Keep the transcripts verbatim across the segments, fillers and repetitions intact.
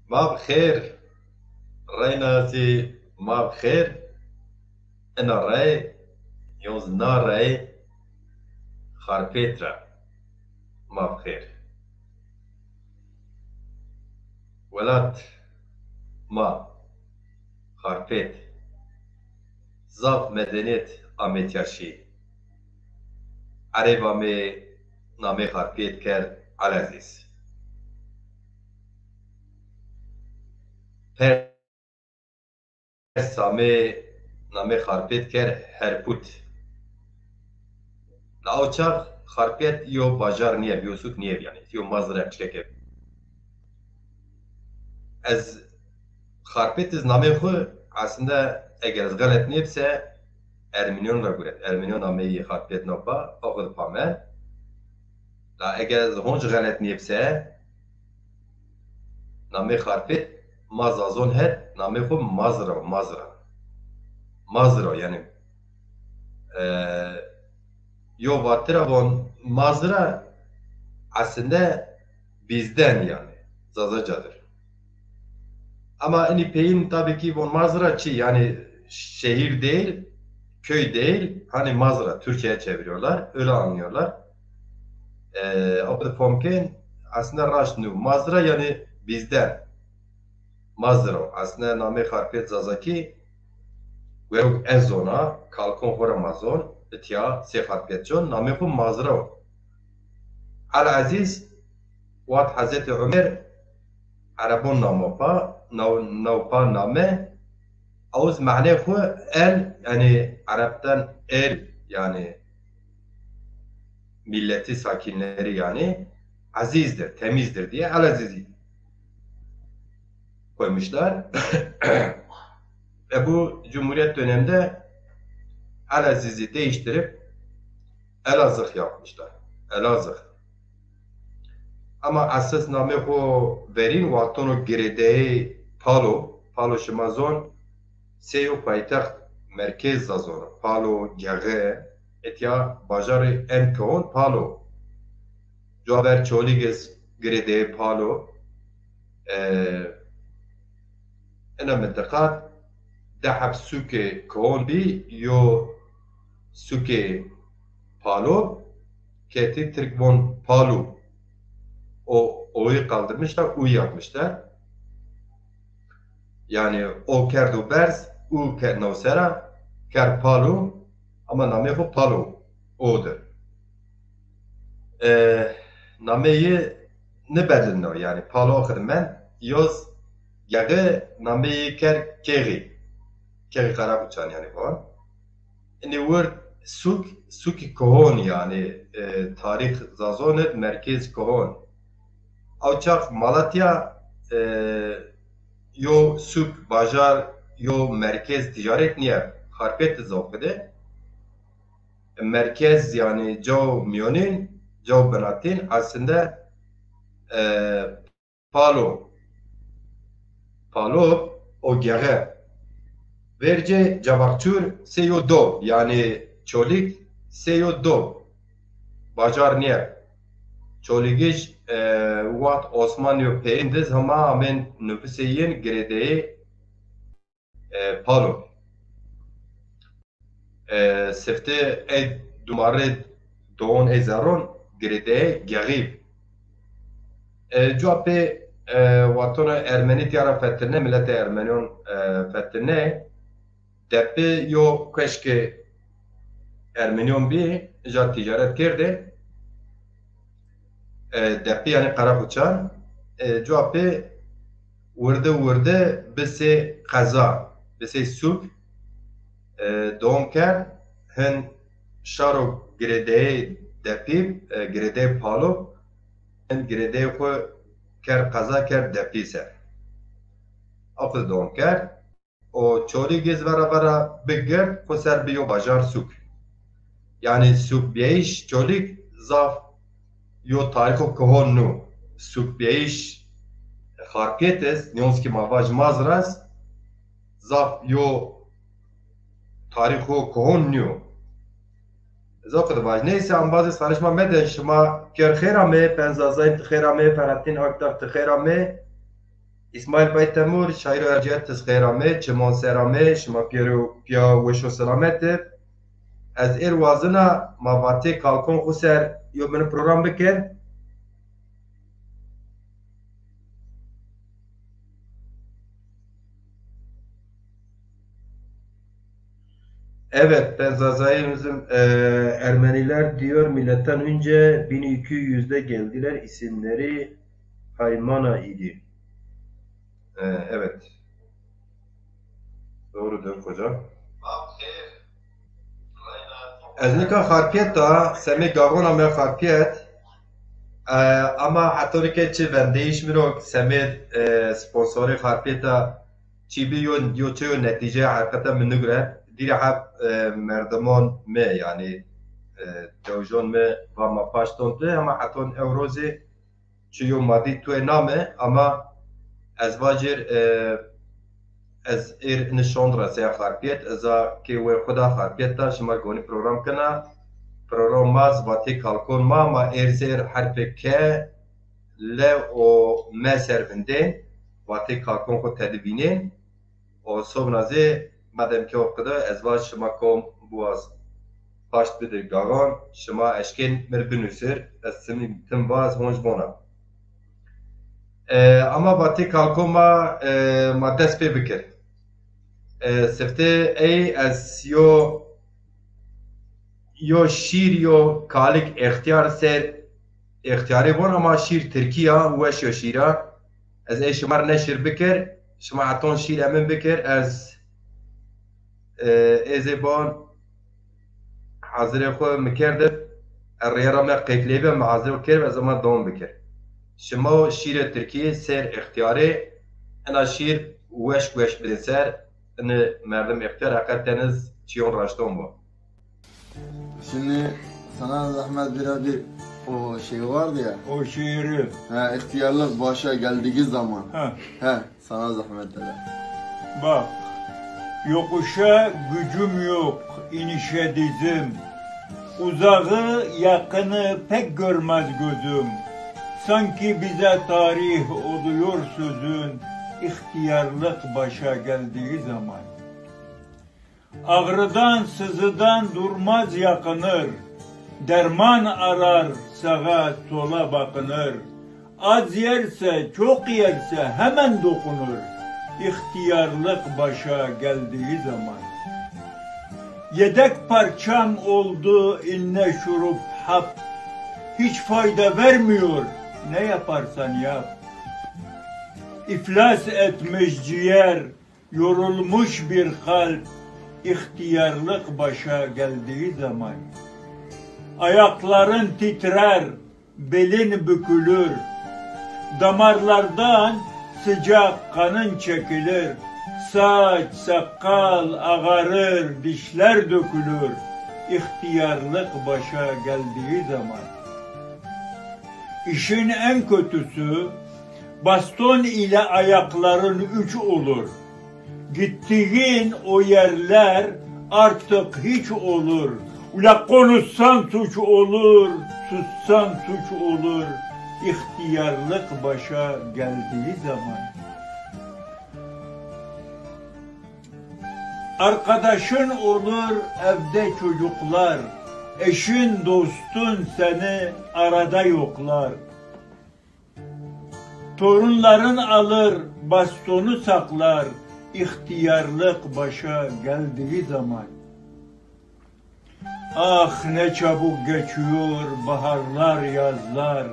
Ma bi xêr. Reyna zî ma bi xêr. Ina rey, yoz na rey, Xarpêt ra ma bi xêr. Welat ma, Xarpêt, zaf medenîyet amê tîya şî. Erêb amê namê Xarpêt kerd Elezîz. Pers amê namê Xarpêt kerd Herpût. La o çax Xarpêt yo bajar nîyeb, yo sûk nîyeb yanî. Yo mazra çikek eb. Ez Xarpêt iz namê xwu, aslında eger ez xelet nêbse, Ermeniyon ra guret. Ermeniyon ameyî Xarpêt no pa, o xwu di pa me. La eger ez honc xelet nêbse, namê Xarpêt ma Zazon het, namê xwu Mazra, Mazra. Mazra, yanî, e, yo vatira von Mazra, aslında bizden yanî, Zazacadır. Ama inî peyin tabii ki von Mazra çi, yani şehir değil, köy değil, hani Mazra Türkçe'ye çeviriyorlar, öyle anlıyorlar. E, o kadar pomken aslında raşt nu. Mazra yani bizden. Mazra. Aslında namê Xarpêt Zazakî, werok ez zona, kalkon xora ma zon, itya sê Xarpêt con, namê xo Mazra o. El Aziz, wat Hazreti Ömer, Erebon namo pa, naw, naw pa name, awuz mane xo el, yani Araptan el, yani milleti sakinleri yani azizdir, temizdir diye El Azizî koymuşlar. Ve bu Cumhuriyet döneminde El Aziz'i değiştirip Elazığ yapmışlar. Elazığ. Ama esas namê xo verîn wextono girêdeyê Palo, Palo şima zon, sey yo paytext merkez Zazon o. Palo, Gexe, etya bajarê en kewon Palo. Cuaver Çolîg iz girêdeyê Palo. E, ina mintiqat di heb sûkê kewon bî, yo sûkê Palo, ketî Tirk von Palu. O, o'yu kaldırmışlar, u yapmışlar. Yani o kerdo berz, u ke-, newsera, kerd Palu, ama namê xo Palo odir. E, namê yi nibedilno, yani Palo xidmen, yoz Gexe namê yi kerd Kexî. Kexî Qarakuçan yani falan. Inî wird sûk, sûkî kohon yani, e, tarîx Zazon id merkez kohon. Aw çax Malatya, e, yo sûk, bajar, yo merkez ticaret nîye. Xarpêt id zaf bide. Merkez yani caw mîyonîn, caw binatîn aslında, e, Palo. Palo o Gexe. Vercê Cavakçur sey yo do, yani Çolîg sey yo do. Bajar nîye. Çolîgij, e, wext Osmanlî yo peyên diz hema amên nufusê yin girêdeyê e, Palo. E, sifte ey dumarê doon ey zerron girêdeyê Gexîv. E, cua pê, e, watona Ermenî tîya ra fetilne, miletê Ermenîyon, e, fetilne. Depi yo keşkê Ermenîyon bî, ja tîcaret kerdê. E, Depi yani Qarakuçan, e, cua pê wirdi wirdi bi sey qeza, bi sey sûk, e, dewam kerd, hin şaro girêdeyê Depî, e, girêdeyê Palo, hin girêdeyê xwu kerd qeza, kerd Depî ser. Aw xwu dewam kerd. O Çolîg iz vera vera bigird, xwu ser bi yo bajar sûk. Yani sûkbîyayîş Çolîg zaf yo tarîxo kohon nû. Sûkbîyayîş Xarpêt iz, nîyonskî ma vaj Mazra iz, zaf yo tarîxo kohon nîyo. Zaf qid vaj. Neyse, embazê sarişma mede, şima ker xêr amê, Penzazayîn ti xêr amê, Ferhatîn Akdağ ti xêr amê. Îsmaîl Bay Temur, şaîro erciyet, ti xêr amê, çimon ser amê, şima pîyero pîya weş û selamet ib. Ez êr wazina ma vatê kalkon xwu ser yo mini program bikin. Evet, ben Zazayımızım. Ee, Ermeniler diyor milletten önce bin iki yüzde geldiler, isimleri Haymana idi. Ee, evet. Doğrudur hocam. Ez nika Xarpiyet da, semê gavona me Xarpiyet. Ee, ama hetorî ke çi vendeyîş mi ro, semê, e, sponsorê Xarpiyet da çî bi yo, yo çi yo netîce heqîqeten mi nigure. Dîre heb, e, merdimon mi, yanî, e, dewjon mi va ma paşton tu, ama heton ewro zî çi yo madî tuê name, ama ez vacir, e, ez êr ini şond ra seya Xarpiyet, ez a kê wê xwu da Xarpiyet da şima gonî program kena. Program ma zî vatê kalkon ma, ma êr zêr herfê ke, le û me ser vindên, vatê kalkon xwu tedi vînên. O sobna zî madem ke o qide, ez vaj şima kom biwaz paşt bidir gavan, şima eşkên mir binusir, ez tim, tim vaz honc bona. E, ama vatê kalko ma, e, ma dest pê bikir. E, siftê ey ez yo yo şîr, yo kalik extiyar ser extiyarê von, ama şîr tirkî ya, weş yo şîra. Ez ey şima rê neşir bikir, şima heton şîr emin bikir, ez, e, êzê bon hazirê xwu mi kerdib, ez rêyera me qeytleybe, mi hazir kerdib, ez ama dom bikir. Şima o şîrê tirkî ser extiyarê, ena şîr weş weş bidin ser, ini merdim extiyar, heqet deniz çiyon raşton bo. Şimdi sana zahmet bira bir o şey vardı ya. O şiiri. Ha, ihtiyarlık başa geldiği zaman. Ha. He, sana zahmet bira. Bak, yokuşa gücüm yok, inişe dizim. Uzağı yakını pek görmez gözüm. Sanki bize tarih oluyor sözün, ihtiyarlık başa geldiği zaman. Ağrıdan, sızıdan durmaz yakınır. Derman arar, sağa, sola bakınır. Az yerse, çok yerse hemen dokunur. İhtiyarlık başa geldiği zaman. Yedek parçam oldu inne şurup hap. Hiç fayda vermiyor, ne yaparsan yap. İflas etmiş ciğer, yorulmuş bir kalp, ihtiyarlık başa geldiği zaman. Ayakların titrer, belin bükülür. Damarlardan sıcak kanın çekilir. Saç, sakal ağarır, dişler dökülür. İhtiyarlık başa geldiği zaman. İşin en kötüsü, baston ile ayakların üç olur. Gittiğin o yerler artık hiç olur. Ula konuşsan suç olur, sussan suç olur. İhtiyarlık başa geldiği zaman. Arkadaşın olur evde çocuklar, eşin, dostun seni arada yoklar. Torunların alır, bastonu saklar, ihtiyarlık başa geldiği zaman. Ah, ne çabuk geçiyor baharlar, yazlar.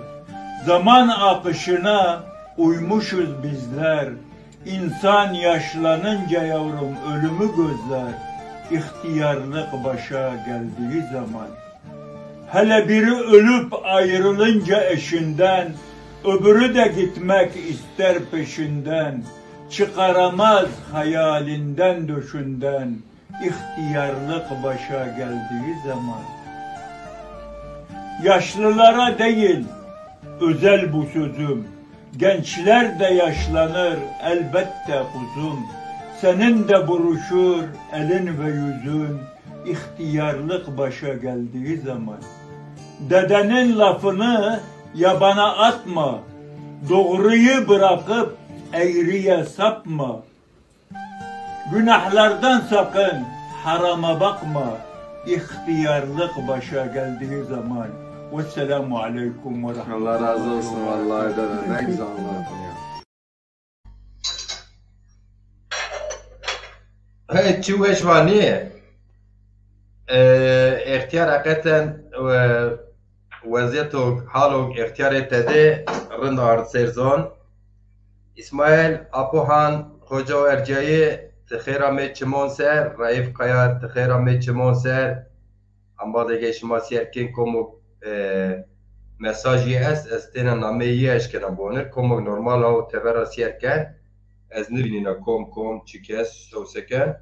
Zaman akışına uymuşuz bizler. İnsan yaşlanınca yavrum ölümü gözler. İhtiyarlık başa geldiği zaman. Hele biri ölüp ayrılınca eşinden, öbürü de gitmek ister peşinden. Çıkaramaz hayalinden, döşünden. İhtiyarlık başa geldiği zaman. Yaşlılara değil, özel bu sözüm. Gençler de yaşlanır elbette kuzum. Senin de buruşur elin ve yüzün, ihtiyarlık başa geldiği zaman. Dedenin lafını yabana atma. Doğruyu bırakıp eğriye sapma. Günahlardan sakın, harama bakma. İhtiyarlık başa geldiği zaman. Vesselamu aleyküm ve rahmetullah. Allah razı olsun vallahi dede. Ne güzel anlattın ya. Hey, çi weş va nîyê. E, extiyar heqeten, e, wezîyeto, halo extiyarê tede rind ard ser zon. Îsmaîl Apohan, Xoca û Erciyayî, ti xêr amê çimon ser. Raîf Kaya, ti xêr amê çimon ser. Embazê ke şima sîyer kên komok, e, mesajî est, ez têna nameyê yî eşkena bonir. Komok normal a û teber ra sîyer ken. Ez nivînîna kom kom, çi kes, şew se ken.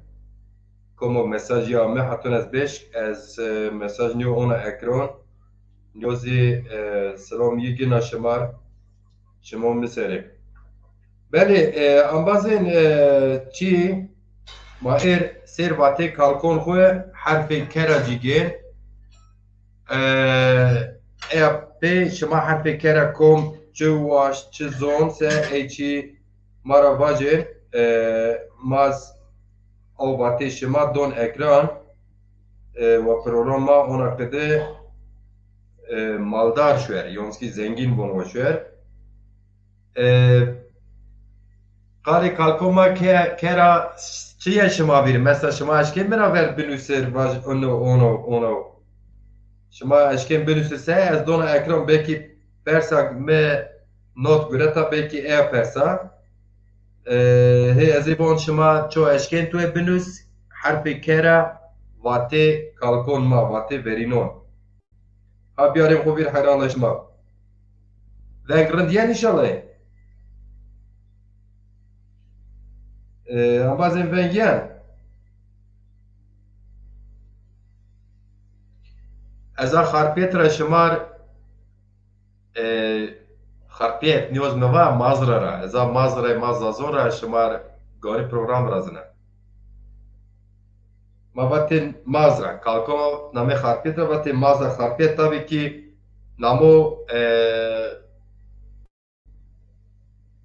Komok mesajî ame, heton ez bêşk, ez, e, mesaj nîyo ona ekran. Nîyo zî, e, selam yî gina şima r, çimon mi ser ê. Belê, e, embazên, e, çî, ma êr sêr vatê kalkon xwu herfê ke ra cî gên. E, eya pê şima herfê ke ra kom, çi waşt, çi zon se ey çî ma ra vajên, e, ma z-, ew vatê şima don ekran, e, wa program ma ona qide, e, maldar şuer, yonskî zengîn von wa şuer. E, qalê kalkon ma ke-, ke ra çi ye şima vîr? Mesela şima eşkên mi ra ver binusir, vaj ono, ono, ono. Şima eşkên binusir se, ez dona ekran, belkî persa mi not gureta, belkî eya persa. E, hê ez ê von şima ço eşkên tu ê binus, herfê ke ra vatê kalkon ma, vatê verînon. Ha biyarên xo vîr heyranlaşma. Veng rind yen înşallah. E, embazên veng yen. Ez a Xarpêt ra şima r, e, Xarpêt, nîyoz mi va Mazra ra. Ez a Mazra, ma Zazon ra şima r ganî program virazina. Ma vatên Mazra. Kalko namê Xarpêt ra vatên Mazra. Xarpêt tabî kî namo, e,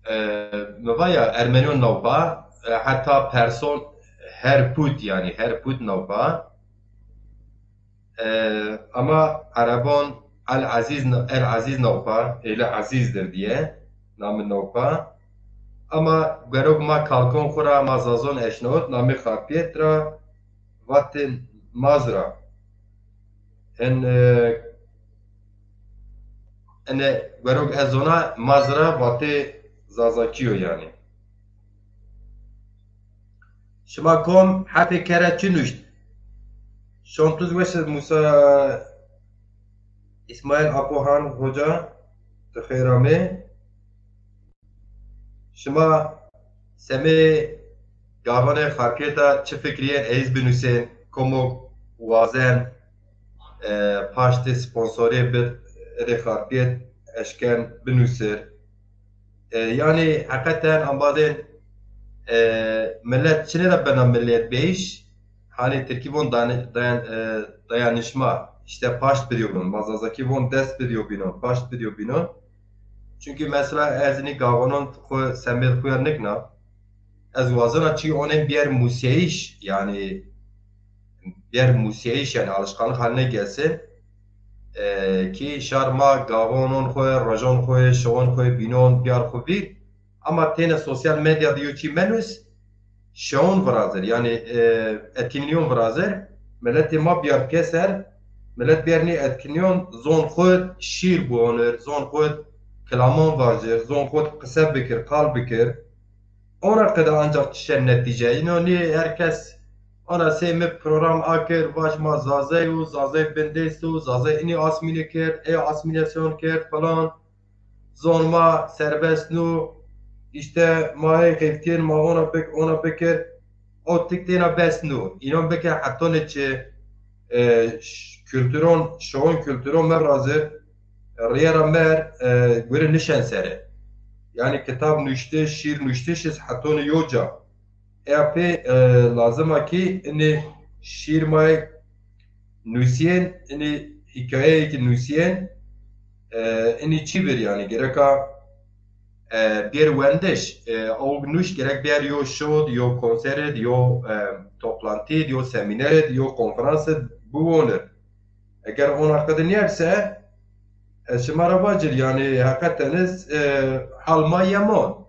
e, mi va ya Ermenîyon nawpa, e, heta Person Herpût, yanî Herpût nawpa. E, ama Erebon El Ezîz, El Ezîz nawpa, Êlî Ezîzdir diye, namê nawpa. Ama gerok ma kalkon xwu ra ma Zazon eşnawit, namê Xarpêt ra vatên Mazra. En, e, ene gerok ez zona Mazra vatê Zazakî yo yanî. Şima kom herfê ke ra çi nuşt? Şontuz weş, Musa Îsmaîl Apohan Hoca, ti xêr amê. Şima semê gavanê Xarpêta çi fikrîyên, ez binusên, komok wazen, e, paştê sponsorê bid, êdê Xarpêt eşken binusir. E, yanî heqeten embazên, e, milet çinê de bena milet bêş, hanî tirkî von dani-, dayan-, e, dayanışma, işte paşt bidîyo binon, ma zazakî von dest bidîyo bînon, paşt bidîyo bînon. Çunkî mesela ez nî gavanon xwu semêd xwu ya nikna. Ez wazena çî onên biyer museyîş, yanî biyer museyîş, yanî alışkanlık haline gelsin. E, ki şar ma gavonon xwu, rojon xwu, şewon xwu bînon, biyar xwu vîr. Ama têne sosyal medya de yo çî menus, şewon virazir, yanî, e, etkinliyon virazir. Miletê ma biyar pêser, milet biyer nî etkinliyon, zon xwu şîr buonir, zon xwu kilamon vajir, zon xwu qise bikir, qal bikir. Ona qede ancak çişen netîce. Îno nî her kes ona sey mi program akir, vaj ma Zazey û Zazey bindest û Zazey inî asmîne kerd, ey asmînasyon kerd falan. Zon ma serbest nû, işte ma hey xeftiyên ma ona bik, ona bikir. O tik têna bes nû. Înon bike hetonê çi, e, ş-, kültüron, şoğun kültüron me razir, riyera mer, e, gure nişen sere. Yani kitab nuştiş, şiir nuştiş iz hetonê yo ca. Eya pê, e, lazim a ki inê şiir may nusiyên, inê hikayeyê ki nusiyên, e, inî çi bir yani, gereka e, bêr wendiş, e, o nuşt gerek bêr yo şod, yo konserid, yo, e, toplantîd, yo semînerid, yo konferansîd biwonir. Eger ona qidi nîyerse, ez şima ra vacir, yanî heqeten iz, e, hal ma yemon.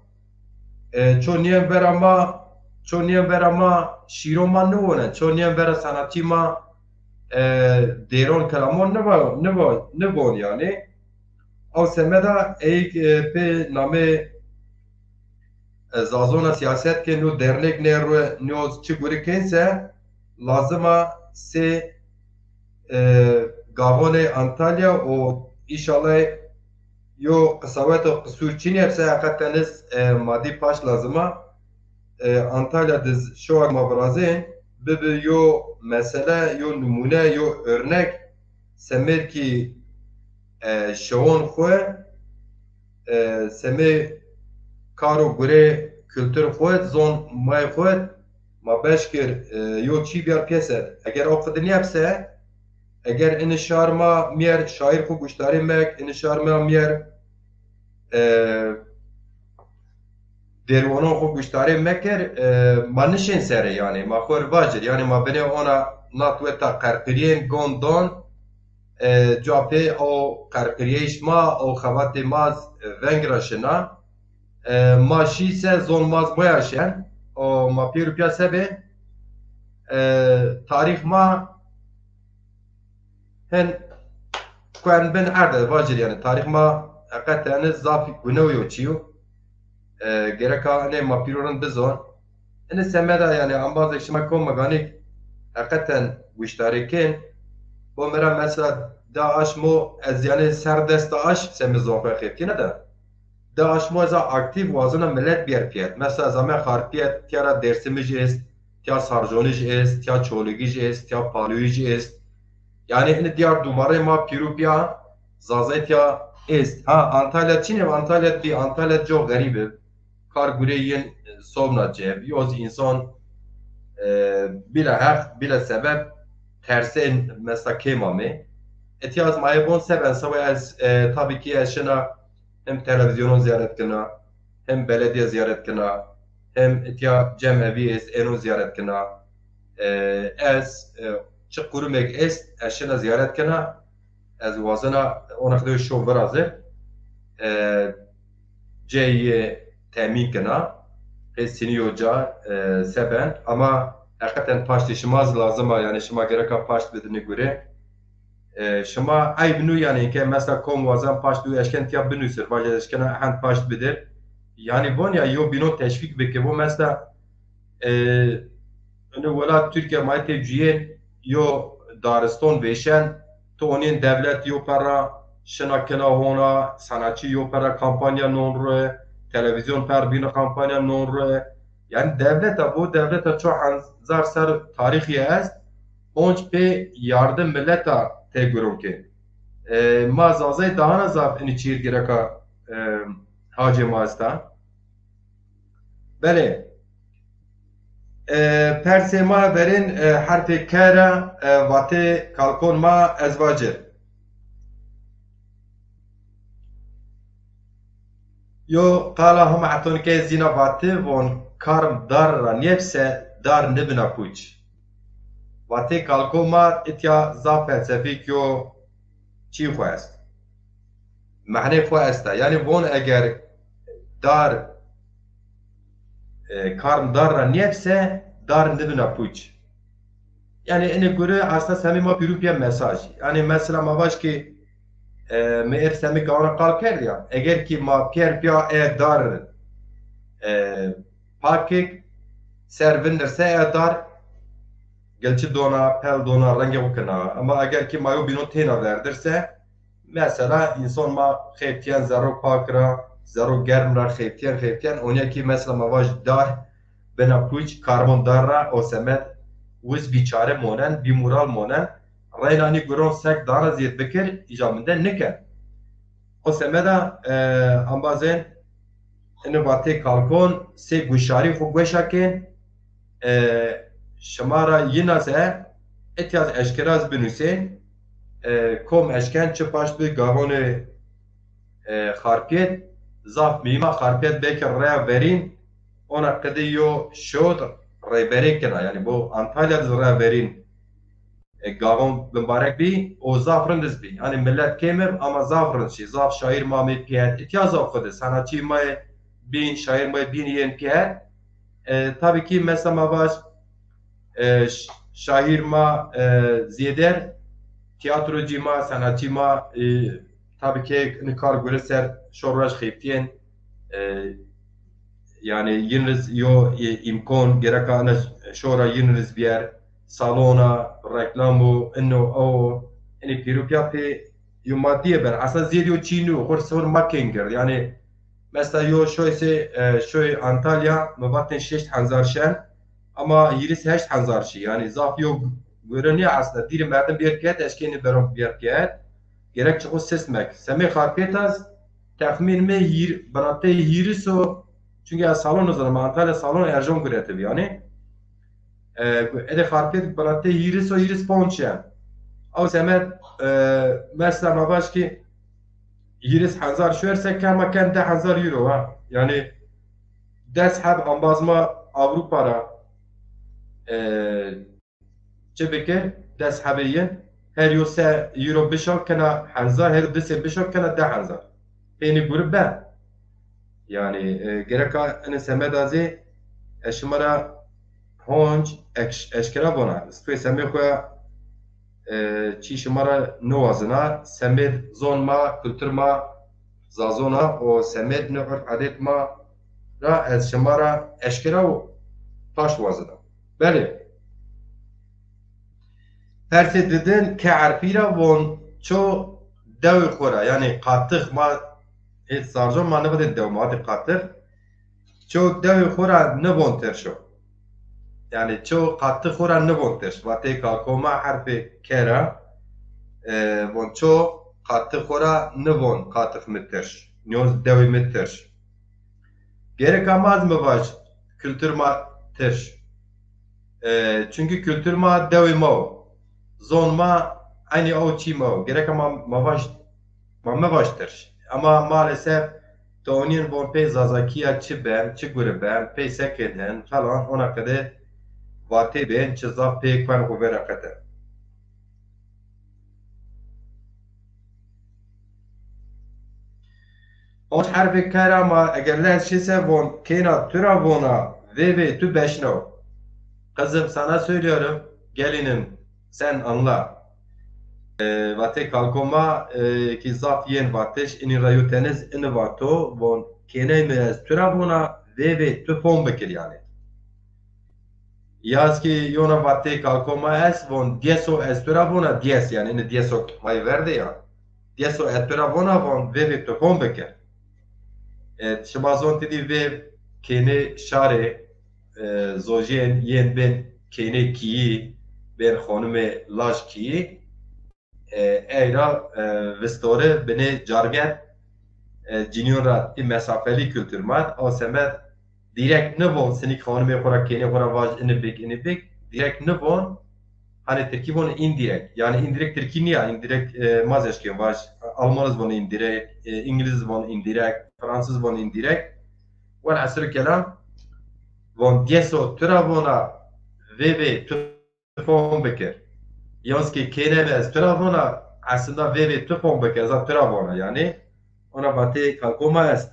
E, ço nîyen vera ma, ço nîyen vera ma şîro ma niwonen, ço nîyen vera sanatçî ma, e, dêron kilamon niva-, niva-, nivon yanî. Ew semeda eyk, e, pê namê, e, Zazona siyaset ke no dernek ne ru-, no çi guri kên se lazima sê, e, gavonê Antalya û înşallah yo qisawet û qisûr çinî eb se heqeten iz, e, madî paş lazima. E, Antalya diz şowa ma virazên bibi yo mesele, yo nimûne, yo örnek semêd kî, e, şewon xwu, e, semê kar û gurê kultur xwu, zon may xwu ma beş kir, e, yo çî biyar piyese. Eger o qidi niyebse, eger ini şar ma miyer şair xwu guştarê mek, ini şar ma miyer, e, dêrwonon xwu guştarê mekir, e, ma nişên serê, yanî ma xwu vacir, yanî ma binê ona nat weta qerqiriyên gondon, e, cuwa pê o qerqiriyeyîş ma, o xebatê ma z-, veng ra şina. E, ma şî se zon ma z moya şen, o ma pêr û piya sebê, e, tarîx ma hin kuen bin erde vacir, yanî tarîx ma heqeten zaf gunew yo çîyo. E, gereka inê ma pîro rind bizon. Inê semeda yanî embazek şima kom meganîk heqeten guştarî kên. Bo mi ra mesela da aşmo ez yanî ser dest da aş semê zon xwu xêfkîne de. Da aşmo ez a aktîf wazena milet bîyer piyet. Mesela ez ame Xarpiyet, tiya ra Dêrsimij est, tiya Sarconij est, tiya Çolîgij est, tiya Palûyij est. Yanî inî diyar dûmarê ma pîrû piya Zazayî tiya est. Ha, Antalya çinê, Antalya bî, Antalya co xerîb ib. Kar gurê yin, e, sobna ceb. Yoz însan, e, bîla heq, bîla sebeb tersên mesela kêm amê. Etîya ez ma ê bon seben seba ez, e, tabî kî ez şina hem televîzyonon zîyaret kina, hem belediye zîyaret kina, hem etîya cemevî est, êno zîyaret kina. E, ez, e, çi qurumêk est, ez şina zîyaret kina. Ez wazena ona xidê şo virazê. E, ceyê temîn kina. Qey sinî yo ca, e, seben. Ama heqeten paştê şima zî lazim a, yanî şima gereka paşt bidinî gurê. E, şima eyb nû yanî ke mesela kom wazen paşt û eşken tiya binusir, vaje eşkena hend paşt bidir. Yanî von ya yo bînon teşvîk bike. Bu mesela, e, ini welat Türkiye ma tê cuyên yo dariston vêşen, tu onên devlet yo perra şina kina hona, sanatçı yo perra kampanya non re, televizyon per bîna kampanya non re. Yanî devleta bu, devleta ço hezar ser tarîxî est, onc pê yardim mileta tê guron ke. E, ma Zazayî dahana zaf inî çîr gereka, e, hacê ma esta. Belê. E, persê ma verên, e, herfê K ra, e, vatê kalkon ma ez vacir. Yo qala Homa Hetonike zîna vati von, karm dar ra nêbse, dar nibina puç. Vatê kalko ma itya zaf felsefîk yo çî xwu est. Mehnê xwu esta. Yanî von eger dar, e, karm dar ra nêbse, dar nibina puç. Yanî inê gure aslında semê ma pîrû piya mesaj. Yanî mesela ma vaj ki, e, mi êr semê gawana qal kerd ya. Eger ki ma piyer piya e dar, e, pakik ser vindirse e dar gilçi dona, pel dona, rengê xwu kina. Ama eger ki ma yo bînon têna verdirse, mesela, însan ma xêftîyen zerro pak ra, zerro germ ra xêftîyen, xêftîyen, onya kî mesela ma vaj dar bina puç, karmon dar ra, o semed wiz bîçare monen, bîmoral monen, reyna nî guron sek dana zîyed bikir, îja min de niken. O semeda, e, embazên ini vatê kalkon, sê guşarî xwu gueşa kên, e, şima ra yina se, etya ez eşkera ez binusên, e, kom eşken çi paşt bi gavonê, e, Xarpiyet, zaf muhîm a, Xarpêt belkî reya verîn, ona qede yo şod rêberê kena. Yanî bo Antalya de reya verîn, e, gavon bimbarek bî, o zaf rind iz bî. Yanî milet kêm ib ama zaf rind şî. Zaf şaîr ma mê pîyet, îtya zaf xwu de sanatçî ma yê bîn, şaîr ma yê bîn yên pîyet. E, tabî kî mesela ma vaj, e, ş-, şaîr ma, e, zêder, tiyatrocî ma, sanatçî ma, e, tabî kî ini kar gure ser şor raj xeftîyên, e, yanî yin riz yo, e, îmkon gereka ina şora yin riz bîyer, salona, reklam o, ino o, ini pîrû pîya pê yo madîye ben. Aslında zêd yo çî nû, xur sor ma kên gird. Yanî mesela yo şoy se, e, şoy Antalya, mi vatên şeşt hezar şen, ama hîris heşt hezar şî. Yanî zaf yo göre nîya aslında. Dîrê merdim bêr ket, eşkênî beron bêr ket. Gerek çi xo ses mek. Semê Xarpêt ez, texmîn mi hîr-, binatê hîris o, çünkü ez salon nizanim, Antalya salon erjon guretib yanî. E, ede Xarpêt binatê hîris o, hîris ponc şen. Ew semed, e, mesela ma vaj ki hîris hezar şuer se ken ma ken di hezar euro ha. Yanî des heb ambaz ma Avrupa ra, e, çi bikir? Des hebê yin, her yo se euro bişa kena hezar, her di sê bişa kena di hezar. Peynî gurî ben. Yanî, e, gereka ini semeda zî, e, şima ra honc eş-, eşkera vona. Stûyê semê xo ya, e, çî şima ra niwazina. Semed zon ma, kultur ma, zazon a, o semed ni urf adet ma ra ez şima ra eşkera û paş wazina. Belê. Persê didin ke erfî ra von ço dewê xo ra, yanî qatix ma, hêt Zarco ma nivatê dew, ma vatê qatix. Ço dewê xo ra nivon tirş o. Yanî ço qatix xo ra nivon tirş. Vatê kalko ma herfê ke ra, e, von ço qatix xo ra nivon qatix mi tirş. Nîyoz dewê mi tirş. Gereka ma ez mi vaj, kultur ma tirş. E, çünkü kultur ma dewê ma o. Zon ma eynî ew çî ma o. Gereka ma, ma vaj, ma mi vaj tirş. Ama maalesef ti onîn von pey Zazakîya çi ben, çi gure ben, pey sekênin falan, ona qede vatê bên, çi zaf pey kuen xo ver ra qete. Honc herfê ke ra ma eger lez şî se von kêna tu ra vona vê vê tu beşno. Kızım, sana söylüyorum, gelinim, sen anla. E, vatê kalko ma, e, ki zaf yên vatiş, inî ra yo teniz ini vato, von kêney mi ez tu ra vona vê vê tu fom bikir yanî. Yaz ki yona vatê kalko ma est, von dîyeso ez tu ra vona dîyes, yanî ini dîyeso may verde ya. Dîyeso ez tu ra vona, von vê vê tu fom bikir. E, şima zon ti dî vê kênê şarê, e, zojên yên bên kênê kîyî, bên xonimê laj kîyî. E, ey ra, e, vistore binê carget, e, cinîyon ra ti mesafelî kultur ma. O semed direkt nivon, sinik xanimê xo ra, kênê xo ra vaj ini bik, ini bik. Direkt nivon, hani tirkî von indirekt. Yanî indirekt tirkî nîya, indirekt, e, ma zî eşkên vaj. Alman iz von indirekt, e, îngiliz iz von indirekt, fransız von indirekt. Welhasil kelam, von dîyeso tu ra vona, vê vê tu fom bikir. Yans ki kênê mi ez tu ra vona, aslında vê vê tu fom bikir, ez a tu ra vona yanî. Ona vatê kalko ma est.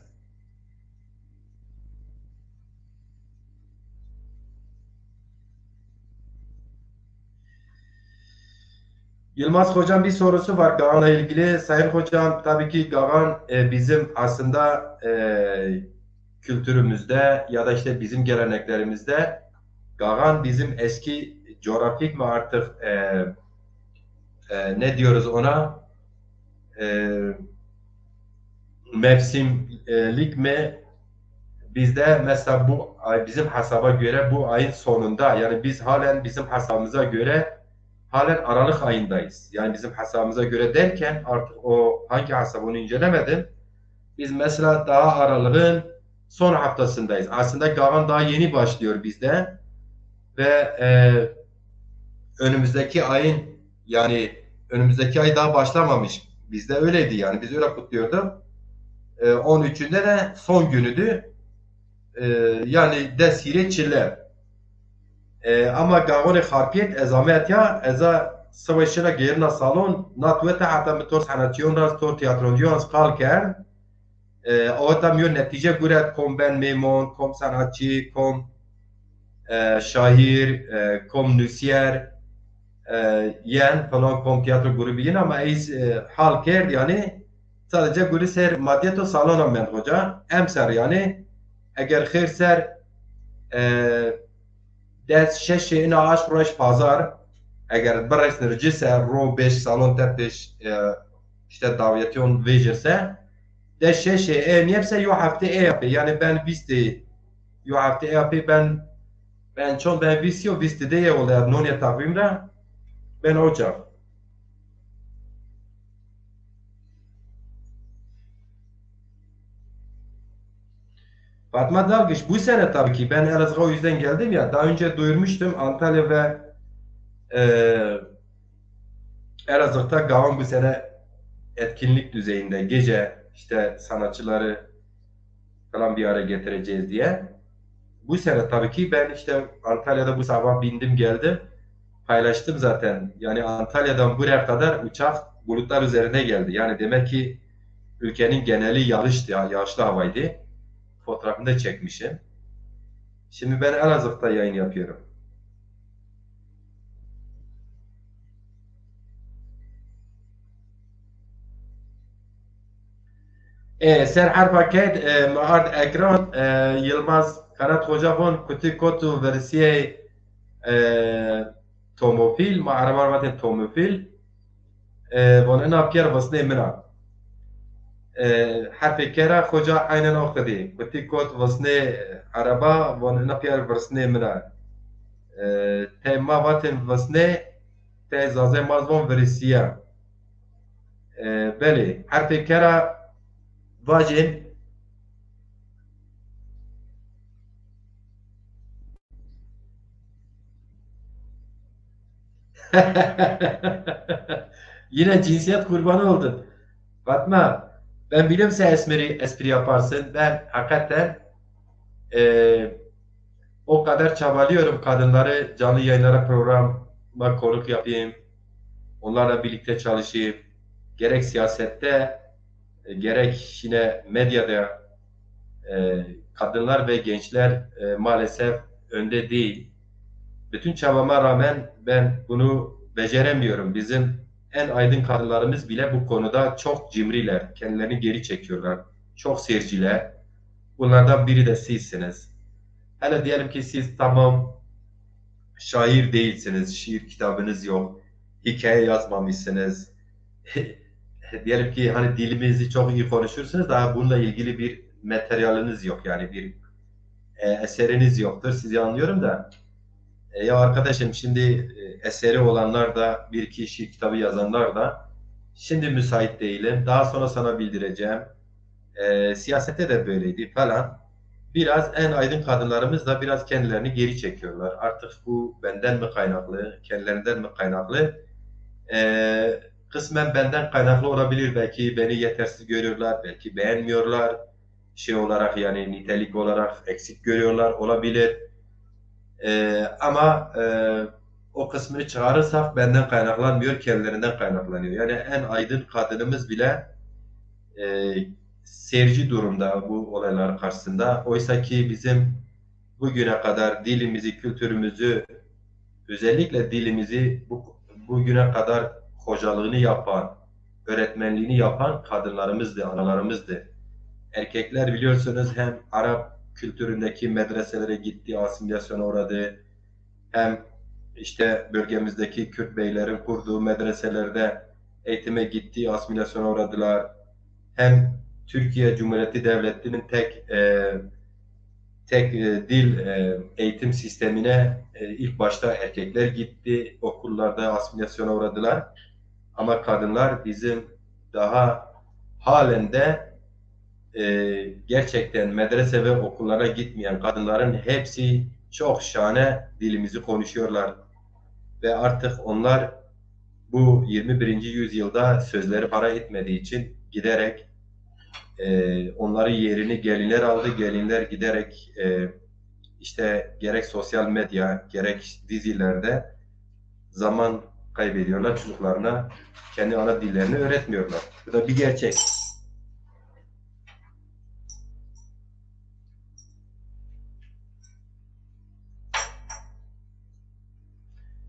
Yılmaz Hocam bir sorusu var Gagan'la ilgili. Sayın Hocam, tabii ki Gagan, e, bizim aslında, e, kültürümüzde ya da işte bizim geleneklerimizde Gagan bizim eski coğrafik mi artık, e, e, ne diyoruz ona? E, mevsimlik mi? Bizde mesela bu ay bizim hesaba göre bu ayın sonunda, yani biz halen bizim hesabımıza göre halen Aralık ayındayız. Yani bizim hesabımıza göre derken artık o hangi hesap onu incelemedim. Biz mesela daha Aralık'ın son haftasındayız. Aslında Gagan daha yeni başlıyor bizde. Ve, e, önümüzdeki ayın, yani önümüzdeki ay daha başlamamış. Bizde öyleydi yani. Biz öyle kutluyorduk. E, on üçünde de son günüdü. E, yani des hîrê çile. E, ama gaxonê Xarpêt ez ame etya, ez a seba şina gêrina salon, nat wete heta mi tor sanatçiyon ra, tor tiyatroncîyon qal kerd. E, o tam yo netîce guret, kom ben mêmon, kom sanatçî, kom, e, şaîr, e, kom nusîyer, e, yen falan, kom tiyatro grubî yin, ama ez, e, hal kerd, yanî sadece gurî ser madîyeto salona mend xoca. Emser yanî eger xêr ser, e, des şeşê ina aşm roj pazar, eger biresnir ci se ro beş salon tepiş, e, işte davetîyon vejir se, des şeşê ê niyep se yo hefte ê yapê. Yanî ben vîstê, yo hefte ê yapê ben, ben çon ben vîst yo, vîstê de ye oldu. Nonê takvim ra ben oca. Fatma Dalgıç, bu sene tabii ki ben Elazığ'a o yüzden geldim ya. Daha önce duyurmuştum Antalya ve, e, Elazığ'da Gavan bu sene etkinlik düzeyinde gece işte sanatçıları falan bir araya getireceğiz diye. Bu sene tabii ki ben işte Antalya'da bu sabah bindim geldim. Paylaştım zaten. Yani Antalya'dan buraya kadar uçak bulutlar üzerine geldi. Yani demek ki ülkenin geneli yağıştı, ya-, yağışlı havaydı. Fotoğrafını da çekmişim. Şimdi ben Elazığ'da yayın yapıyorum. E, ser herfa ked, e, mi ard ekran, e, Yılmaz Kanat Hoca von kuti kotu versiyey, e, tomofil, ma Ereban vatên tomofil, e, von ina piyer vısnê min a. E, herfê kera Hoca aynen o qidî. Kuti kot vısnê araba, von ina piyer vısnê min a. E, te ma vatên vısnê, te Zazê ma von virisiya. E, belê, herfê kera vajên. Yine cinsiyet kurbanı oldun. Fatma, ben biliyorum sen espri, espri yaparsın. Ben hakikaten, e, o kadar çabalıyorum kadınları canlı yayınlara, programa konuk yapayım. Onlarla birlikte çalışayım. Gerek siyasette, e, gerek yine medyada, e, kadınlar ve gençler, e, maalesef önde değil. Bütün çabama rağmen ben bunu beceremiyorum. Bizim en aydın kadınlarımız bile bu konuda çok cimriler. Kendilerini geri çekiyorlar. Çok seyirciler. Bunlardan biri de sizsiniz. Hele diyelim ki siz tamam şair değilsiniz, şiir kitabınız yok, hikaye yazmamışsınız. Diyelim ki hani dilimizi çok iyi konuşursunuz, daha bununla ilgili bir materyaliniz yok, yani bir, e, eseriniz yoktur. Sizi anlıyorum da, e, ya arkadaşım, şimdi, e, eseri olanlar da, bir iki şiir kitabı yazanlar da, şimdi müsait değilim, daha sonra sana bildireceğim, e, siyasette de böyleydi falan. Biraz en aydın kadınlarımız da biraz kendilerini geri çekiyorlar. Artık bu benden mi kaynaklı, kendilerinden mi kaynaklı? E, kısmen benden kaynaklı olabilir. Belki beni yetersiz görüyorlar, belki beğenmiyorlar. Şey olarak, yani nitelik olarak eksik görüyorlar olabilir. E, ama, e, o kısmını çıkarırsak benden kaynaklanmıyor, kendilerinden kaynaklanıyor. Yani en aydın kadınımız bile, e, seyirci durumda bu olaylar karşısında. Oysa ki bizim bugüne kadar dilimizi, kültürümüzü, özellikle dilimizi bu, bugüne kadar hocalığını yapan, öğretmenliğini yapan kadınlarımızdı, analarımızdı. Erkekler biliyorsunuz hem Arap kültüründeki medreselere gitti, asimilasyona uğradı, hem işte bölgemizdeki Kürt beylerin kurduğu medreselerde eğitime gitti, asimilasyona uğradılar. Hem Türkiye Cumhuriyeti Devleti'nin tek, e, tek, e, dil, e, eğitim sistemine, e, ilk başta erkekler gitti, okullarda asimilasyona uğradılar. Ama kadınlar bizim daha halen de, e, gerçekten medrese ve okullara gitmeyen kadınların hepsi çok şahane dilimizi konuşuyorlar. Ve artık onlar bu yirmi birinci yüzyılda sözleri para etmediği için giderek E, onların yerini gelinler aldı. Gelinler giderek, e, işte gerek sosyal medya, gerek dizilerde zaman kaybediyorlar. Çocuklarına kendi ana dillerini öğretmiyorlar. Bu da bir gerçek.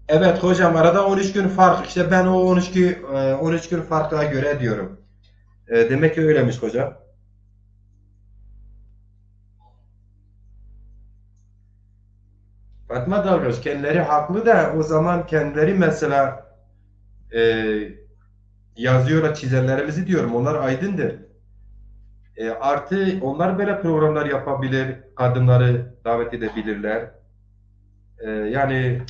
Evet hocam, arada on üç gün fark. İşte ben o on üç gün, e, on üç gün farka göre diyorum. E, demek ki öylemiş hocam. Fatma Dalgıç, kendileri haklı da o zaman kendileri mesela, e, yazıyorlar çizenlerimizi diyorum. Onlar aydındır. E, artı onlar böyle programlar yapabilir, kadınları davet edebilirler. E, yani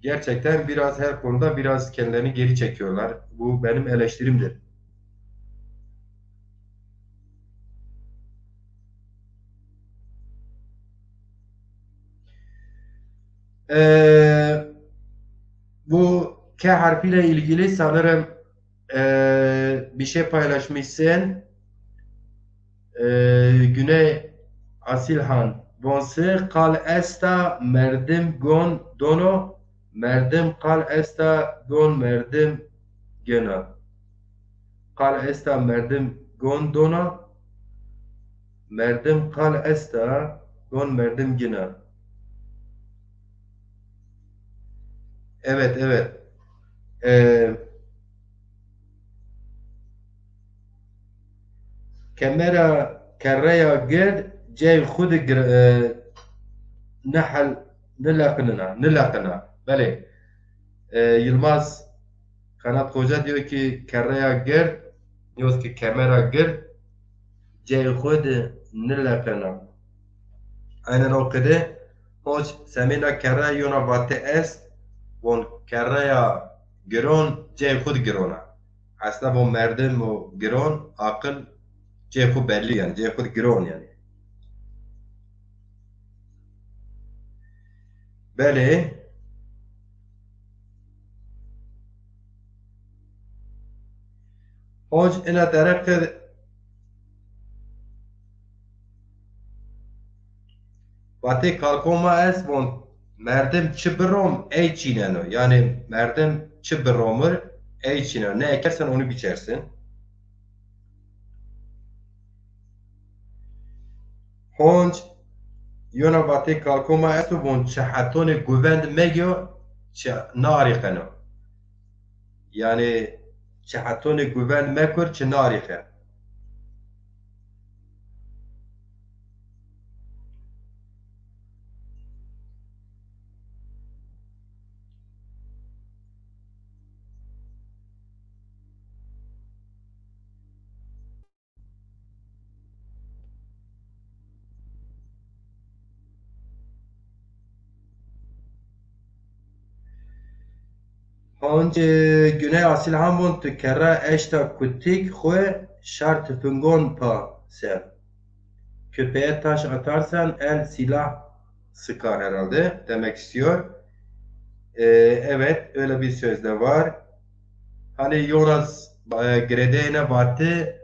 gerçekten biraz her konuda biraz kendilerini geri çekiyorlar. Bu benim eleştirimdir. Ee, bu K harfiyle ilgili sanırım, ee, bir şey paylaşmışsın. Ee, Güney Asilhan. Vonsi qal esta merdim gon dono, merdim qal esta gon merdim gena. Qal esta merdim gon dona, merdim qal esta gon merdim gina. Evet, evet. Ee, kemera kerreya gird cey xwu di gir, e, nihel, nileqinina, nileqina. Belê. E, Yılmaz Kanat Koca diyor ki kerreya gird, diyor ki kemera gird, cey xwu di nileqena. Aynen o qide. Hoc semêna kerreya yona vate est, von kerreya giron cey xwu di girona. Aslında von merdim o giron, aqil cey xwu belli yani, cey xwu di giron yani. Belê. Hoc ina dereqe vatê kalko ma est von merdim çi birom ey çîneno. Yani merdim çi biromir ey çîneno. Ne ekersen onu biçersin. Honc yona vatê kalko ma esto von çi hetonê guvend megyo çi naarîqeno. Yani çi hetonê guvend mekur çi naarîqe. Honc, e, Güney Asilhan von tu kerra eşta kutik xwu şar tifingon pa se. Köpeğe taş atarsan el silah sıkar herhalde demek istiyor. E, evet, öyle bir söz de var. Hani Jonas, e, gredeyne vati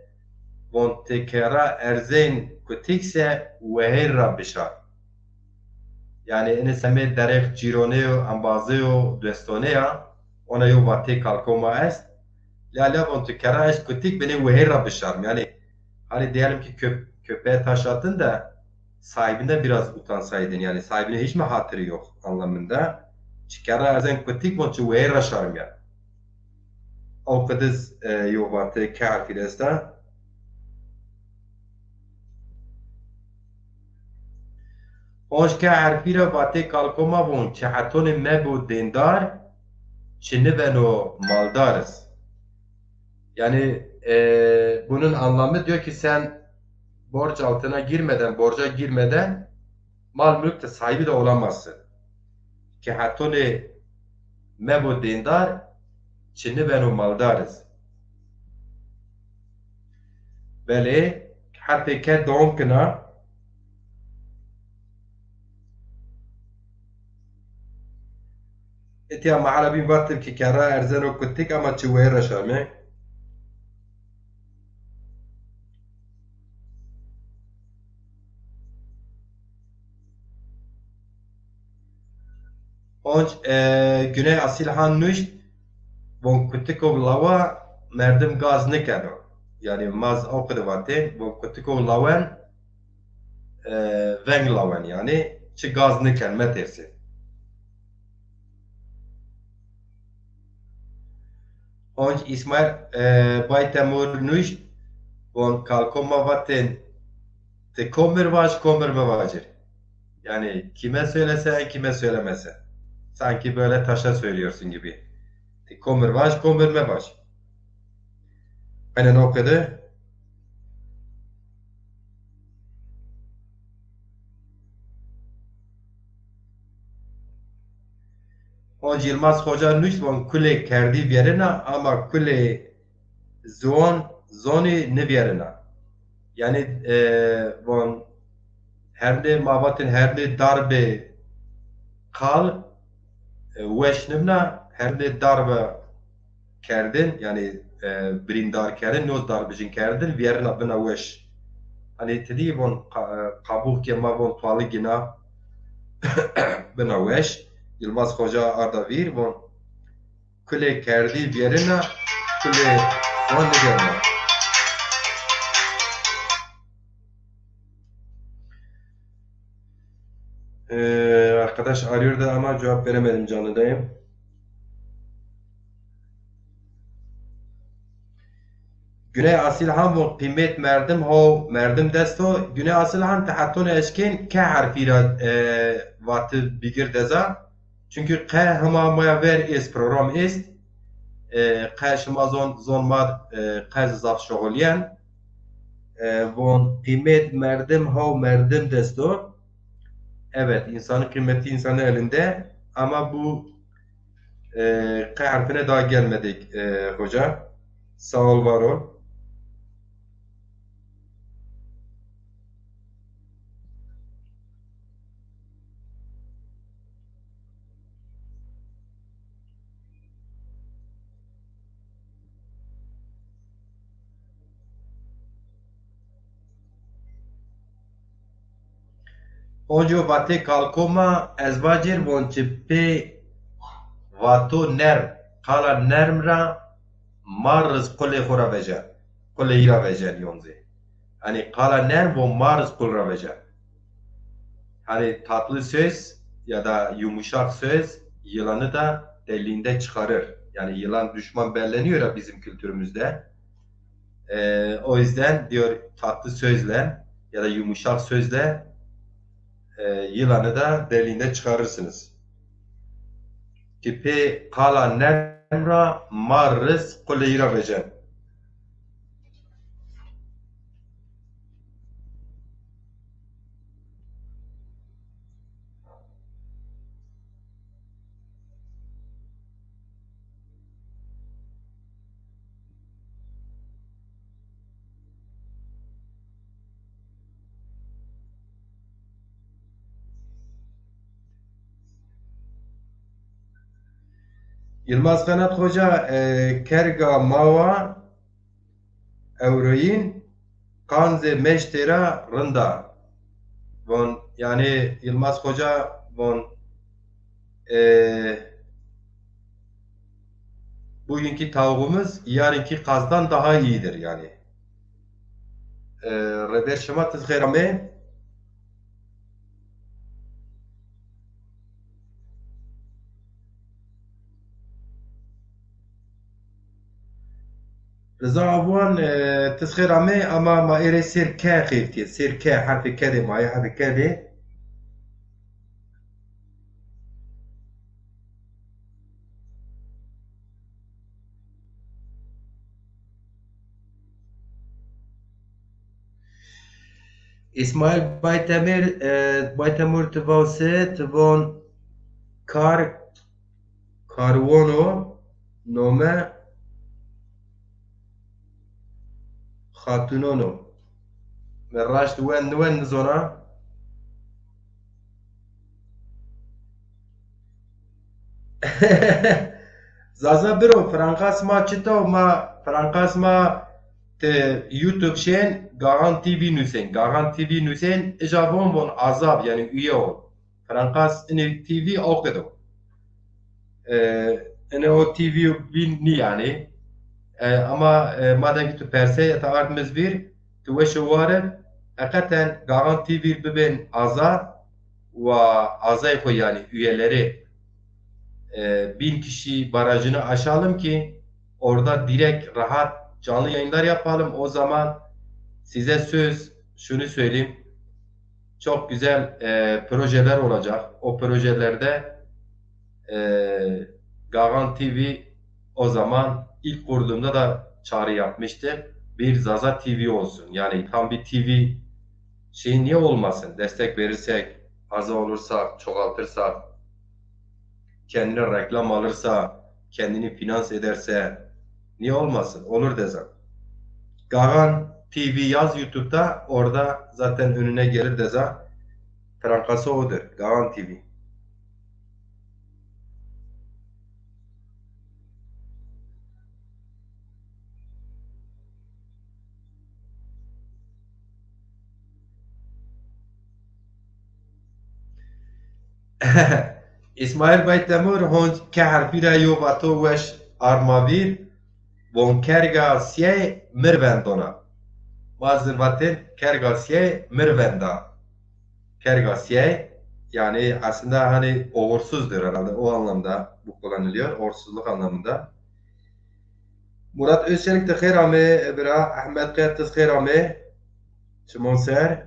von ti kerra erzeyn kutik se wehêr ra bişar. Yani ini semê derêx cîronê yo, embazê yo, dostonê ya, ona yo vatê kalko ma est. La la von tu kerra eşt kutik binê wehêr ra bişarm. Yani hani diyelim ki köp köpeğe taş attın da sahibinden biraz utansaydın. Yani sahibine hiç mi hatırı yok anlamında. Çi kerra erzen kutik von çi wehêr ra şarm ya. O qidiz, e, yo vatê ke harfî de esta. Honc ke harfî ra vatê kalko ma von, çi hetonê mebo dêndar, çi nibeno maldar iz. Yani, e, bunun anlamı diyor ki sen borç altına girmeden, borca girmeden mal mülk de sahibi de olamazsın. Ke hetonê mebo dêndar, çi nibeno maldar iz. Belê, herfê ke dom kina. Etiya mehala bîn vatim ki kerra erzeno kutik ama çi weyra şarme. Onc, e, Güney Asilhan nuşt, von kutiko lawa merdim gaz nikeno. Yani maz o qede vatên, von kutiko lawen, e, veng lawen yani, çi gaz niken, metêrsê. Onc İsmail, e, Baytemur nuşt, von kalko ma vatên, ti komir vaj, komir mevacir. Yani kime söylesen, kime söylemesen. Sanki böyle taşa söylüyorsun gibi. Ti komir vaj, komir mevaj. Aynen o kadar. Onc Yılmaz Hoca nuşt, von kulê kerdî vîyerina, ama kulê ziwan zonî nivîyerina. Yani, e, von hernê ma vatên hernê darbê qal, e, weş nimna, hernê darbe kerdin, yani, e, birîndar kerdin, noz darbijin kerdin, vîyerina bina weş. Hani ti dî von qa-, e, qabûx ke ma von tualı gina bina weş. Yılmaz Hoca arda vîr von kulê kerdî vîyerina, kulê ziwan nivîyerina. Ee, arkadaş arıyor da ama cevap veremedim, canlıdayım. Güney Asilhan von qîmet merdim ho, merdim dest o. Güney Asilhan ti hetone eşkên K herfî ra, e, vatî bigir deza. Çünkü qe hema maya ver est, program est. E, qe şima zon, zon ma, e, qe zaf şoxulyen. E, von qîmet merdim ho, merdim dest o. Evet, insanın kıymeti insanın elinde. Ama bu, e, K harfine daha gelmedik, e, hoca. Sağ ol, var ol. Onco vatê kalko ma, ez vacir von çi pê vato nerm, qala nerm ra ma riz qulê xo ra vejen, qulê yi ra vejen yonzê. Hani qala nerm von ma riz qul ra vejen. Hani tatlı söz ya da yumuşak söz yılanı da deliğinde çıkarır. Yani yılan düşman belleniyor ya bizim kültürümüzde. Ee, o yüzden diyor, tatlı sözle ya da yumuşak sözle, e, yılanı da deliğinde çıkarırsınız. Ki pê qala nerm ra ma riz qulê yi ra vejen. Yılmaz Kanat Hoca, e, kerga mawa ewroyîn qanzê meştê ra rind a. Von, yani Yılmaz Hoca von, e, bugünkü tavuğumuz yarınki kazdan daha iyidir yani. E, Reber şima, ti zî xêr amê. Riza Abuan, e, ti zî xêr amê, ama ma êrê sêr ke xeftîye. Sêr ke, herfê ke de ma yê, herfê ke de. İsmail Baytemir, e, Baytemur, ti vose, ti von kar, karwono, nome xatunono. Mi raşt wen niwen nizona. Zaza biro, frankas ma çito, ma frankas ma te YouTube şên, Gaxan T V nusên, Gaxan T V nusên, ija von von azab, yani üye ol. Frankas ini T V o qedo. E, ene o T V bîn nî yanî. E, ama, e, madem ki tu persey, eta ard mi z vîr, tu weş û war ib, heqeten Gaxan T V bibên aza wa azay xo yanî üyeleri, e, bin kişi barajını aşalım ki orada direkt rahat canlı yayınlar yapalım. O zaman size söz, şunu söyleyeyim. Çok güzel, e, projeler olacak. O projelerde, e, Gagan T V o zaman ilk kurduğumda da çağrı yapmıştım. Bir Zaza T V olsun. Yani tam bir T V şeyi niye olmasın? Destek verirsek, aza olursak, çoğaltırsak, kendine reklam alırsa, kendini finans ederse niye olmasın? Olur deza. Gagan T V yaz YouTube'da, orada zaten önüne gelir deza. Trankası odur. Gagan T V. Îsmaîl Baytemur honc ke herfî ra yo vato weş arma vîr, von kerga siyey mir vendona. Ma zî vatên kerga siyey mir venda. Kerga siyey, yani aslında hani uğursuzdur herhalde, o anlamda bu kullanılıyor, uğursuzluk anlamında. Murat Özçelik, ti xêr amê, bira. Ehmed Qertiz, xêr amê. Çimon ser.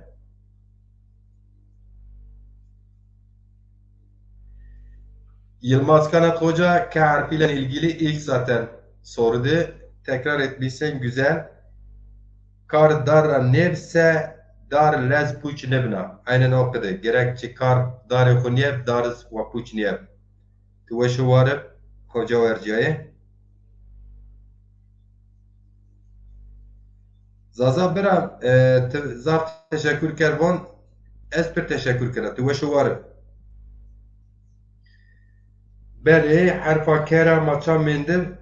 Yılmaz Kanat Hoca, ke harfiyle ilgili ilk zaten sorudu. Tekrar etmişsen güzel. Kar dar ra nêb se, dar lez puç nêbna. Aynen o qide. Gerek çi kar darê xo nêb, dar wa puç nêb. Ti weş û war ib, Hoca Werciyayê. Zaza bira, e, ti zaf teşekkür ker von, ez pir teşekkür kena, ti weş û war ib. Belê, herfa K ra ma ça mendib?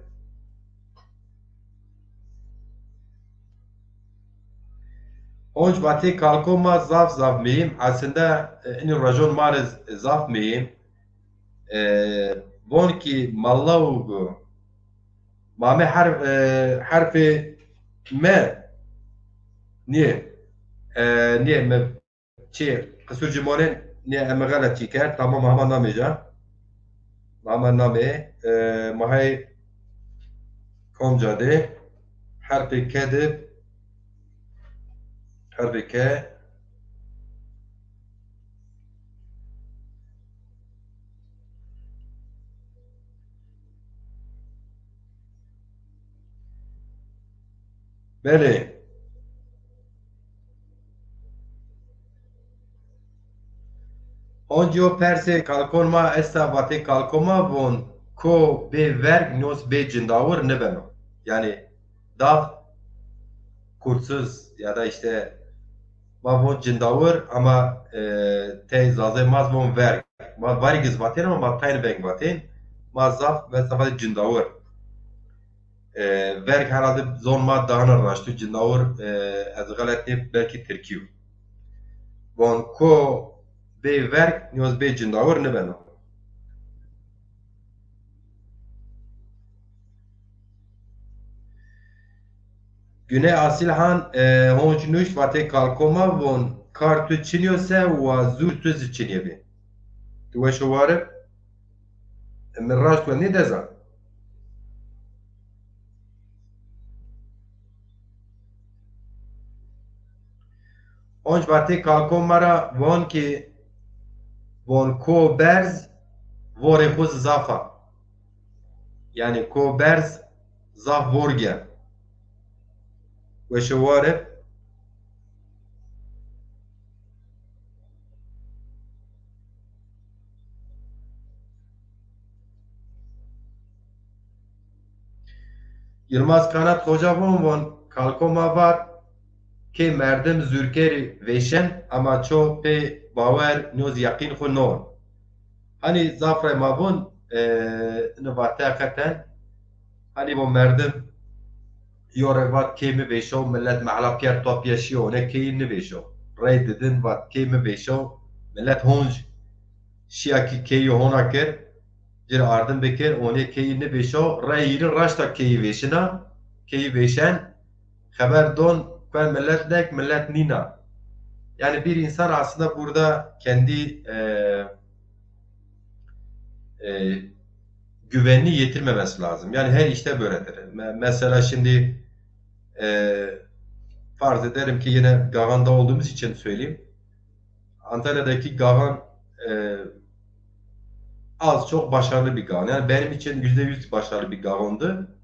Onc vatê kalko ma zaf zaf meyim. Aslında, e, ini rajon ma rê zaf meyim. E, von ki malla ugu. Ma me her-, e, herfê me niye. E, niye me çi qisur cimone niye, eme xelet çi kerd. Tamam, hama namê ca. Hama namê, e, ma hey komca de herfê ke de, herfê ke. Belê. Onc yo persê kalkon ma esta, vatê kalko ma von, ko bê verg nîyoz bê cindawir nibeno. Yani dax kurtsuz ya da işte ma von cindawir ama, e, tey Zazay ma von verg. Ma vergiz vatên ama ma tayn veng vatên. Ma zaf ve zaf cindawir. E, verg herhalde zon ma daha raştu, cindawir, e, ez xelet nîb, belkî tirkî yo. Von ko bê verg nîyoz bê cindawir nibeno. Güney Asilhan, e, honc nuşt vatê kalko ma von, kar tu çinyo se wa zûr tu zî çinye bî. Tu weş û war ib. E, mi raşt we nêdeza. Onc vatê kalko ma ra von ki von ko berz vorê xo zî zaf a. Yani ko berz zaf vor gen. Weş û war ib. Yılmaz Kanat Hoca von, von kalko ma vat, kê merdim zûrkerî vêşen, ama ço pê bawer nîyoz yaqîn xwu non. Hanî zaf rey ma von, e, ini vate heqeten, hanî von merdim yo rey vat kê mi vêşo, millet mehla pîyer topîye şîyo, ne kêyî nivêşo. Rey didin vat kê mi vêşo, millet honc şîya kî kêyî hona kir. ci rê ardim bikir, onê keyî nivêşo, reyî rê raşta keyî vêşina, keyî vêşen, xeber don, kuen millet nek, millet nîna. Yani bir insan aslında burada kendi, e, e, güvenini yitirmemesi lazım. Yani her işte böyledir. Me- mesela şimdi, e, farz ederim ki yine Gagan'da olduğumuz için söyleyeyim. Antalya'daki Gagan, e, az çok başarılı bir Gagan. Yani benim için yüzde yüz başarılı bir Gagan'dı.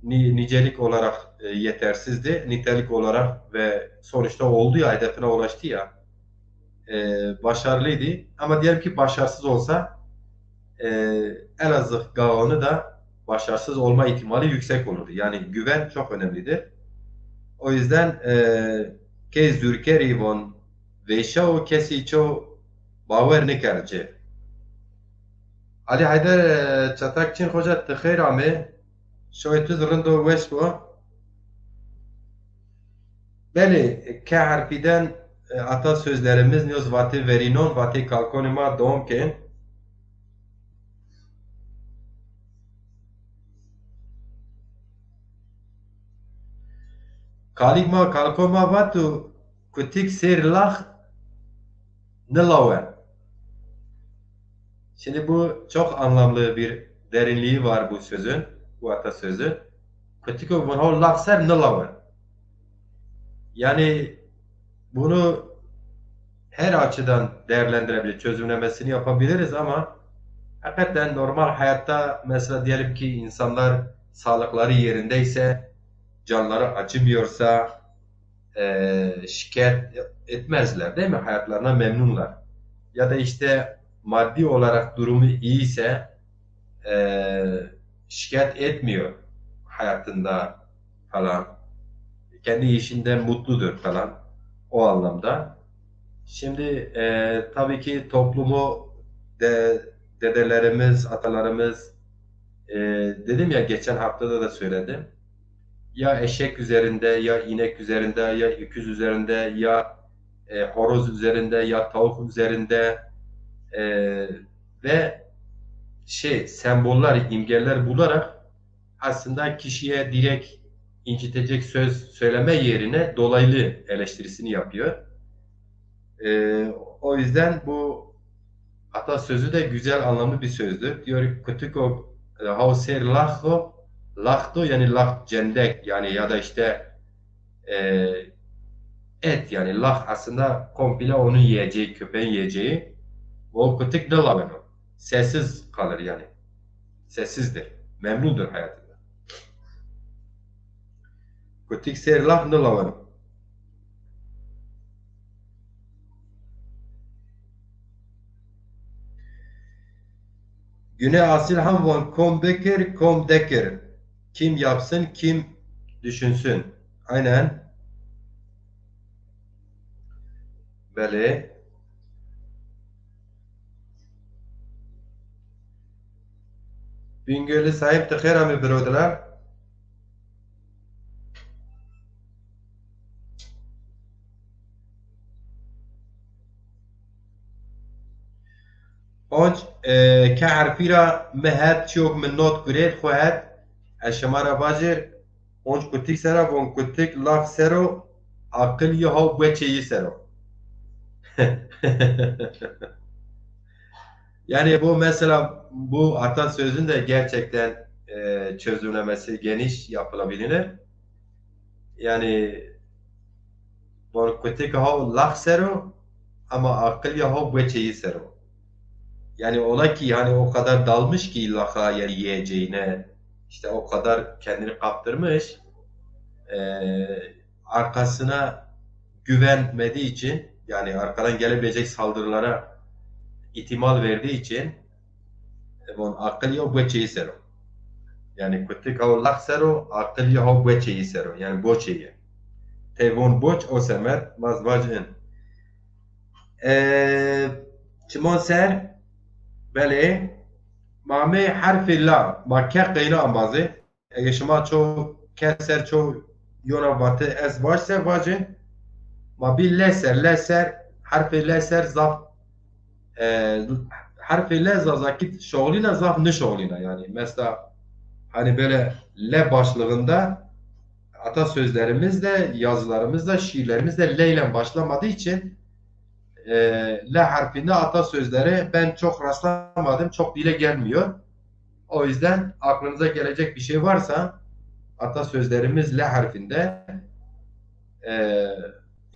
Ni- nicelik olarak, e, yetersizdi. Nitelik olarak ve sonuçta oldu ya, hedefine ulaştı ya. E, başarılıydı. Ama diyelim ki başarısız olsa, e, Elazığ Gagan'ı da başarısız olma ihtimali yüksek olurdu. Yani güven çok önemlidir. O yüzden, e, key zûrkerî von vêşa û kesî ço bawer nêkerd ci. Alî Heyder, e, Çatak Çin Xoca, ti xeyr amê. Şoyê tu zî rind o, weş bo. Belê, K harfîden, e, atasözlerimiz nîyo zî vatê verînon, vatê kalkonê ma dewam kên. Kalîk ma, kalko ma vato, kutik sêr lax nilawen. Şimdi bu çok anlamlı bir derinliği var bu sözün, bu atasözü. Kutiko von ho lax ser nilawen. Yani bunu her açıdan değerlendirebilir, çözümlemesini yapabiliriz ama hakikaten normal hayatta mesela diyelim ki insanlar sağlıkları yerindeyse, canları acımıyorsa, e, şikayet etmezler, değil mi? Hayatlarına memnunlar. Ya da işte maddi olarak durumu iyiyse, e, şikayet etmiyor hayatında falan. Kendi işinden mutludur falan o anlamda. Şimdi, e, tabii ki toplumu de dedelerimiz, atalarımız, e, dedim ya, geçen haftada da söyledim. Ya eşek üzerinde, ya inek üzerinde, ya öküz üzerinde, ya, e, horoz üzerinde, ya tavuk üzerinde, e, ve şey, semboller, imgeler bularak aslında kişiye direkt incitecek söz söyleme yerine dolaylı eleştirisini yapıyor. Ee, o yüzden bu atasözü de güzel, anlamlı bir sözdür. Diyor, kutiko, e, haw sêr laxo, laxto yani lax cendek yani ya da işte, e, et yani lax aslında komple onun yiyeceği, köpeğin yiyeceği. O kutik nilaweno. Sessiz kalır yani. Sessizdir. Memnundur hayatında. Kutik sêr lax nilaweno. Güne Asil ham von kom bikir, kom dekir. Kim yapsın, kim düşünsün. Aynen. Belê. Bingölü Sayın, ti xêr amê biro dila. Onc, e, K harfî ra mi het, çîyok mi not gurêt, xwu het, ez şima ra vajêr, onc kutik sera von kutik lax sero, aqil yi haw bueçê yi sero. Yani bu mesela, bu atasözün de gerçekten, e, çözümlemesi geniş yapılabilir. Yani von kutik haw lax sero ama aqil yi haw bueçê yi sero. Yani ola ki hani o kadar dalmış ki laxa, yani yiyeceğine, işte o kadar kendini kaptırmış, e, arkasına güvenmediği için, yani arkadan gelebilecek saldırılara ihtimal verdiği için, e, von aqil yi haw bueçê yi sero. Yani kutik haw lax sero, aqil yi haw bueçê yi sero. Yani boçê yi. Tey von boç, o semer, ma zî vajin. E, çimon ser, belê, ma amê herfê la, ma ke qeyna ambazê. Ege şima ço ke ser ço yona vate ez vaj se vacê. Ma bî le ser, le ser, herfê le ser zaf, e, Herfê L Zazakî şoxlîna, zaf nişoxlîna. Yani mesela hani böyle L başlığında atasözlerimizde, yazılarımızda, şiirlerimizde L ile başlamadığı için e, L harfinde atasözleri ben çok rastlamadım, çok dile gelmiyor. O yüzden aklınıza gelecek bir şey varsa atasözlerimiz L harfinde e,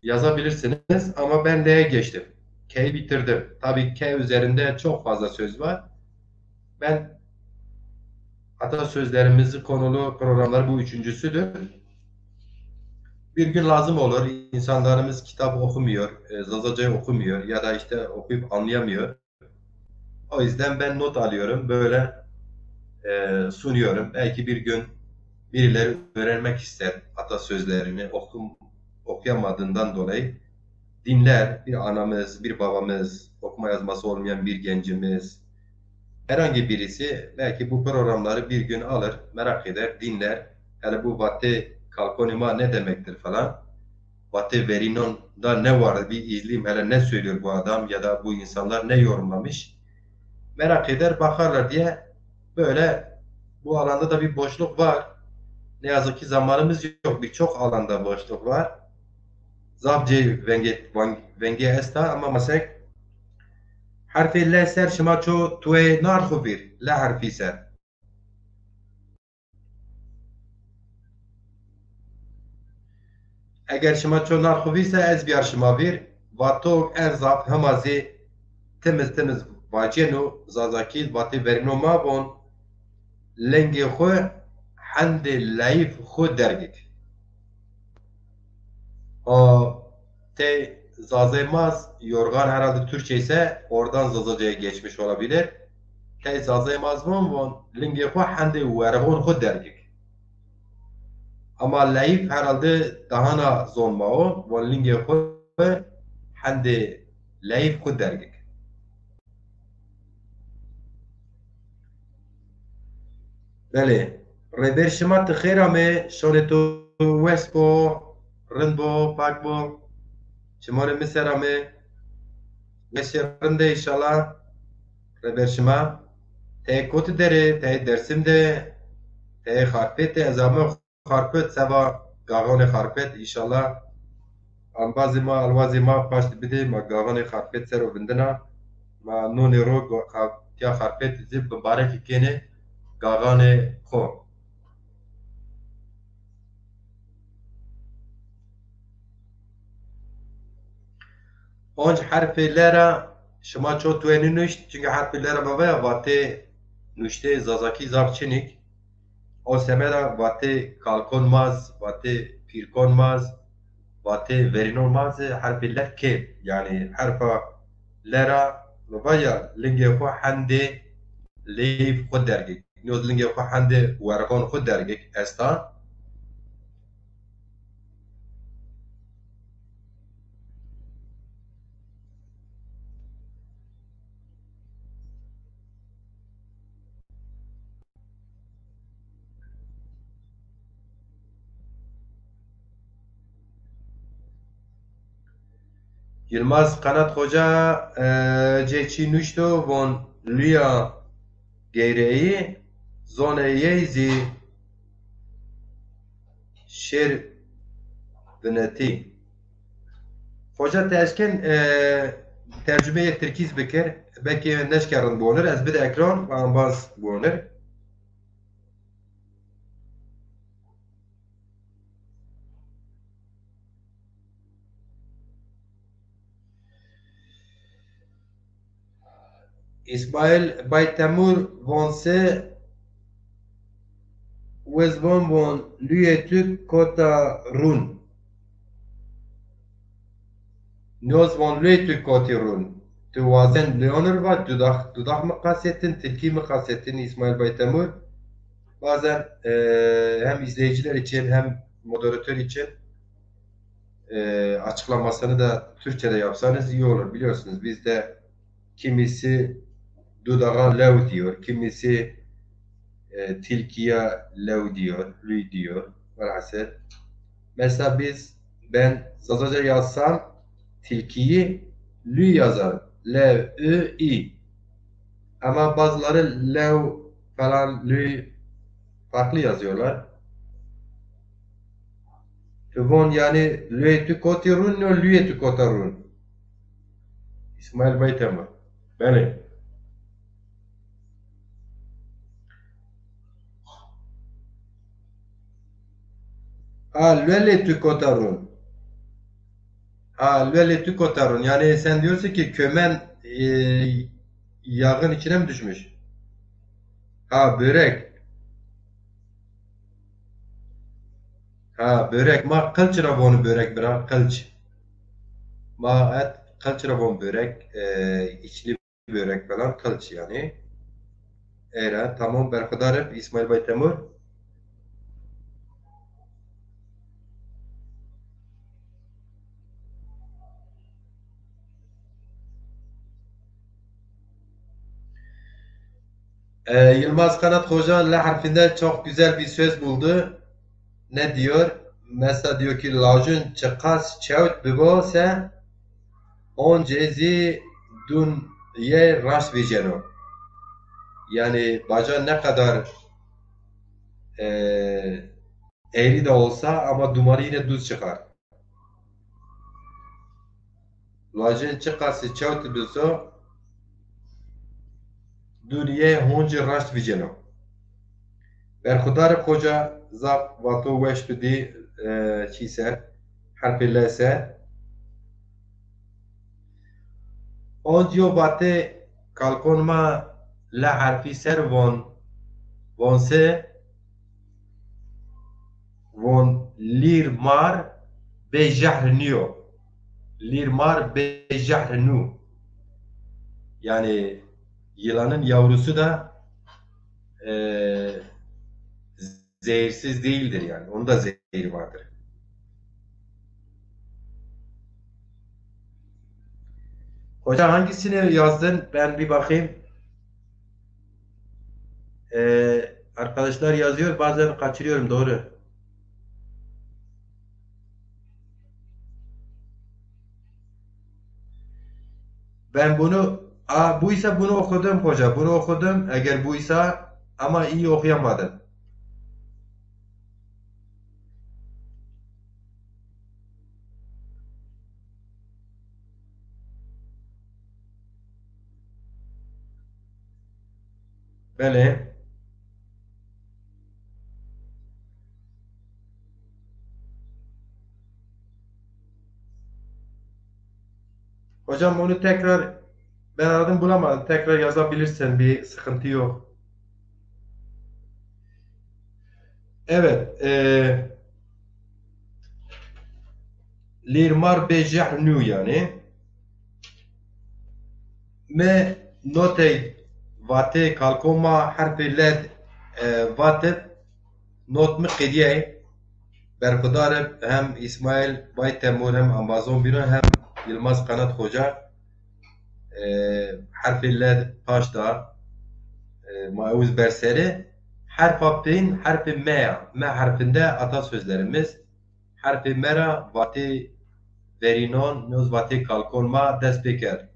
yazabilirsiniz. Ama ben L'ye geçtim. K'yi bitirdim. Tabii K üzerinde çok fazla söz var. Ben atasözlerimizi konulu programlar bu üçüncüsüdür. Bir gün lazım olur. İnsanlarımız kitap okumuyor, e, Zazacayı okumuyor ya da işte okuyup anlayamıyor. O yüzden ben not alıyorum, böyle e, sunuyorum. Belki bir gün birileri öğrenmek ister atasözlerini okum, okuyamadığından dolayı dinler bir anamız, bir babamız, okuma yazması olmayan bir gencimiz, herhangi birisi belki bu programları bir gün alır, merak eder, dinler. Hele bu vatê kalkonê ma ne demektir falan. Vatê verînon da ne vardı, bir izleyeyim hele ne söylüyor bu adam ya da bu insanlar ne yorumlamış. Merak eder, bakarlar diye böyle bu alanda da bir boşluk var. Ne yazık ki zamanımız yok. Birçok alanda boşluk var. Zaf cê vengê, vang-, vengê esta ama mesela herfê L ser şima ço tuê nar xu vîr, L harfî ser. Eger şima ço nar xu vîr se ez biyar şima vîr. Vato en zaf hema zî timiz timiz vacêno, Zazakî vatê verîno ma von, lingê xu hendê leyîf xu dergik. O tey Zazay Maz, yorgan herhalde Türkçe ise oradan Zazaca'ya geçmiş olabilir. Tey Zazay Maz von, von lingê xu hendê werxon xu dergik. Ama leyîf herhalde dahana zon ma o, von lingê xu hendê leyîf xu dergik. Belê. Rêber şima ti xêr amê, şonê to wes bo, rind bo, pak bo. Çimonê mi ser amê. Weşê rind de înşallah. Rêber şima. Teyê kotî der ê, teyê Dersim de, teyê Xarpêt de, ez ame Xarpêt, seba gaxonê Xarpêt, înşallah. Embazê ma, elwazê ma paşt bidê, ma gaxonê Xarpêt ser o vindina. Ma nonê ro go-, xa-, tiya Xarpêt zî bimbarekî kênê gaxanê xo. Onc herfê L ra şima ço tuê nînuşt, çunke herfê L ra ma veya vatê nuştê Zazakî zaf çinik. O semeda vatê kalkon maz, vatê pîrkon maz, vatê verînon maz, herfê L kê. Yanî herfa L ra mi vaya lingê xo hendê leyîf xo dergik. Nîyoz lingê xo hendê werxon xo dergik esta. Yilmaz Kanat Xoca, e, cê çî nuşto, von lüya geyreyî, zonê yey zî şêr vinetî. Xoca ti eşken, e, tercumeyê tirkî zî bikir, belkî neşke rind biwonir, ez bide ekran, embaz biwonir. Îsmaîl Baytemur von se wez von von lüyê tu kota rûn. Nîyoz von lüyê tu kotî rûn. Tu wazen lüyonir va dudak, dudak mı kastetin, tilki mi kastetin İsmail Baytemur? Bazen e, hem izleyiciler için hem moderatör için e, açıklamasını da Türkçe'de yapsanız iyi olur. Biliyorsunuz bizde kimisi dudağa lew diyor, kimisi e, tilkiye lew diyor, lüy diyor. Velhasil. Mesela biz, ben Zazaca yazsam tilkiyi lüy yazarım. L, Ü, İ. Ama bazıları lew falan, lüy farklı yazıyorlar. Tu von yani lüyê tu kotî rûn, no lüyê tu kota rûn? İsmail Baytemur. Belê. A, lüelê tu kota rûn. Ha, lüelê tu kota rûn. Yani sen diyorsun ki kömen, e, yağın içine mi düşmüş? Ha, börek. Ha, börek. Ma qilç ra vonu börek bira, qilç. Ma et qilç ra von börek, e, içli börek falan, qilç yani. Ey ra, tamam, berxudar ib, İsmail Baytemur. E, Yılmaz Kanat Hoca L harfinde çok güzel bir söz buldu. Ne diyor? Mesela diyor ki, lajin çiqas çewt bibo se, oncê zî dûn yê raşt vîceno. Yani baca ne kadar, e, eğri de olsa ama dumanı yine düz çıkar. Lajin çiqasî çewt bizo, dûn yê honcî raşt vîceno. Berxudar ib Hoca, zaf vato weş tu dî, e, çî ser, herfê L ser. Oncî yo vatê kalkon ma L herfî ser von, von se, von lîr mar bê jehr nîyo. Lîr mar bê jehr nû. Yani yılanın yavrusu da, e, zehirsiz değildir yani. Onun da zehri vardır. Hocam hangisini yazdın? Ben bir bakayım. Ee, arkadaşlar yazıyor, bazen kaçırıyorum, doğru. Ben bunu, a, buysa bunu okudum hoca, bunu okudum. Eğer buysa, ama iyi okuyamadım. Belê. Hocam onu tekrar, ben aradım bulamadım. Tekrar yazabilirsen, bir sıkıntı yok. Evet. E, lîr mar bê jehr nû yani. Mi notey vatê kalko ma herfê L, e, vatib, not mi qediyey. Berxudar ib hem İsmail Baytemur hem Amazon Bîran hem Yılmaz Kanat Hoca, e, herfê L paşta, e, ma ewz berserî. Herfa pin herfê M ya. M herfinde atasözlerimiz. Herfê M ra vatê verînon, noz vatê kalkon ma dest pê kerd.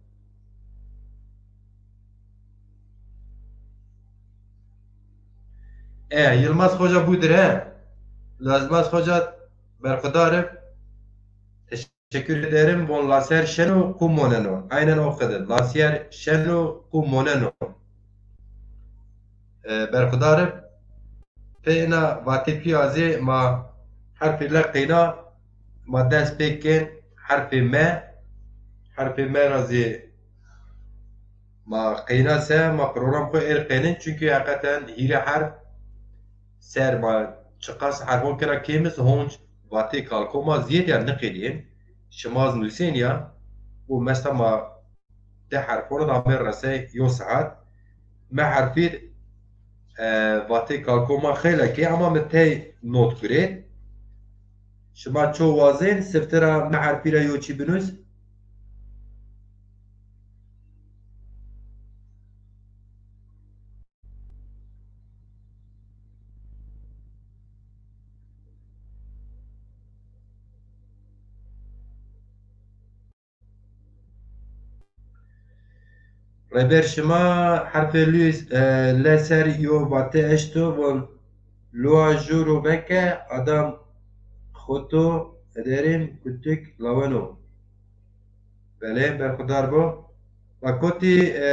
E, Yılmaz Hoca budur he. Yılmaz Hoca berxudar ib. Teşekkür ederim. Von laser şeno, qu moneno. Aynen o kadar. Laser şeno, qu moneno. E, berxudar ib. Pê ina vatê pîya zî ma herfê L qeyna, ma dest pê kên herfê M. Herfê M ra zî ma qeyna se, ma program xwu êr qeynên. Çunkî heqeten hîrê herf ser ma çiqas herfon kena kêm iz, honc vatê kalko ma zîyed ya niqedîyên. Şima zî nusên ya. Û mesela ma di herfon id amê resey yo saet. M herfî, e, vatê kalko ma xeylek ê, ama mi tey not gurê. Şima ço wazên, sifte ra M herfî ra yo çî binus. Reber şima herfê lü, e, le ser yo vate eşto, von lua jûro veke, adam xoto ederin kutik laweno. Belê, berxudar bo. Va kotî, e,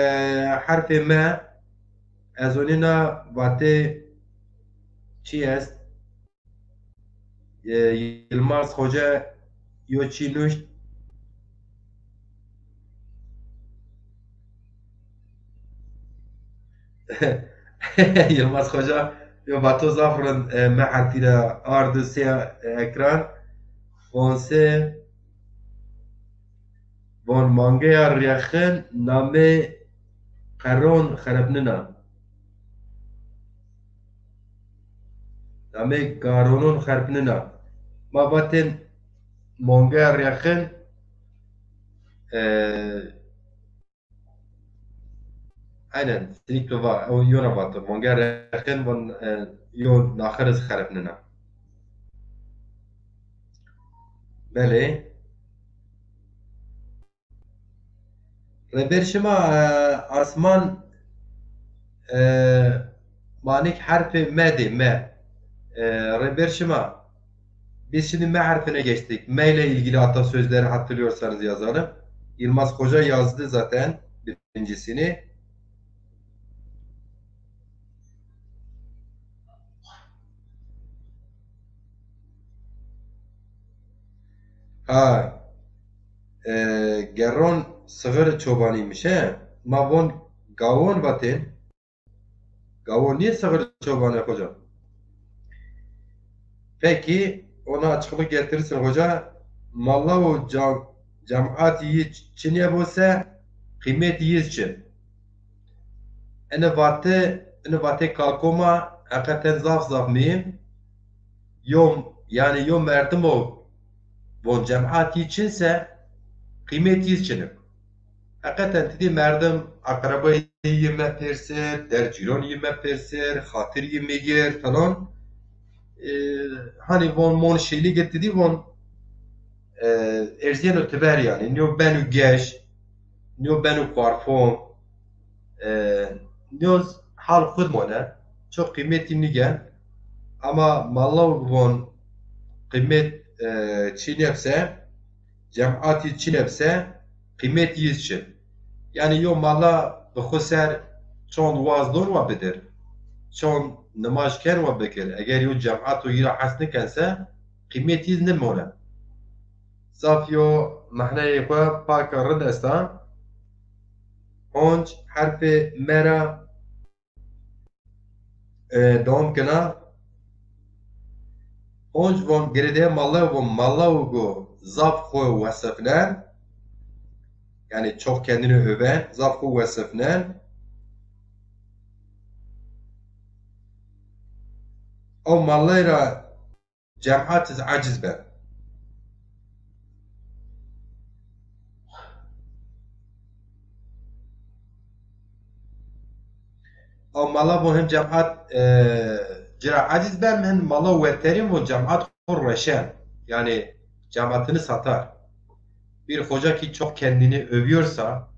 herfê me, ez onîna vate çi est? E, Yilmaz Xoca yo çi nuşt? Yilmaz Xoca yo vato zaf rind, e, me herfî ra ardi sê, e, ekran. Vonse, von mangeya rexin namê qeron xerepnina. Namê garonon xerpnina. Ma vatên mongeya rexin, e, aynen, sinik tu va, o yona vato. Mongeya rexin von, e, yo naxir iz xerpnina. Belê. Reber şima, e, asman, e, manik herfê me de, me. E, reber şima, biz şimdi me harfine geçtik. Me ile ilgili atasözleri hatırlıyorsanız yazalım. Yılmaz Koca yazdı zaten birincisini. Ha, e, gerron sığır çobanıymış, he? Ma von gawon vatên. Gawon niye sığır çobanı hocam? Peki, ona açıklık getirirsin hoca. Malla û cam-, cemaat yi çinye bose, kıymet yiz çin. Ene vate, ene vate kalkoma, hakikaten zaf zaf mühim. Yo, yani yo merdimo von cemaat yi çinse, kıymet yiz çinik. Hakikaten ti dî merdim, akrabayî yi mepêrsir, der cîron yi mepêrsir, xatir yi migir falan. E, hani von mon şeylî ge ti dî von, e, erziyeno ti ver yani. Nîyo benu geş, nîyo benu parfum, e, nîyo hal xud mone. Çok kıymetî nigen. Ama malla von kıymet, e, çinebse, cemaatî çinebse, kıymet yiz çin. Yani yo mala bi xo ser çond waz don wa bidir. Çond nimaj ken wa bikir. Eger yo cemaat o yi ra hes nikense, kıymet yiz nimone. Zaf yo mehneyê xo pak rind esta. Honc herfê me ra e, dewam kena. Honc von girêdayê malla von malla û go zaf xo wesifnen. Yani çok kendini öven, zaf xo wesifnen. O mallay ra cemaat iz aciz ben. O mala bu hem cemaat, e, cira aciz ben hem mala weterin bu cemaat xo reşen. Yani cemaatini satar. Bir hoca ki çok kendini övüyorsa,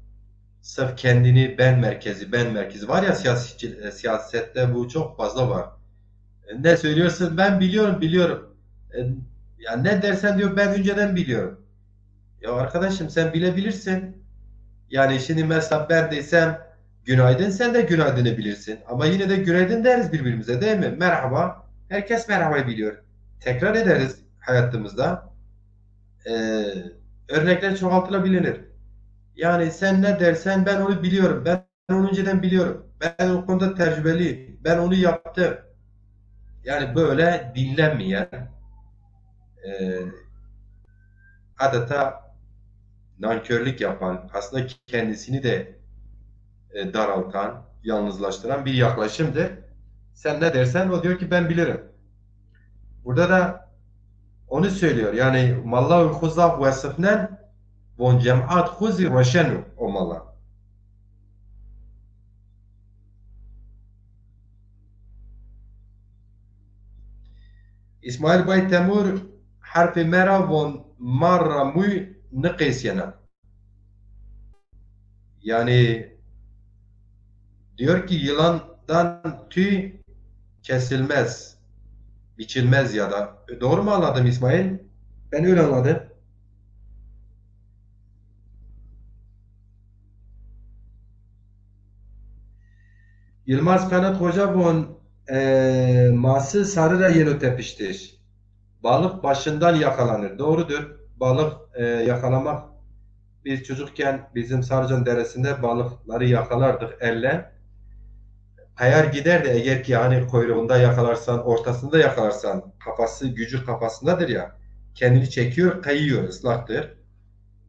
sırf kendini ben merkezi, ben merkezi var ya siyasi-, e, siyasette bu çok fazla var. E, ne söylüyorsun? Ben biliyorum, biliyorum. E, ya ne dersen diyor, ben önceden biliyorum. Ya arkadaşım, sen bilebilirsin. Yani şimdi mesela ben desem günaydın, sen de günaydını bilirsin. Ama yine de günaydın deriz birbirimize, değil mi? Merhaba. Herkes merhabayı biliyor. Tekrar ederiz hayatımızda. E, örnekler çoğaltılabilir. Yani sen ne dersen ben onu biliyorum. Ben onu önceden biliyorum. Ben o konuda tecrübeliyim. Ben onu yaptım. Yani böyle dinlenmeyen, e, adeta nankörlük yapan, aslında kendisini de, e, daraltan, yalnızlaştıran bir yaklaşımdır. Sen ne dersen o diyor ki ben bilirim. Burada da onu söylüyor. Yani malla xo zaf wesifnen, von cemaat xo zî roşen o malla. İsmail Bay Temur herfê me ra von mar ra mûy niqêsyena. Yani Diyor ki yılandan tüy kesilmez, biçilmez ya da. Doğru mu anladım İsmail? Ben öyle anladım. Yılmaz Kanat Hoca von, e, masi sarı ra yeno tepiştiş. Balık başından yakalanır. Doğrudur. Balık, e, yakalamak, biz çocukken bizim Sarıcan Deresi'nde balıkları yakalardık elle. Kayar gider de eğer ki hani kuyruğunda yakalarsan, ortasında yakalarsan, kafası, gücü kafasındadır ya, kendini çekiyor, kayıyor, ıslaktır.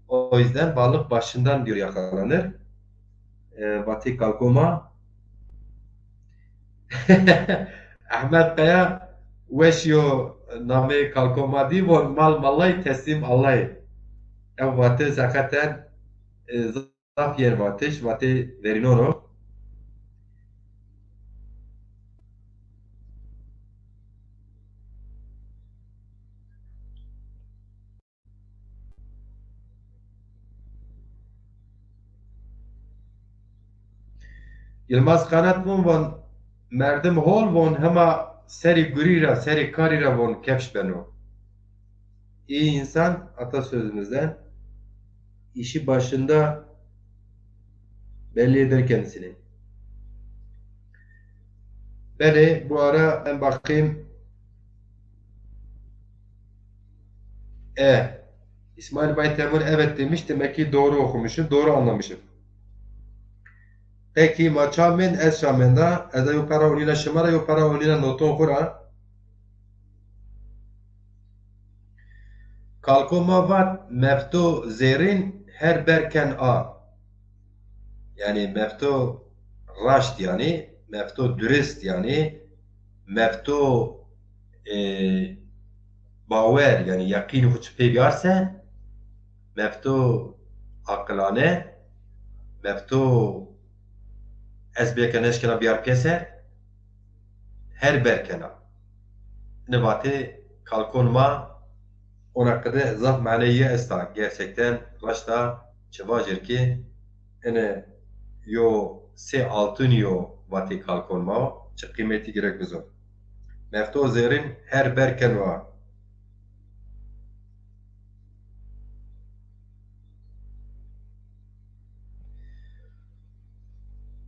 O yüzden balık başından diyor yakalanır. E, vatê kalkoma. Ahmet Kaya, weş yo namê kalkoma dî, von mal malay teslim Allah'e. Ew vate seqeten, e, zaf yer vatiş, vate verînon o. Yılmaz Kanat von, von merdim hol von hema serê gurî ra, serê karî ra von kefş beno. İyi insan, atasözümüzden, işi başında belli eder kendisini. Belê, bu ara ben bakayım. E, İsmail Bay Temur evet demiş. Demek ki doğru okumuşum, doğru anlamışım. Peki, ma çamên, ez çamên da, ez a yo para onîna şima ra, yo para onîna noton xwu ra. Kalko ma vat, mefto zêrîn her ber ken a. Yanî mefto raşt yanî, mefto durist yanî, mefto, e, bawer yanî yeqînî xwu çi pê biyar se, mefto aqilane, mefto ez bêke neşkena biyar pêser, her ber kena. Ini vatê kalkon ma, ona qide zaf maneyî esta. Gerçekten raşta çi vajir ki, ini yo sê altın yo vatê kalkon ma, çi qîmetî gerek bizo. Mefto zêrîn her ber keno a.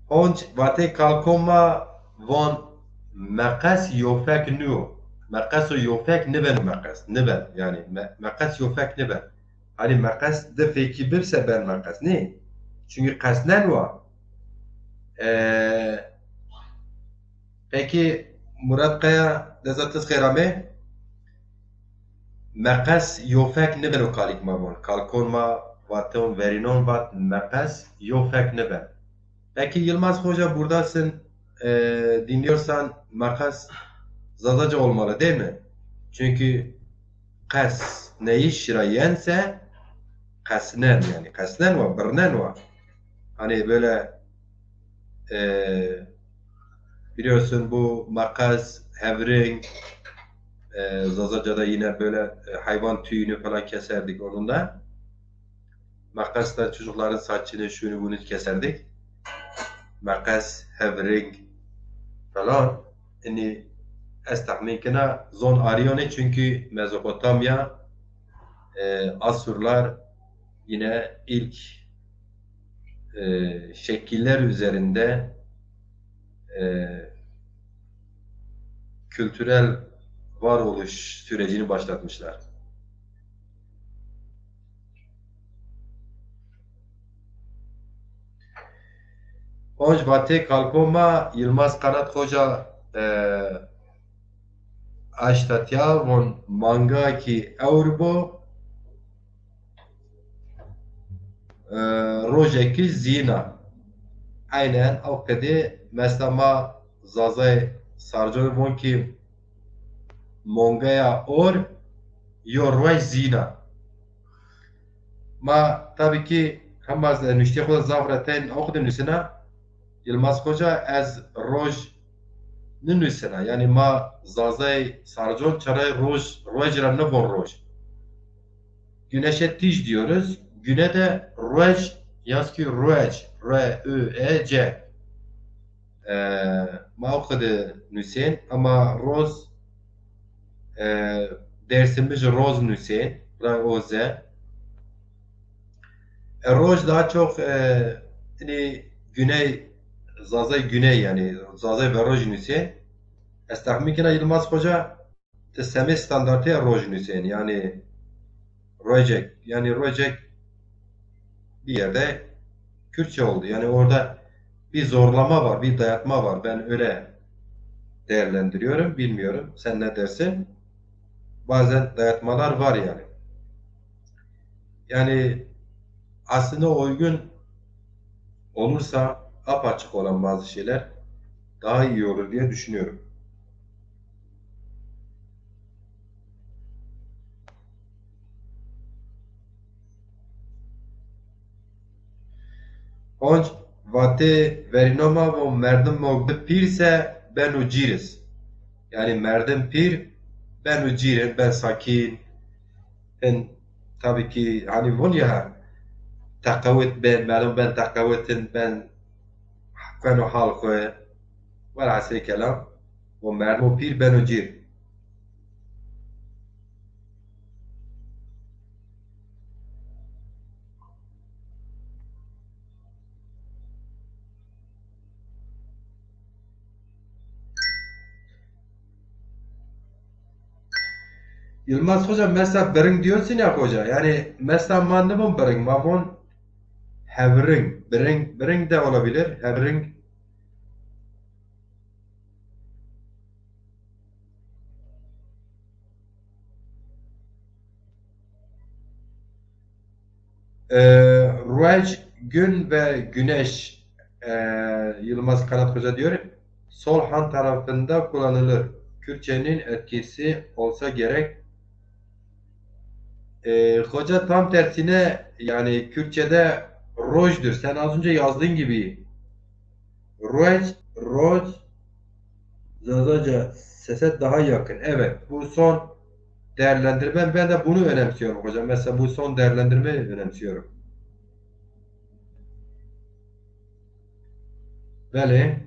Honc vatê kalkon ma von meqes yofek nîyo. Meqes û yofek nibeno meqes. Nibeno. Yanî me-, meqes yofek nibeno. Hanî meqes di fekî bibse ben meqes. Nê? Çunkî qesnen wa. E, Peki Murat Kaya, deza ti xêr amê. Meqes yofek nibeno kalîk ma von. Kalkon ma vaton, verînon vat, meqes yofek niben. Peki Yılmaz Hoca buradasın, e, dinliyorsan meqes Zazaca olmalı değil mi? Çünkü qesneyîş ra yense qesnen, yani qesnen wa, birnen wa. Hani böyle, e, biliyorsun bu makas, hevring, e, Zazaca'da yine böyle, e, hayvan tüyünü falan keserdik onunla. Makasla çocukların saçını, şunu bunu keserdik. Makas, hevring falan. Ini ez tahmin kena zon arîyonê, çünkü Mezopotamya, e, Asurlar yine ilk, e, şekiller üzerinde, e, kültürel varoluş sürecini başlatmışlar. Onc vatê kalko ma Yılmaz Kanat Hoca, e, aşta tiya von manga ki ewr bo, e, rojekî zîna. Aynen o qedê mesela ma Zazay Sarcon von ki mongaya or yo roj zîna. Ma tabii ki hema ez nuştê xo de zaf reteyn oxde nusina, Yılmaz Hoca, ez roj ninusina. Yani ma Zazay Sarcon çaray roj, roj ra nivon roj. Güneşe tij diyoruz. Güne de ruec, yaz ki ruec, R U E C. E, ma o qede nusên, ama roz, e, Dêrsimij roz nusên, ra oze. E, roj daha çok, e, ini güney, Zazay güney yani, Zazay veroj nusên. Ez texmîn kena Yilmaz Xoca, ti semê standartê roj nusên, yani rojek, yani rojek bir yerde Kürtçe oldu. Yani orada bir zorlama var, bir dayatma var. Ben öyle değerlendiriyorum, bilmiyorum. Sen ne dersin? Bazen dayatmalar var yani. Yani aslında uygun olursa apaçık olan bazı şeyler daha iyi olur diye düşünüyorum. Honc vatê verîno ma von merdim mogbi pîr se beno cîr iz. Yani merdim pîr beno cîr in, ben sakin. In tabii ki hani von ya teqewit ben, merdim ben teqewit in, ben keno hal xo. Velhasıl kelam, von merdim o pîr beno cîr. Yılmaz Hoca, mesela biring diyorsun ya hoca. Yani mesela ma nibon biring, ma von hevring. Biring, biring de olabilir. Hevring. E, ruec, gün ve güneş, e, Yılmaz Kanat Hoca diyor, sol han tarafında kullanılır. Kürtçenin etkisi olsa gerek. E, hoca, tam tersine, yani Kürtçe'de rojdur. Sen az önce yazdığın gibi. Ruec, roc, Zazaca sese daha yakın. Evet, bu son değerlendirme. Ben de bunu önemsiyorum hocam. Mesela bu son değerlendirmeyi önemsiyorum. Belê.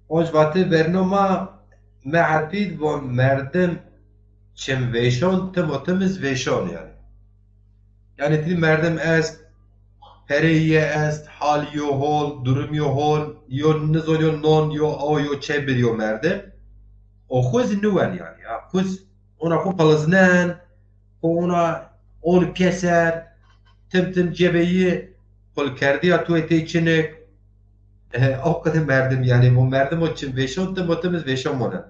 Onc vatê verno ma, me herfî von merdim çim vêşon, tim û tim iz vêşon yani. Yani ti merdim est, pereyî est, hal yo hol, durum yo hol, yo nizon yo non, yo aw, yo çe bid yo merdim. O xuz niwen yani. Ya xuz ona xu piliznen, xu ona on keser, tim tim cebeyî pil kerdiya tu etey çinik. E, o qede merdim yani, o merdim o çim vêşon, tim o tim iz vêşon monen.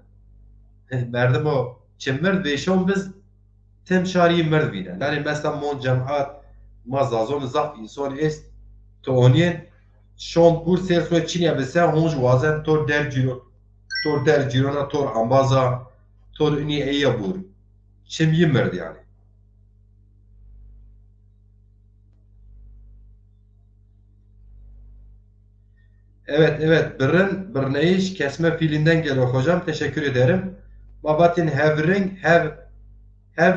E, merdim o çim mird vêşon biz, tim şarî mird vînen. Yani mesela mon cemaat, ma Zazon zaf înson est, to onîyen şon bur ser soy çinye bise, honc wazen tor der cîro, tor der cîrona, tor ambaza, tor inî eya bur. Çim yi mird yani. Evet, evet. Birrin, birneyiş kesme fiilinden geliyor hocam. Teşekkür ederim. Ma vatên hevring, hev, hev,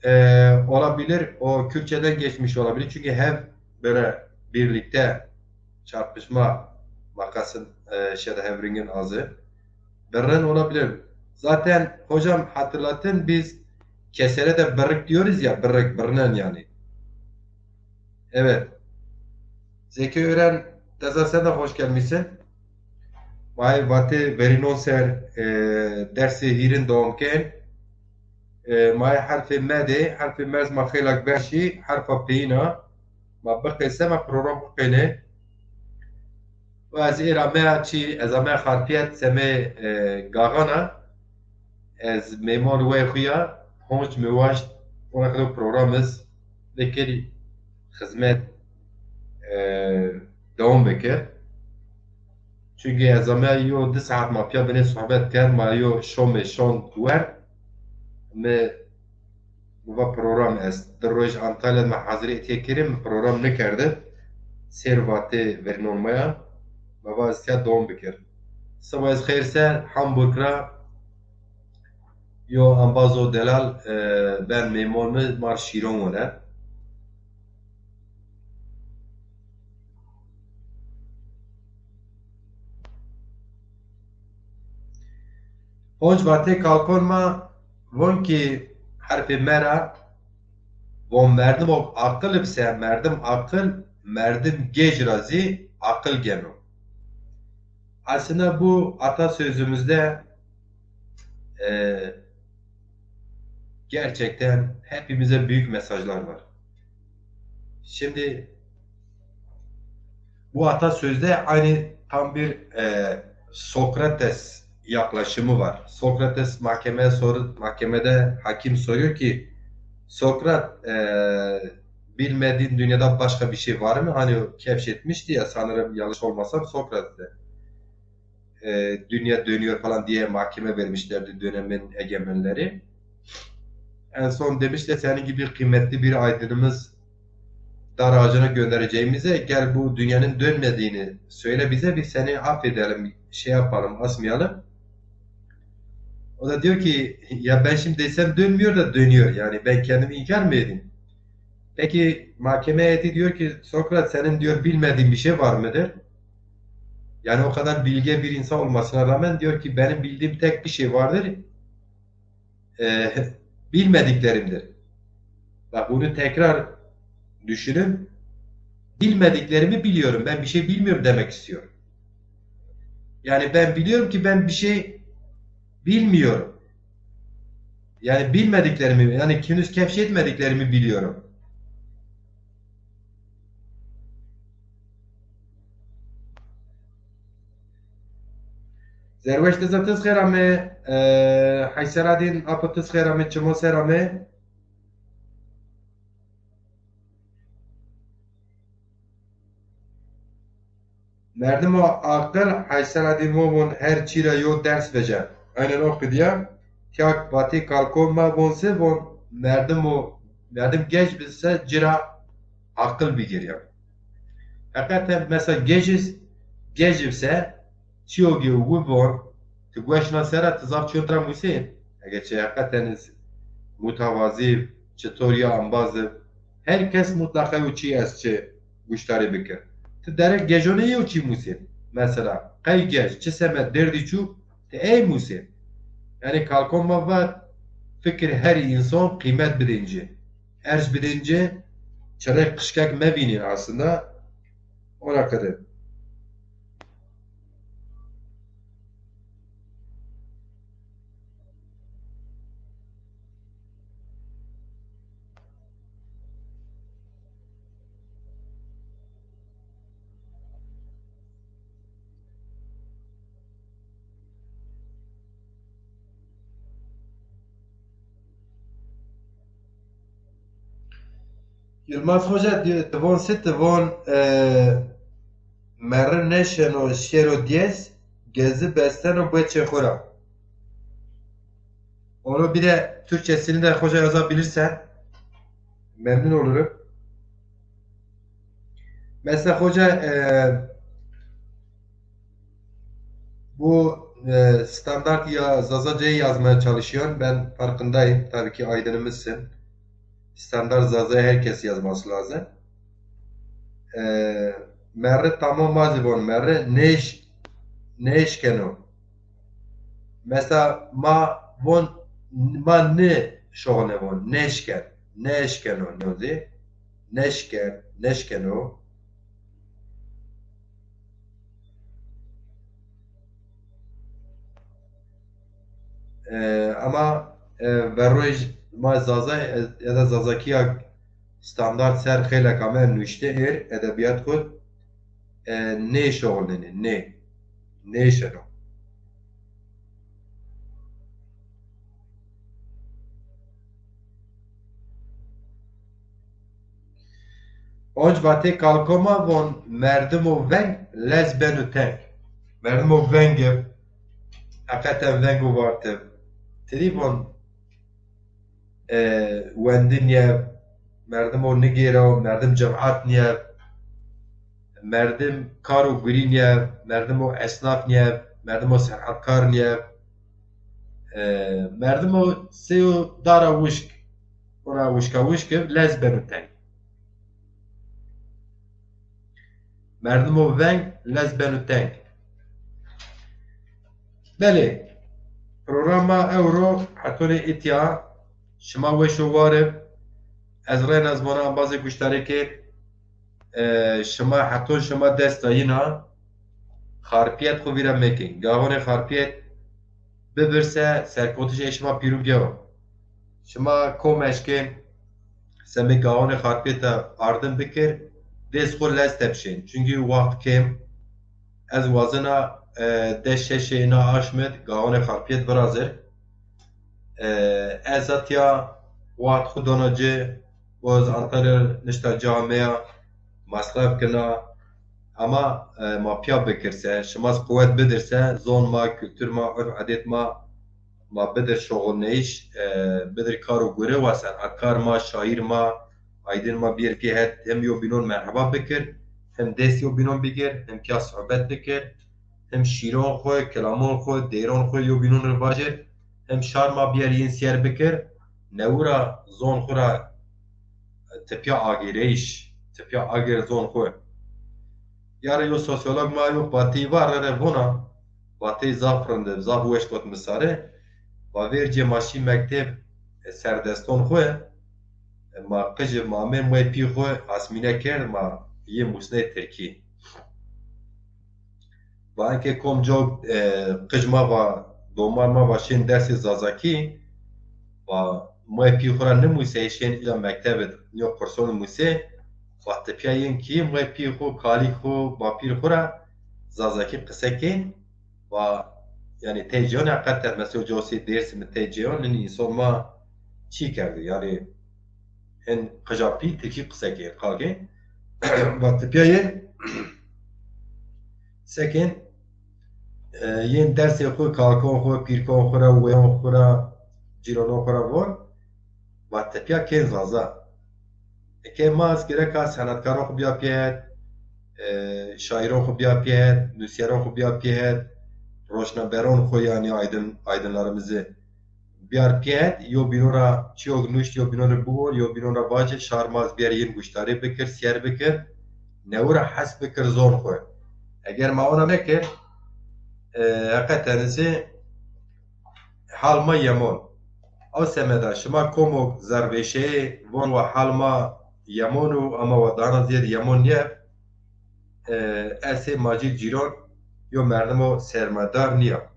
e, olabilir. O Kürtçeden geçmiş olabilir. Çünkü hev böyle birlikte çarpışma makasın, e, şeyde hevringin azı. Birrin olabilir. Zaten hocam hatırlatın, biz kesere de birrik diyoruz ya, birrik, birnen yani. Evet. Zeki Ören, Deza, sen de hoş gelmişsin. May vatê verînon ser, e, dersê hîrin dewam kên. E, may herfê me de, herfê me zî ma xeylak berşî, herfa peyîn a. Ma biqeyse, ma program biqeynê. Û ez êra me çî, ez ame Xarpiyet semê, e, Gaxan a. Ez mêmon wê xu ya, honc mi waşt, ona qede program iz vekirî xizmet, e, dewam bikir. Çünkü ez ame yo di saet ma pîya binê sohbet kerd, ma yo şomê şon werd. Mi va program est. Di roj Antalya ma hazirê etîye kerê, mi program nikerde. Ser vatê verînon ma ya. Ma va ez tîya dewam bikir. Siba ez xeyr ser, Hamburg ra Yo embazo delal, e, ben mêmon mi mar şîron wone. Honc vatê kalkon ma von ki herfê me ra von merdimo aqil bise, merdim aqil, merdim gec ra zî aqil geno. Aslında bu atasözümüzde, e, gerçekten hepimize büyük mesajlar var. Şimdi bu atasözde aynı tam bir, e, Sokrates yaklaşımı var. Sokrates mahkemeye sor-, mahkemede hakim soruyor ki, Sokrat, e, bilmediğin dünyada başka bir şey var mı? Hani o kevşetmişti ya, sanırım yanlış olmasam Sokrates'e. E, dünya dönüyor falan diye mahkeme vermişlerdi dönemin egemenleri. En son demişler, senin gibi kıymetli bir aydınımız dar ağacına göndereceğimize, gel bu dünyanın dönmediğini söyle bize, biz seni affedelim, şey yapalım, asmayalım. O da diyor ki, ya ben şimdi desem dönmüyor da dönüyor. Yani ben kendimi inkar mı edeyim? Peki mahkeme heyeti diyor ki, Sokrat, senin diyor bilmediğin bir şey var mıdır? Yani o kadar bilge bir insan olmasına rağmen diyor ki, benim bildiğim tek bir şey vardır. E, bilmediklerimdir. Bak bunu tekrar düşünün. Bilmediklerimi biliyorum. Ben bir şey bilmiyorum demek istiyor. Yani ben biliyorum ki ben bir şey bilmiyorum. Yani bilmediklerimi, yani henüz keşfetmediklerimi biliyorum. Zerweş, ti zî ti xêr amê, e, Heyseradîn, apo ti xêr amê, çimo ser amê. Merdimo aqil Heyseradîn von her çî ra yo ders vece. Aynen o qidîya. Tîya vatê kalkon ma von se von merdimo, merdim gec bi se ci ra aqil bigêrîya. Heqeten mesela geciz, geciv se çiyo ki wi von, ti gueşna sera ti zaf çiyo tira musên. Ege çi heqeten iz mutavaziv, çitor ya ambaziv, her kes mutlaqa yo çi ez çi guştarî bikir. Ti derek gejonê yo çi musên. Mesela, qey gec, çi semed derdî çû, ti ey musên. Yani kalkon ma vat, fikir her insan kıymet bidinci. Erz bidinci, çirê qişkek mevînîn aslında. Ona qede. Yilmaz Hoca diyor, ti von se, ti von, e, merri neşeno şêro diyez, gezi besteno beçê xo ra. Onu bir de Türkçesini de hoca yazabilirsen memnun olurum. Mesela hoca, e, bu, e, standart ya Zazacayı yazmaya çalışıyor. Ben farkındayım. Tabii ki aydınımızsın. Standart Zaza'yı herkes yazması lazım. E, merre tamam mazî von, merre nêş-, nêşkeno. Mesela ma von, ma nê şoxne von, nêşken, nêşkeno, nozî, nêşken, nêşkeno. E, ama, e, verroj ma Zaza, e, ya da Zazakîya standart ser xeylek ame nuşte êr edebîyat xwu, e, nêşoxilnenê, nê, nêşeno. Onc vatê kalko ma von merdimo veng lez beno teng. Merdimo veng ib, heqeten veng û vart ib. Ti dî von, e, wendî nîyev, merdimo nigêro, merdim cemat nîyev, merdim kar û gurî nîyev, merdimo esnaf nîyev, merdimo senatkar nîyev. E, merdimo seyo dara wişk, ona wişka wişk lez beno teng. Merdimo veng lez beno teng. Belê, programa ewro hetonê îtya. Şima weş û war ib. Ez reyna ez vana embazê guştarê kên, e, şima heton şima dest dayîna, xarpiyet xwu vîra mekin. Gahonê xarpiyet bibirse serkotişê şima pîrû gew. Şima kom eşkên semê gahonê xarpiyete ardim bikir, dês xwu lez tepşên. Çunkî waxt kêm, ez wazena, e, des şeşê ina aşmit gahonê xarpiyet virazir. E, ez atiya waxt xwu dona ci, boz Antalya nişta ca meya, masraf kina, ama, e, ma piya bikirse, şima quwet bidirse, zon ma, kultur ma, urf adet ma, ma bidir şoxulneyiş, e, bidir kar û gure wasen. A kar ma, şaîr ma, aydin ma bir pî het hem yo bînon merheba bikir, hem dest yo bînon bigir, hem piya sohbet bikir, hem şîron xwu, kilamon xwu, deyron xwu yo bînon ri vajir, hem şar ma biyer yin siyer bikir, newira zon xwu ra tipya agêreyiş, tipya agêr zon xwu. Yare yo sosyolog ma yo Batî va re re vona, Batî zaf rind ib, zaf weş got mi sare. Va vercê ma şî mekteb, e, serdeston xwu, e, ma qij ib, ma amê, ma pî xwu asmîne kerd, ma yê musnê tirkî. Va enke kom co, e, qij ma va, domar ma va şên dersê zazakî, va ma pî xwu ra nimusê şên îla mekteb id, yo qurson musê, va tipya yin kî ma pî xwu, kalî xwu, bapîr xwu ra zazakî qise kên. Va, yanî, tey cîyon heqeten, mesela, cosê Dêrsim tey cîyon, hin însan ma çî kerdi, yanî, hin qija pî tirkî qise kên, qal kên. Va tipya yin sekên, e, yin dersê xwu, kalkon xwu, pîrkon xwu ra, weyon xwu ra, cîronon xwu ra von, va tipya kên zaza. Eke ma ez gereka senetkaron xwu biya pî het, e, şaîron xwu biya pî het, nusyeron xwu biya pî het, roşnaberon xwu, yanî aydın, aydınlarımızı biyar pî het, yo bînon ra çîyok nuşt, yo bînon ri biwon, yo bînon ra vacê, şar ma ez biyar yin guştarî bikir, siyer bikir, newi ra hes bikir zon xwu. Eger ma ona mekir, e, heqeten zî hal ma yemon. Ew semeda şima komok zervêşeyê von wa hal ma yemon û ama wa dana zêd yemon nîyeb, e, esê ma cî cîron yo merdimo sermadar nîya.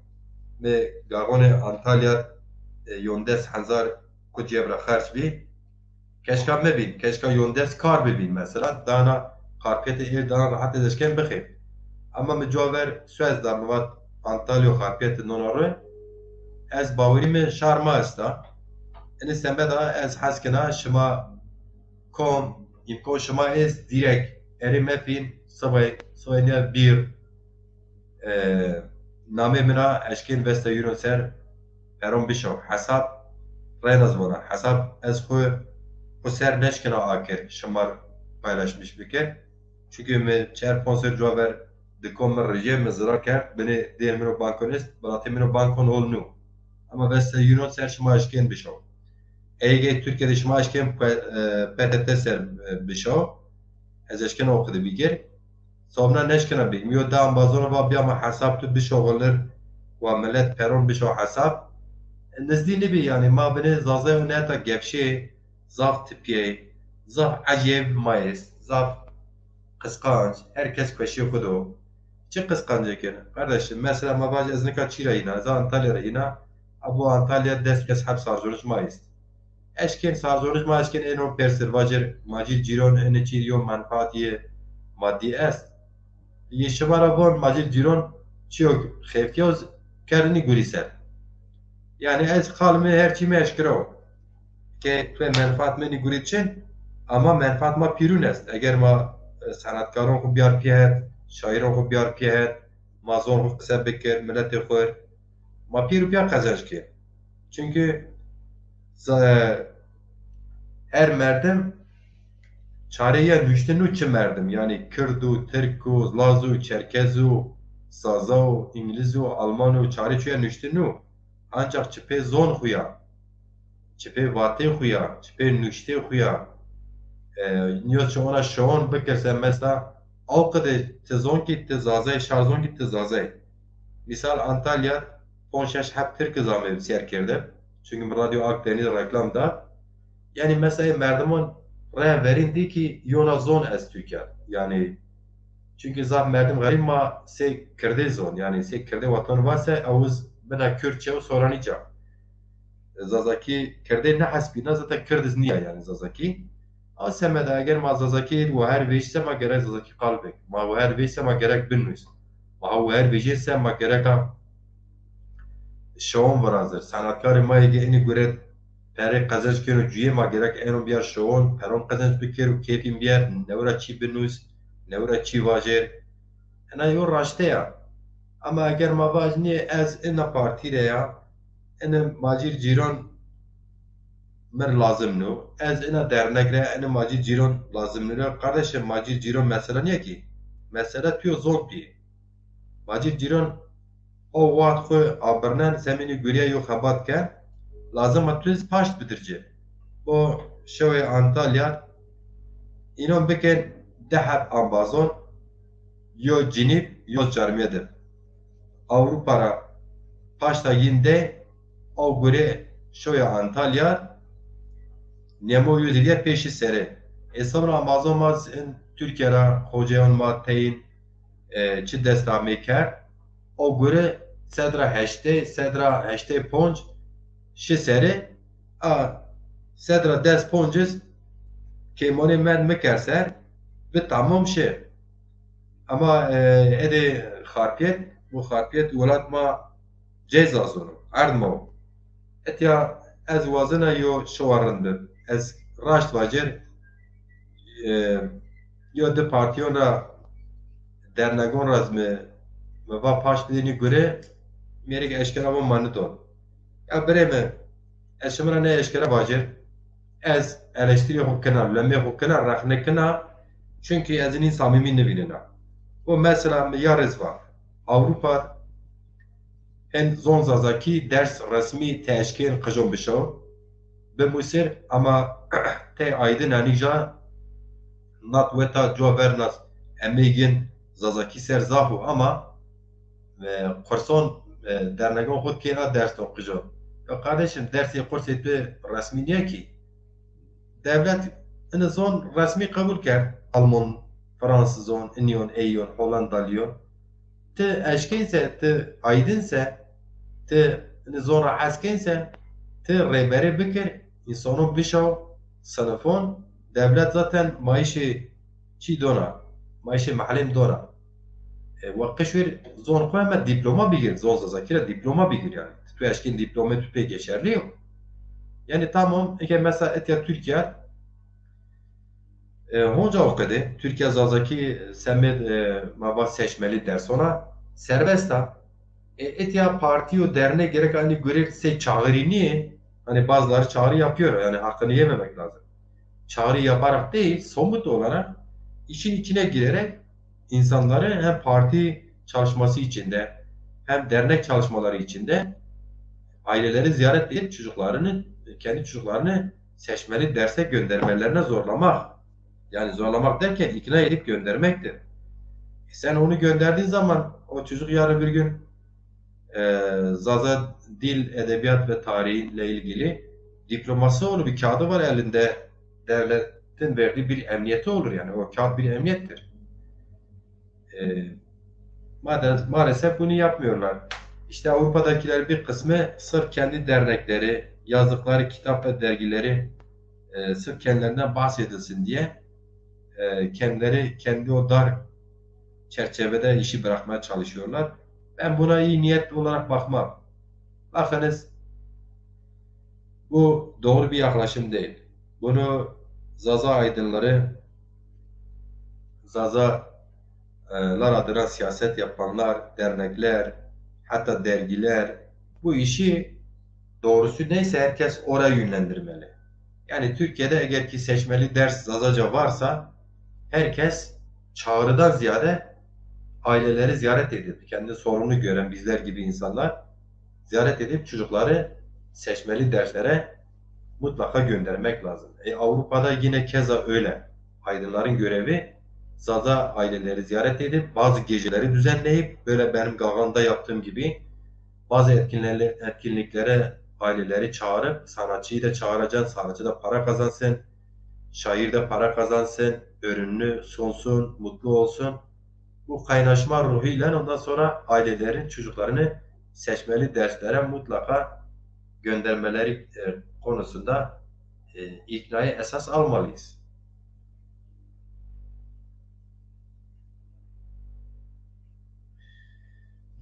Mi gaxonê Antalya, e, yondes hezar ku cêb ra xerc bî. Keşka mebîn, keşka yondes kar bibîn mesela. Dana xarpiyetê êr dana rehet ez eşken bixê. Ama mi cuwa ver suez da, mi vat Antalya xarpiyetê nona ri. Ez bawerî mi şar ma esta. Ini semeda ez hes kena şima kom, îmkon şima êst, dîrek erê mefîn, sibay, sibay nîya bir, e, namê min a eşkên Vesta Euro ser peron bişo. Hesab reyna ez vona. Hesab ez xwu, xwu ser neşkena akir, şima r paylaşmiş bikir. Çunkî mi çer ponc ser cuwa ver dikon mi rijê, mi zirar kerd, binê dêr min o bankon est, biratê min o bankon hol nû. Ama Vesta Euro ser şima eşkên bişo. Ege Türkiye'de şima eşkên P-, e, P T T ser, e, bişo. Ez eşkena o qidi bigir. Sobna neşkena big. Mi yo da ambazona va biya ma hesab tu bişoxulnir wa millet peron bişo hesab. Nizdî nibi yanî ma binê Zazay û neta gevşê, zaf tipiyey, zaf ecêb ma est, zaf qisqanc, her kes kueşê xwu do. Çi qisqancê kene? Kardeşim, mesela ma vajê ez nika çî ra hîna, ez Antalya ra hîna, abo Antalya des kes heb sarzonij ma est. Eşkên sarzonij ma eşkên ênon persir, vajir ma cî cîron ene çî yo menfaat yê madî est. Yê şima ra von ma cî cîron çîyo xeftiyoz kerdinî gurî ser. Yanî ez qal mi her çî mi eşkira o. Ke tu menfaat mi nî gurî çin, ama menfaat ma pîrûn est. Eger ma, e, sanatkaron xwu biyar pî het, şaîron xwu biyar pî het, ma zon xwu qise bikir, miletê xwu, ma pîr û piya qezenc kir. Çunkî ze-, her merdim çarê ya nuştin nû çi merdim. Yanî Kird û Tirk û Laz û Çerkez û Zaza û Îngiliz û Alman û çarê çuya nuştin nû. Ancax çi pê zon xu ya, çi pê vatê xu ya, çi pê nuştê xu ya, e, nîyo çi ona şewon bikir se mesela, aw qide ti zon kî ti zazay, şar zon kî ti zazay. Misal Antalya, ponc şeş heb Tirk zame ser kerde. Çünkü mi Radyo Akdeniz reklam da. Yanî mesela merdimon re verîn dî kî yona zon ez Tirkya. Yanî çünkü zaf merdim xerîb ma sey kirdê zon, yanî sey kirdê watan vase, ew iz bina Kürtçe û soranî ca. Zazakî kirdê nehesbîna, zaten kird iz nîya yanî Zazakî. A semeda eger ma Zazakî weher vêjî se ma gerek Zazakî qal bik. Ma weher vêjî se ma gerek binus. Ma ha weher vêjî se ma gereka şewon virazir. Sanatkarê ma yê ge enî gure perê qezenc keno cuyê ma gerek eno biyar şewon, peron qezenc bikir û keyfîn biyar, newra çî binus, newra çî vajêr. Ena yo raşte ya. Ama eger ma vaj nê ez ina partî re ya, ina macîr cîron mir lazim no. Ez ina dernek re, ina macîr cîron lazim no. Kardeşim, macîr cîron mesela niye ki? Mesela tu yo zon pî. Macîr cîron o waxt xwu abirnen, semînî gurîya yo xebat ke, lazim a tu iz paşt bidircî. O şewê Antalya, înon bikin di heb ambazon, yo cinîb, yo carmîye de. Ewropa ra paşta yin de, o gure şewê Antalya, nemo yo zîdîye pêşî sere. Ê sonra ambazon ma in Türkiye ra, hocayon ma teyin, e, çi dest amê kerd. O gure sedra heştê, sedra heştê ponc şi serê, a sedra des ponc iz keymonê mend miker ser, bi tamam şi. Ama, e, edê xarpiyet, bu xarpiyet welat ma ceza zono, erd ma o. Etya ez wazena yo şewa rind bib. Ez raşt vacir, e, yo di partiyon ra, dernegon ra ez mi, mi va paş bidênî gure, mêrik eşkera va ma nidon. Ya birê mi, ez şima ra ne eşkera vacir, ez eleştirî xo kina, lemê xo kina, rexne kina, çünkü ez inî samîmî nivînena. O mesela mi ya riz va, Avrupa Hin zon Zazakî ders resmî ti eşkên qijon bişo, bimusir, ama tey aydin anî ja nat weta co ver nas emeyên Zazakî ser zaf o ama, e, qurson, e, dernegon xo kên a ders do qijon. Ya kardeşim, dersê qursê tu resmî nîye kî. Devlet ini zon resmî qebul kerd. Alman, Fransizon, iniyon, eyon, Hollandalyon. Ti eşkên se, ti aydin se, ti ini zon ra hes kên se, ti rêberê bikir, însanon bişaw, sinifon, devlet zaten mayîşê çî dona, mayîşê mehlêm dona. E, wa qij wir zon xo heme diploma bigir, zon Zazakî ra diploma bigir yani. Tu eşkên diplomê tu pê geçerlî yo. Yani tamam, eke mesela etya Türkiye, e, honca o qede, Türkiye Zazakî semed, e, ma va seçmeli dersona serbest a. E, etya partî û dernek gerek aynı görev se çağrı niye? Hani bazıları çağrı yapıyor, yani hakkını yememek lazım. Çağrı yaparak değil, somut olarak işin içine girerek insanları hem parti çalışması içinde hem dernek çalışmaları içinde aileleri ziyaret edip çocuklarını, kendi çocuklarını seçmeli derse göndermelerine zorlamak. Yani zorlamak derken ikna edip göndermektir. E, sen onu gönderdiğin zaman o çocuk yarın bir gün e, Zaza dil, edebiyat ve tarihiyle ilgili diploması olur, bir kağıdı var elinde, devletin verdiği bir emniyeti olur yani. O kağıt bir emniyettir. E, maalesef, maalesef bunu yapmıyorlar. İşte Avrupa'dakiler bir kısmı sırf kendi dernekleri, yazdıkları kitap ve dergileri, e, sırf kendilerinden bahsedilsin diye, e, kendileri kendi o dar çerçevede işi bırakmaya çalışıyorlar. Ben buna iyi niyet olarak bakmam. Bakınız, bu doğru bir yaklaşım değil. Bunu Zaza aydınları, Zazalar adına siyaset yapanlar, dernekler, hatta dergiler bu işi, doğrusu neyse, herkes oraya yönlendirmeli. Yani Türkiye'de eğer ki seçmeli ders Zazaca varsa herkes çağrıdan ziyade aileleri ziyaret edip kendi sorununu gören bizler gibi insanlar ziyaret edip çocukları seçmeli derslere mutlaka göndermek lazım. E, Avrupa'da yine keza öyle. Aydınların görevi Zaza aileleri ziyaret edip bazı geceleri düzenleyip böyle benim Gagan'da yaptığım gibi bazı etkinlerle-, etkinliklere aileleri çağırıp sanatçıyı da çağıracaksın, sanatçı da para kazansın, şair de para kazansın, ürünlü sunsun, mutlu olsun. Bu kaynaşma ruhuyla ondan sonra ailelerin çocuklarını seçmeli derslere mutlaka göndermeleri e, konusunda e, iknayı esas almalıyız.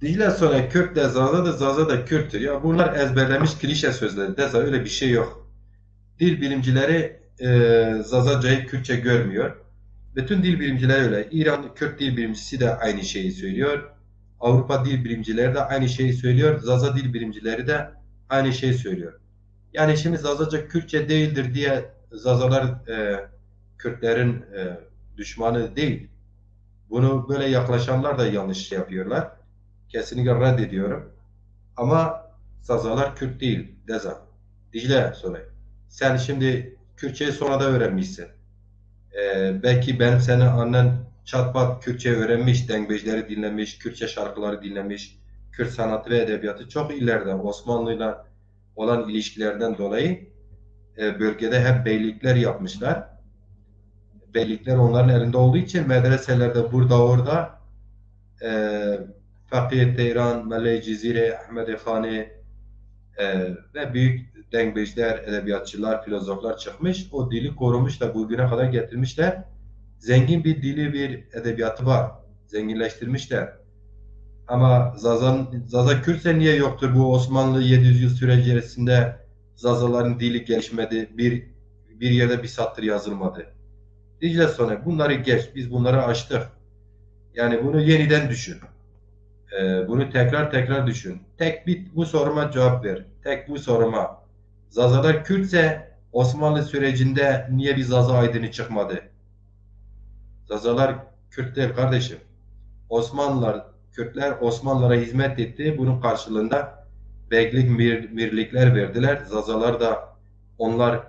Dicle sonra Kürt de Zaza da Zaza da Kürttür. Ya bunlar ezberlemiş klişe sözleri. Deza öyle bir şey yok. Dil bilimcileri e, Zazacayı Kürtçe görmüyor. Bütün dil bilimcileri öyle. İran Kürt dil bilimcisi de aynı şeyi söylüyor. Avrupa dil bilimcileri de aynı şeyi söylüyor. Zaza dil bilimcileri de aynı şeyi söylüyor. Yani şimdi Zazaca Kürtçe değildir diye Zazalar e, Kürtlerin e, düşmanı değil. Bunu böyle yaklaşanlar da yanlış şey yapıyorlar. Kesinlikle reddediyorum. Ama Zazalar Kürt değil, Deza. Dicle Sonay. Sen şimdi Kürtçeyi sonradan öğrenmişsin. Ee, belki benim senin annen çat pat Kürtçe öğrenmiş, dengbejleri dinlemiş, Kürtçe şarkıları dinlemiş. Kürt sanatı ve edebiyatı çok ileride. Osmanlı'yla olan ilişkilerinden dolayı e, bölgede hep beylikler yapmışlar. Beylikler onların elinde olduğu için medreselerde burada orada e, Fakih Teyran, Mele Cizire, Ahmed Khani e, ve büyük dengbejler, edebiyatçılar, filozoflar çıkmış. O dili korumuşlar, bugüne kadar getirmişler. Zengin bir dili, bir edebiyatı var. Zenginleştirmişler. Ama Zazan, Zaza Kürtse niye yoktur? Bu Osmanlı yedi yüz yıl süreci içerisinde Zazaların dili gelişmedi. Bir, bir yerde bir satır yazılmadı. Dicle Sone, bunları geç. Biz bunları aştık. Yani bunu yeniden düşün. Ee, bunu tekrar tekrar düşün. Tek bir bu soruma cevap ver. Tek bu soruma. Zazalar Kürtse Osmanlı sürecinde niye bir Zaza aydını çıkmadı? Zazalar Kürt değil kardeşim. Osmanlılar, Kürtler Osmanlılara hizmet etti. Bunun karşılığında beklik, mir-, mirlikler verdiler. Zazalar da onlar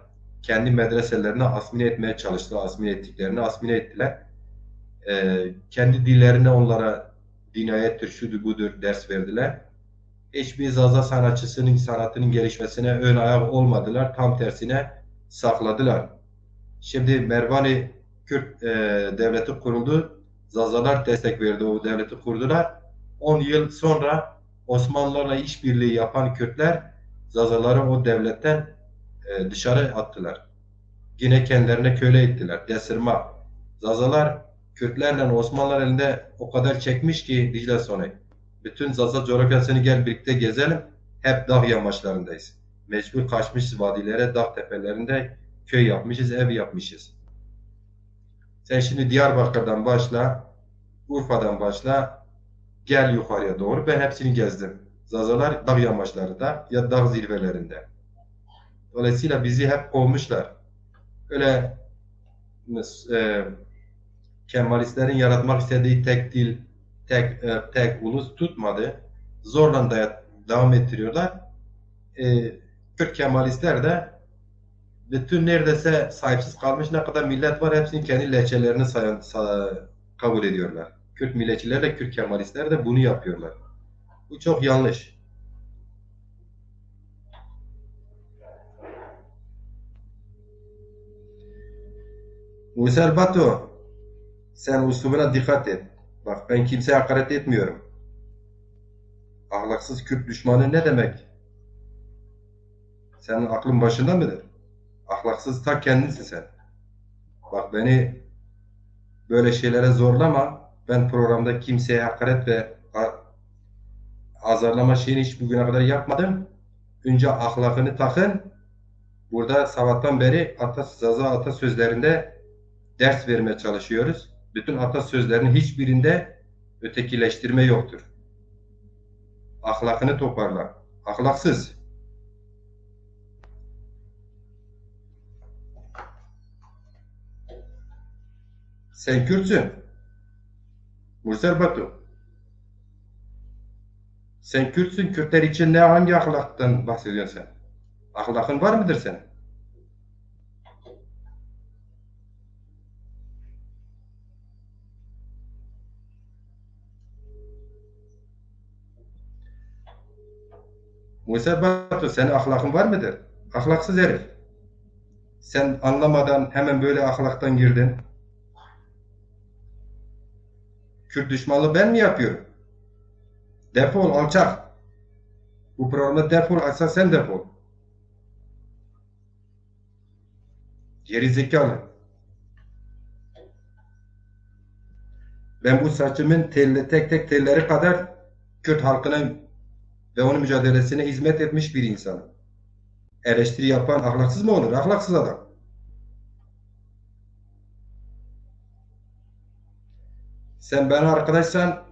kendi medreselerine asimile etmeye çalıştılar. Asimile ettiklerini asimile ettiler. Ee, kendi dillerine onlara dinayettir, şudur budur ders verdiler. Hiçbir Zaza sanatçısının sanatının gelişmesine ön ayak olmadılar. Tam tersine sakladılar. Şimdi Mervani Kürt e, devleti kuruldu. Zazalar destek verdi, o devleti kurdular. On yıl sonra Osmanlılarla işbirliği yapan Kürtler Zazaları o devletten e, dışarı attılar. Yine kendilerine köle ettiler. Desirma. Zazalar Kürtlerle Osmanlılar elinde o kadar çekmiş ki Dicle Sone. Bütün Zaza coğrafyasını gel birlikte gezelim. Hep dağ yamaçlarındayız. Mecbur kaçmışız vadilere, dağ tepelerinde köy yapmışız, ev yapmışız. Sen şimdi Diyarbakır'dan başla, Urfa'dan başla, gel yukarıya doğru. Ben hepsini gezdim. Zazalar dağ yamaçlarında ya dağ zirvelerinde. Dolayısıyla bizi hep kovmuşlar. Öyle e, Kemalistlerin yaratmak istediği tek dil, tek e, tek ulus tutmadı. Zorla dayat, devam ettiriyorlar. E, Kürt Kemalistler de bütün neredeyse sahipsiz kalmış ne kadar millet var hepsini kendi lehçelerini sayan, sa- kabul ediyorlar. Kürt milliyetçiler de Kürt Kemalistler de bunu yapıyorlar. Bu çok yanlış. Mursel Bato, sen uslubuna dikkat et. Bak, ben kimseye hakaret etmiyorum. Ahlaksız Kürt düşmanı ne demek? Senin aklın başında mıdır? Ahlaksız ta kendinsin sen. Bak, beni böyle şeylere zorlama. Ben programda kimseye hakaret ve a- azarlama şeyini hiç bugüne kadar yapmadım. Önce ahlakını takın. Burada sabahtan beri ata, Zaza atasözlerinde ders vermeye çalışıyoruz. Bütün atasözlerinin hiçbirinde ötekileştirme yoktur. Ahlakını toparla. Ahlaksız. Sen Kürtsün. Mursel Batu. Sen Kürtsün, Kürtler için ne, hangi ahlaktan bahsediyorsun sen? Ahlakın var mıdır senin? Musa Batu, senin ahlakın var mıdır? Ahlaksız herif. Sen anlamadan hemen böyle ahlaktan girdin. Kürt düşmanlığı ben mi yapıyorum? Defol alçak. Bu programda defol, asla sen defol. Geri zekalı. Ben bu saçımın telli, tek tek telleri kadar Kürt halkına ve onun mücadelesine hizmet etmiş bir insanım. Eleştiri yapan ahlaksız mı olur? Ahlaksız adam. Sen bana arkadaşsan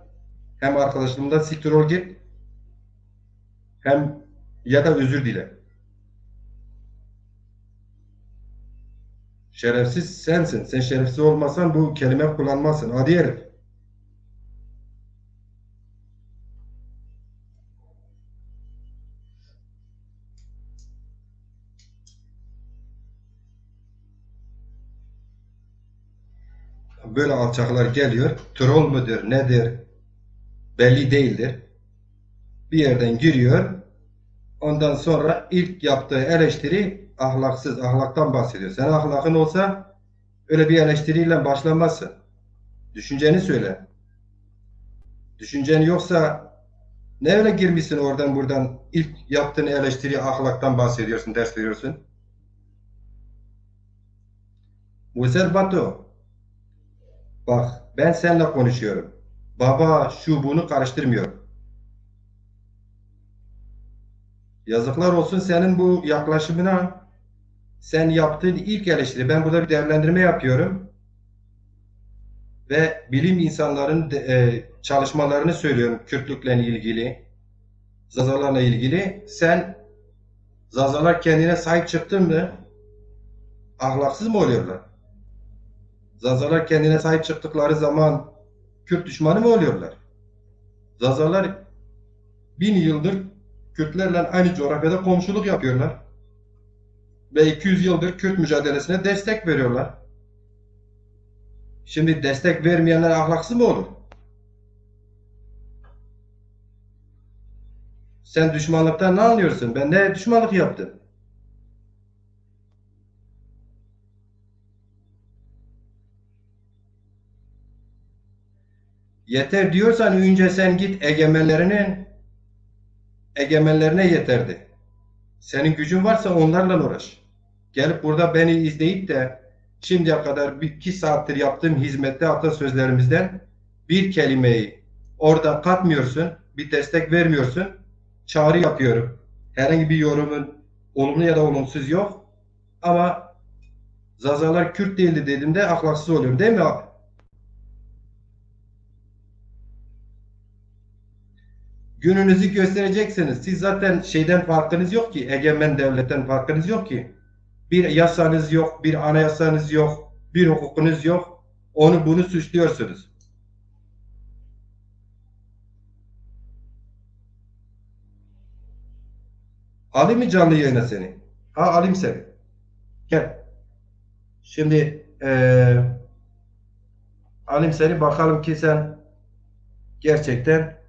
hem arkadaşlığımdan siktir ol git, hem ya da özür dile. Şerefsiz sensin. Sen şerefsiz olmasan bu kelime kullanmazsın. Adi herif. Böyle alçaklar geliyor. Troll müdür, nedir? Belli değildir. Bir yerden giriyor. Ondan sonra ilk yaptığı eleştiri ahlaksız, ahlaktan bahsediyor. Sen ahlakın olsa öyle bir eleştiriyle başlamazsın. Düşünceni söyle. Düşüncen yoksa ne öyle girmişsin oradan buradan, ilk yaptığın eleştiri ahlaktan bahsediyorsun, ders veriyorsun? Musa Batu, bak, ben seninle konuşuyorum. Baba, şu, bunu karıştırmıyorum. Yazıklar olsun senin bu yaklaşımına. Sen yaptığın ilk eleştiri, ben burada bir değerlendirme yapıyorum. Ve bilim insanların de- e, çalışmalarını söylüyorum Kürtlükle ilgili, Zazalarla ilgili. Sen Zazalar kendine sahip çıktı mı? Ahlaksız mı oluyorlar? Zazalar kendine sahip çıktıkları zaman Kürt düşmanı mı oluyorlar? Zazalar bin yıldır Kürtlerle aynı coğrafyada komşuluk yapıyorlar. Ve iki yüz yıldır Kürt mücadelesine destek veriyorlar. Şimdi destek vermeyenler ahlaksız mı olur? Sen düşmanlıktan ne anlıyorsun? Ben ne düşmanlık yaptım? Yeter diyorsan önce sen git egemenlerinin, egemenlerine yeter de. Senin gücün varsa onlarla uğraş. Gelip burada beni izleyip de şimdiye kadar bir iki saattir yaptığım hizmette atasözlerimizden bir kelimeyi oradan katmıyorsun, bir destek vermiyorsun. Çağrı yapıyorum. Herhangi bir yorumun olumlu ya da olumsuz yok. Ama Zazalar Kürt değildi dediğimde ahlaksız oluyorum, değil mi abi? Gününüzü göstereceksiniz. Siz zaten şeyden farkınız yok ki, egemen devletten farkınız yok ki. Bir yasanız yok, bir anayasanız yok, bir hukukunuz yok. Onu bunu suçluyorsunuz. Alayım mı canlı yayına seni? Ha, alayım seni. Gel. Şimdi eee alayım seni, bakalım ki sen gerçekten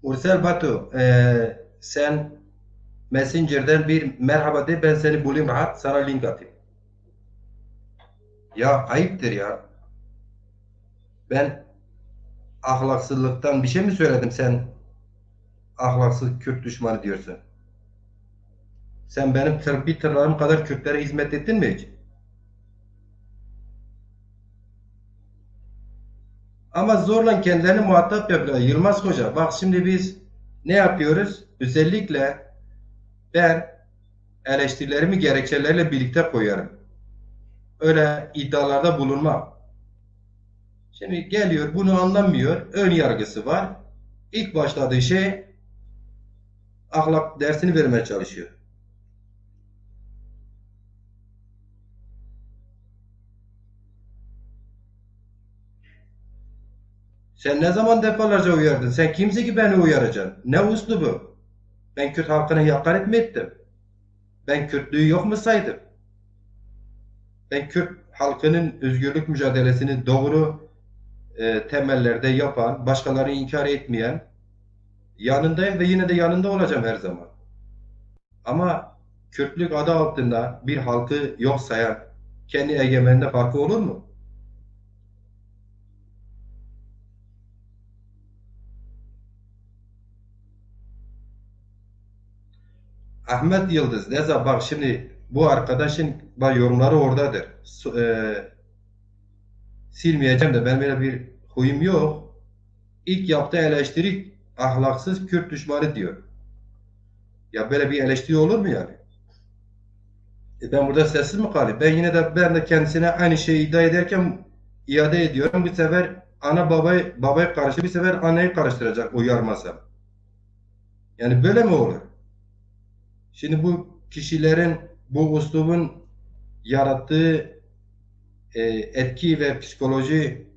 Ursel Batu, e, sen Messenger'den bir merhaba de, ben seni bulayım rahat, sana link atayım. Ya ayıptır ya. Ben ahlaksızlıktan bir şey mi söyledim, sen ahlaksız Kürt düşmanı diyorsun? Sen benim tır, bir tırnağım kadar Kürtlere hizmet ettin mi hiç? Ama zorla kendilerini muhatap yapıyor. Yılmaz Hoca, bak şimdi biz ne yapıyoruz? Özellikle ben eleştirilerimi gerekçelerle birlikte koyarım. Öyle iddialarda bulunmam. Şimdi geliyor, bunu anlamıyor, ön yargısı var. İlk başladığı şey ahlak dersini vermeye çalışıyor. Sen ne zaman defalarca uyardın? Sen kimsin ki beni uyaracaksın? Ne üslubu? Ben Kürt halkına hakaret mi ettim? Ben Kürtlüğü yok mu saydım? Ben Kürt halkının özgürlük mücadelesini doğru e, temellerde yapan, başkalarını inkar etmeyen, yanındayım ve yine de yanında olacağım her zaman. Ama Kürtlük adı altında bir halkı yok sayan, kendi egemeninde farkı olur mu? Ahmet Yıldız, Neza, bak şimdi bu arkadaşın, bak, yorumları oradadır. Su- e, silmeyeceğim de, ben böyle bir huyum yok. İlk yaptığı eleştiri ahlaksız Kürt düşmanı diyor. Ya böyle bir eleştiri olur mu yani? E, ben burada sessiz mi kalayım? Ben yine de, ben de kendisine aynı şeyi iddia ederken iade ediyorum. Bu sefer ana babayı, babayı karıştı, bu sefer anneyi karıştıracak uyarmazsam. Yani böyle mi olur? Şimdi bu kişilerin, bu üslubun yarattığı e, etki ve psikoloji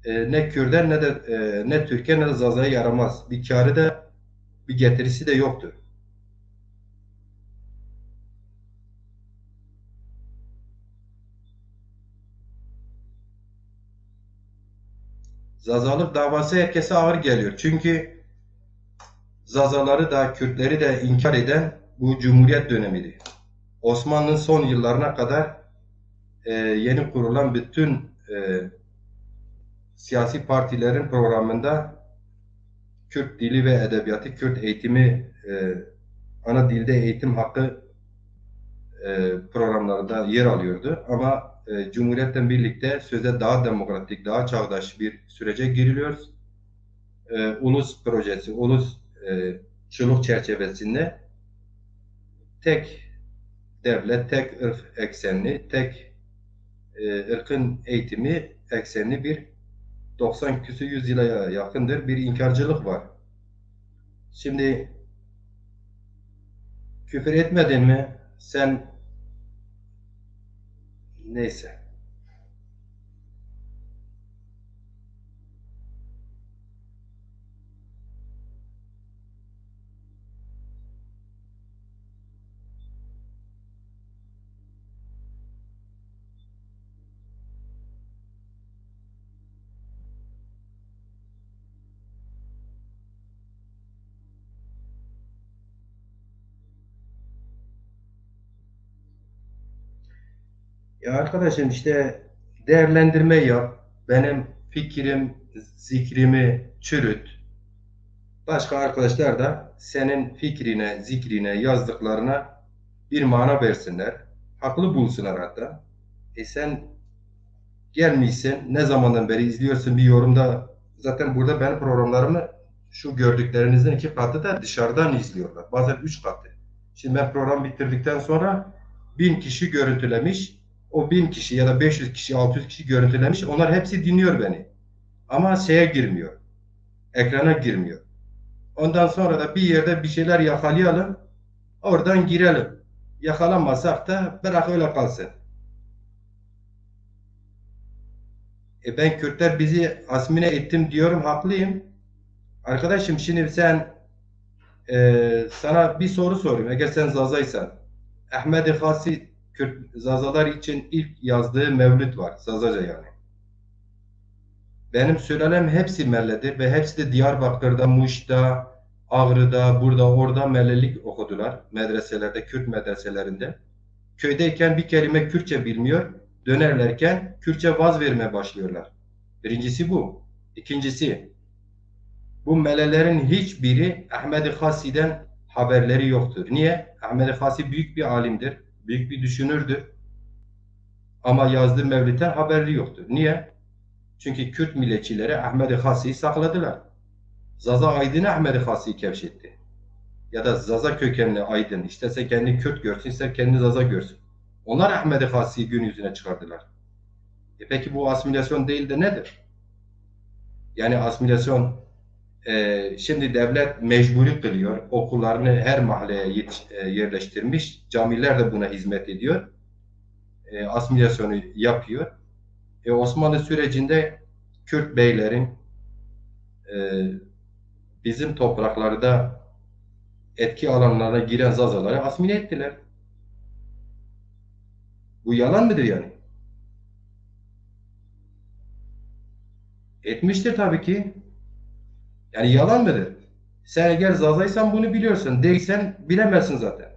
e, ne Kürde ne de e, ne Türke ne de Zaza'ya yaramaz. Bir karı da, bir getirisi de yoktur. Zazalık davası herkese ağır geliyor. Çünkü Zazaları da, Kürtleri de inkar eden bu Cumhuriyet dönemiydi. Osmanlı'nın son yıllarına kadar e, yeni kurulan bütün e, siyasi partilerin programında Kürt dili ve edebiyatı, Kürt eğitimi, e, ana dilde eğitim hakkı e, programlarında yer alıyordu. Ama e, Cumhuriyet'le birlikte sözde daha demokratik, daha çağdaş bir sürece giriliyoruz. E, ulus projesi, ulus e, çılık çerçevesinde tek devlet, tek ırk eksenli, tek e, ırkın eğitimi eksenli bir doksan küsur yüz yıla yakındır bir inkarcılık var. Şimdi küfür etmedin mi? Sen neyse. Ya arkadaşım, işte değerlendirme yap. Benim fikrim, zikrimi çürüt. Başka arkadaşlar da senin fikrine, zikrine, yazdıklarına bir mana versinler. Haklı bulsunlar hatta. E sen gelmişsin, ne zamandan beri izliyorsun bir yorumda. Zaten burada benim programlarımı şu gördüklerinizin iki katı da dışarıdan izliyorlar. Bazen üç katı. Şimdi ben program bitirdikten sonra bin kişi görüntülemiş. O bin kişi ya da beş yüz kişi, altı yüz kişi görüntülemiş. Onlar hepsi dinliyor beni. Ama şeye girmiyor. Ekrana girmiyor. Ondan sonra da bir yerde bir şeyler yakalayalım. Oradan girelim. Yakalanmasak da bırak öyle kalsın. E, ben Kürtler bizi asimile ettim diyorum, haklıyım. Arkadaşım, şimdi sen, e, sana bir soru sorayım. Eğer sen Zazaysan, Ahmet Hasi Kürt Zazalar için ilk yazdığı mevlüt var. Zazaca yani. Benim sülelem hepsi Melledir ve hepsi de Diyarbakır'da, Muş'ta, Ağrı'da, burada, orada melelik okudular. Medreselerde, Kürt medreselerinde. Köydeyken bir kelime Kürtçe bilmiyor. Dönerlerken Kürtçe vaz vermeye başlıyorlar. Birincisi bu. İkincisi, bu melelerin hiçbiri Ahmed-i Hasi'den haberleri yoktur. Niye? Ahmed-i Hasi büyük bir alimdir, büyük bir düşünürdür. Ama yazdığı mevlütten haberi yoktur. Niye? Çünkü Kürt milliyetçileri Ahmed-i Hasi'yi sakladılar. Zaza Aydın Ahmed-i Hasi'yi kevşetti. Ya da Zaza kökenli Aydın, isterse kendini Kürt görsün, ister kendini Zaza görsün. Onlar Ahmed-i Hasi'yi gün yüzüne çıkardılar. E peki bu asimilasyon değil de nedir? Yani asimilasyon, e, şimdi devlet mecburi kılıyor. Okullarını her mahalleye yetiş-, e, yerleştirmiş. Camiler de buna hizmet ediyor. E, asimilasyonu yapıyor. E, Osmanlı sürecinde Kürt beylerin, e, bizim topraklarda etki alanlarına giren Zazaları asimile ettiler. Bu yalan mıdır yani? Etmiştir tabii ki. Yani yalan mıdır? Sen eğer Zazaysan bunu biliyorsun. Değilsen bilemezsin zaten.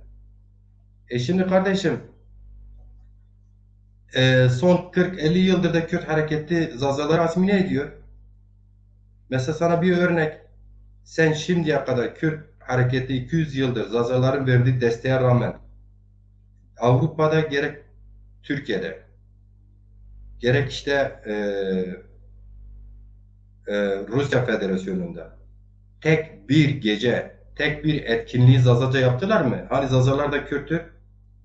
E şimdi kardeşim, e, son kırk elli yıldır da Kürt hareketi Zazaları asimile ediyor. Mesela sana bir örnek. Sen şimdiye kadar Kürt hareketi iki yüz yıldır Zazaların verdiği desteğe rağmen Avrupa'da gerek Türkiye'de gerek işte, e, e, Rusya Federasyonu'nda tek bir gece, tek bir etkinliği Zazaca yaptılar mı? Hani Zazalar da Kürttür.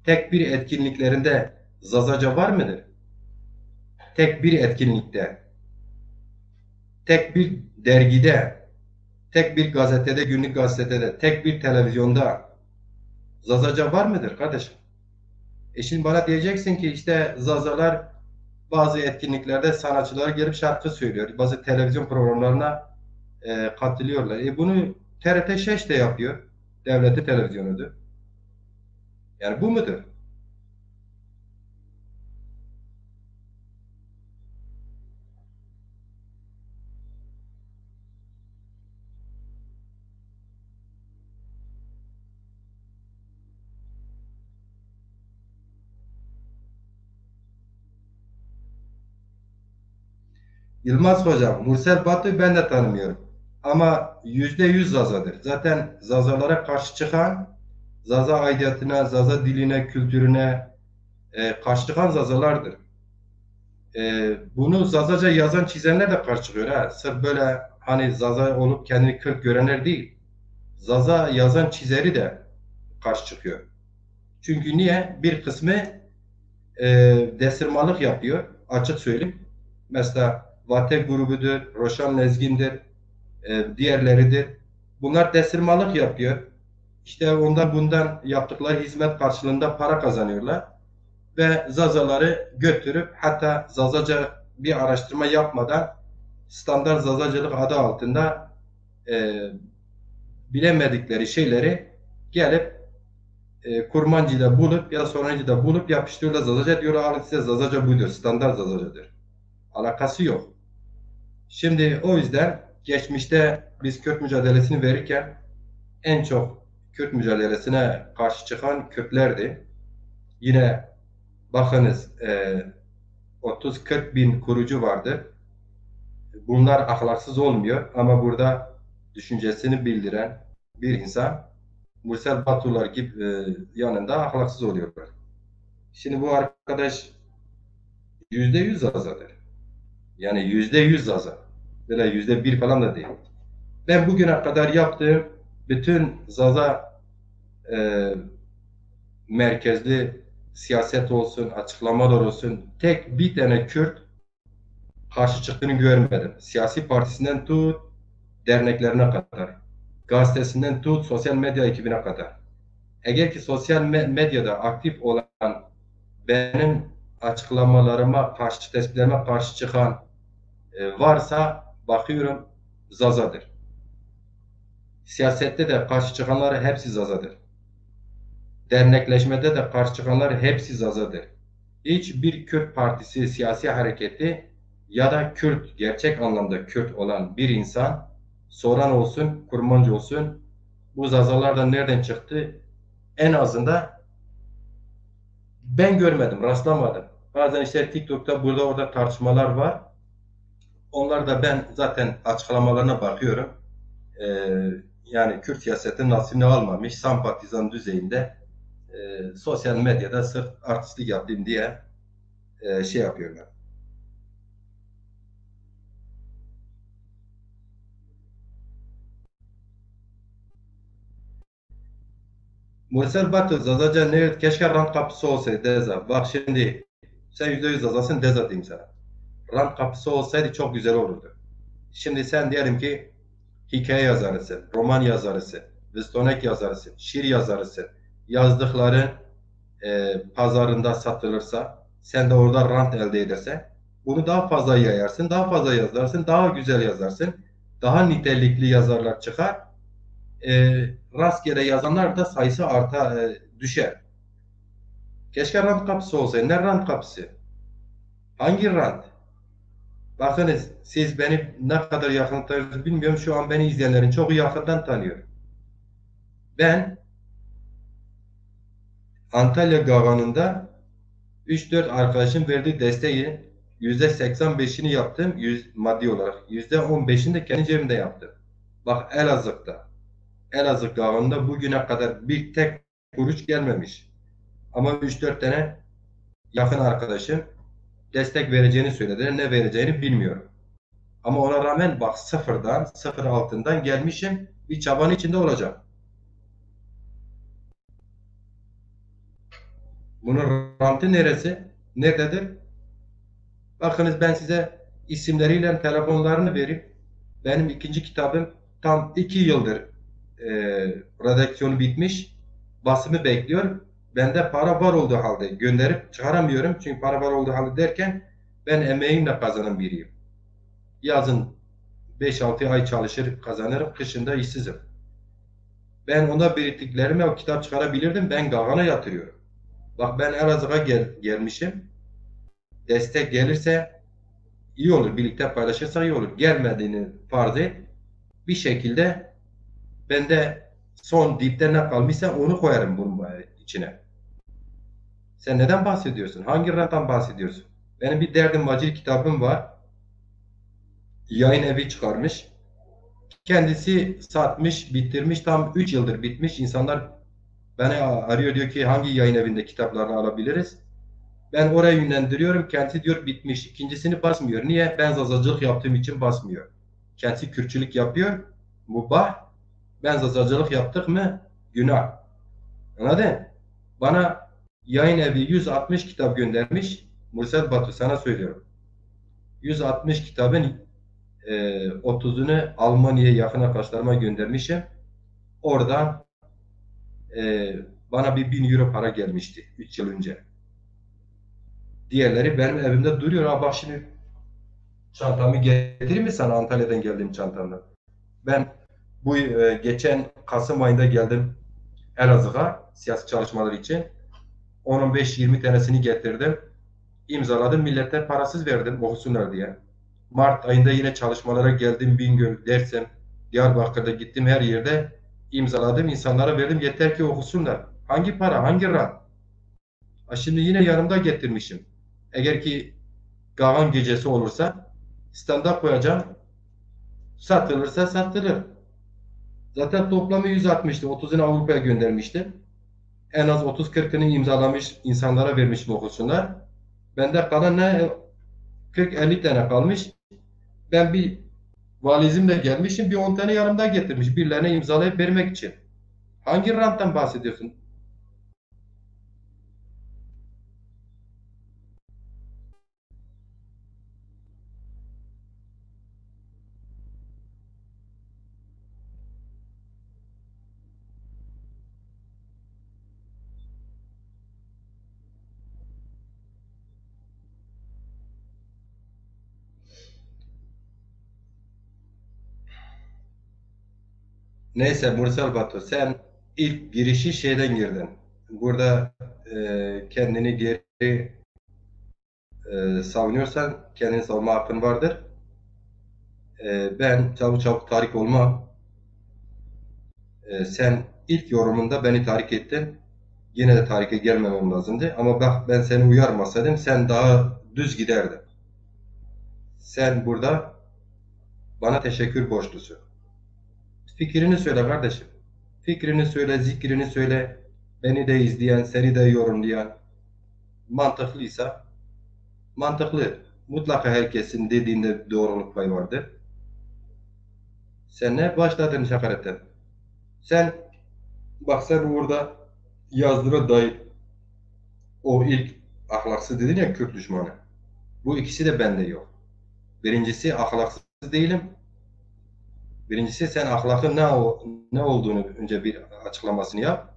Tek bir etkinliklerinde Zazaca var mıdır? Tek bir etkinlikte, tek bir dergide, tek bir gazetede, günlük gazetede, tek bir televizyonda Zazaca var mıdır kardeşim? E şimdi bana diyeceksin ki işte Zazalar bazı etkinliklerde sanatçılar gelip şarkı söylüyor. Bazı televizyon programlarına, e, katılıyorlar. E bunu T R T Şeş de yapıyor. Devletin televizyonudur. Yani bu mudur? Yılmaz Hocam, Mursel Batu ben de tanımıyorum. Ama yüzde yüz Zazadır. Zaten Zazalara karşı çıkan, Zaza aidiyetine, Zaza diline, kültürüne, e, karşı çıkan Zazalardır. E, bunu Zazaca yazan, çizenler de karşı çıkıyor ha. Sırf böyle hani Zaza olup kendini Kürt görenler değil. Zaza yazan, çizeri de karşı çıkıyor. Çünkü niye? Bir kısmı, e, desirmalık yapıyor. Açık söyleyeyim. Mesela Vate grubudur, Roşan Lezgin'dir, e, diğerleridir. Bunlar desirmalık yapıyor. İşte ondan bundan yaptıkları hizmet karşılığında para kazanıyorlar. Ve Zazaları götürüp hatta Zazaca bir araştırma yapmadan standart Zazacılık adı altında, e, bilemedikleri şeyleri gelip, e, Kurmancı'da bulup ya da Sorancı'da bulup yapıştırıyorlar Zazaca, diyorlar alın size Zazaca budur, standart Zazacadır. Alakası yok. Şimdi o yüzden geçmişte biz Kürt mücadelesini verirken en çok Kürt mücadelesine karşı çıkan Kürtlerdi. Yine bakınız, e, otuz kırk bin kurucu vardı. Bunlar ahlaksız olmuyor ama burada düşüncesini bildiren bir insan Mursel Batular gibi, e, yanında ahlaksız oluyorlar. Şimdi bu arkadaş yüzde yüz Zazadır. Yani yüzde yüz Zaza. Böyle yüzde bir falan da değil. Ben bugüne kadar yaptığım bütün Zaza, e, merkezli siyaset olsun, açıklamalar olsun, tek bir tane Kürt karşı çıktığını görmedim. Siyasi partisinden tut, derneklerine kadar, gazetesinden tut, sosyal medya ekibine kadar. Eğer ki sosyal me-, medyada aktif olan, benim açıklamalarıma karşı, tespitlerime karşı çıkan, e, varsa bakıyorum Zazadır. Siyasette de karşı çıkanlar hepsi Zazadır. Dernekleşmede de karşı çıkanlar hepsi Zazadır. Hiçbir Kürt partisi, siyasi hareketi ya da Kürt, gerçek anlamda Kürt olan bir insan, Soran olsun, Kurmanc olsun, Bu Zazalar da nereden çıktı? En azından ben görmedim, rastlamadım. Bazen işte TikTok'ta burada orada tartışmalar var. Onlar da ben zaten açıklamalarına bakıyorum. Ee, yani Kürt siyaseti nasibini almamış, sempatizan düzeyinde e, sosyal medyada sırf artistlik yapayım diye e, şey yapıyorlar. Mursel Batu, Zazaca ne? Keşke rant kapısı olsaydı Deza. Bak şimdi, sen yüzde yüz Zazasın, Deza diyeyim sana. Rant kapısı olsaydı çok güzel olurdu. Şimdi sen diyelim ki hikaye yazarısın, roman yazarısın, vistonek yazarısın, şiir yazarısın. Yazdıkların e, pazarında satılırsa, sen de orada rant elde edersen, bunu daha fazla yayarsın, daha fazla yazarsın, daha güzel yazarsın, daha nitelikli yazarlar çıkar. E, rastgele yazanlar da sayısı arta e, düşer. Keşke rant kapısı olsaydı. Ne rant kapısı? Hangi rant? Bakınız, siz beni ne kadar yakın tanıyorsunuz bilmiyorum. Şu an beni izleyenlerin çoğu yakından tanıyor. Ben Antalya Gavanı'nda üç dört arkadaşın verdiği desteği yüzde seksen beşini yaptım yüz, maddi olarak. Yüzde on beşini de kendi cebimde yaptım. Bak, Elazığ'da. Elazığ Gavanı'nda bugüne kadar bir tek kuruş gelmemiş. Ama üç dört tane yakın arkadaşım destek vereceğini söylediler. Ne vereceğini bilmiyorum. Ama ona rağmen bak, sıfırdan, sıfır altından gelmişim. Bir çabanın içinde olacağım. Bunun rantı neresi? Nerededir? Bakınız, ben size isimleriyle telefonlarını vereyim. Benim ikinci kitabım tam iki yıldır e, redaksiyonu bitmiş. Basımı bekliyor. Bende para var olduğu halde gönderip çıkaramıyorum. Çünkü para var olduğu halde derken ben emeğimle kazanan biriyim. Yazın beş altı ay çalışır, kazanırım. Kışın da işsizim. Ben onda biriktiklerimi o kitap çıkarabilirdim. Ben Gavan'a yatırıyorum. Bak, ben Elazığ'a gel gelmişim. Destek gelirse iyi olur. Birlikte paylaşırsak iyi olur. Gelmediğini farz et. Bir şekilde bende son dipte ne kalmışsa onu koyarım bunun içine. Sen neden bahsediyorsun? Hangi ranttan bahsediyorsun? Benim bir Derdim Macir kitabım var. Yayın evi çıkarmış. Kendisi satmış, bitirmiş, tam üç yıldır bitmiş. İnsanlar beni arıyor, diyor ki hangi yayın evinde kitaplarını alabiliriz? Ben oraya yönlendiriyorum. Kendisi diyor bitmiş. İkincisini basmıyor. Niye? Ben Zazacılık yaptığım için basmıyor. Kendisi Kürtçülük yapıyor. Mubah. Ben Zazacılık yaptık mı? Günah. Anladın? Bana yayın evi yüz altmış kitap göndermiş. Mursel Batu, sana söylüyorum. yüz altmış kitabın e, otuzunu Almanya'ya, yakın arkadaşlarıma göndermişim. Orada e, bana bir bin euro para gelmişti üç yıl önce. Diğerleri benim evimde duruyor. Ha, bak şimdi çantamı getireyim mi sana, Antalya'dan geldiğim çantamı? Ben bu e, geçen Kasım ayında geldim Elazığ'a siyasi çalışmalar için. on on beş yirmi tanesini getirdim. İmzaladım, millete parasız verdim okusunlar diye. Mart ayında yine çalışmalara geldim. Bingöl, Dersim, Diyarbakır'da gittim, her yerde imzaladım, insanlara verdim. Yeter ki okusunlar. Hangi para, hangi rant? Ha, şimdi yine yanımda getirmişim. Eğer ki Gavan gecesi olursa standa koyacağım. Satılırsa satılır. Zaten toplamı yüz altmıştı. otuzunu Avrupa'ya göndermiştim. En az otuz kırkını imzalamış, insanlara vermişim okusunlar. Bende kalan ne? kırk elli tane kalmış. Ben bir valizimle gelmişim, bir on tane yanımda getirmiş, birilerine imzalayıp vermek için. Hangi ranttan bahsediyorsun? Neyse Mursel Batu, sen ilk girişi şeyden girdin. Burada e, kendini geri e, savunuyorsan kendini savunma hakkın vardır. E, ben çabuk çabuk tahrik olmam. E, sen ilk yorumunda beni tahrik ettin. Yine de tahrike gelmemem lazımdı. Ama bak, ben seni uyarmasaydım sen daha düz giderdin. Sen burada bana teşekkür borçlusun. Fikrini söyle kardeşim. Fikrini söyle, zikrini söyle. Beni de izleyen, seni de yorumlayan mantıklıysa, mantıklı. Mutlaka herkesin dediğinde doğruluk payı vardır. Sen ne başladın hakaretten? Sen, bak, sen burada yazdığına dair o ilk ahlaksız dedin ya, Kürt düşmanı. Bu ikisi de bende yok. Birincisi ahlaksız değilim. Birincisi sen ahlakın ne o- ne olduğunu önce bir açıklamasını yap.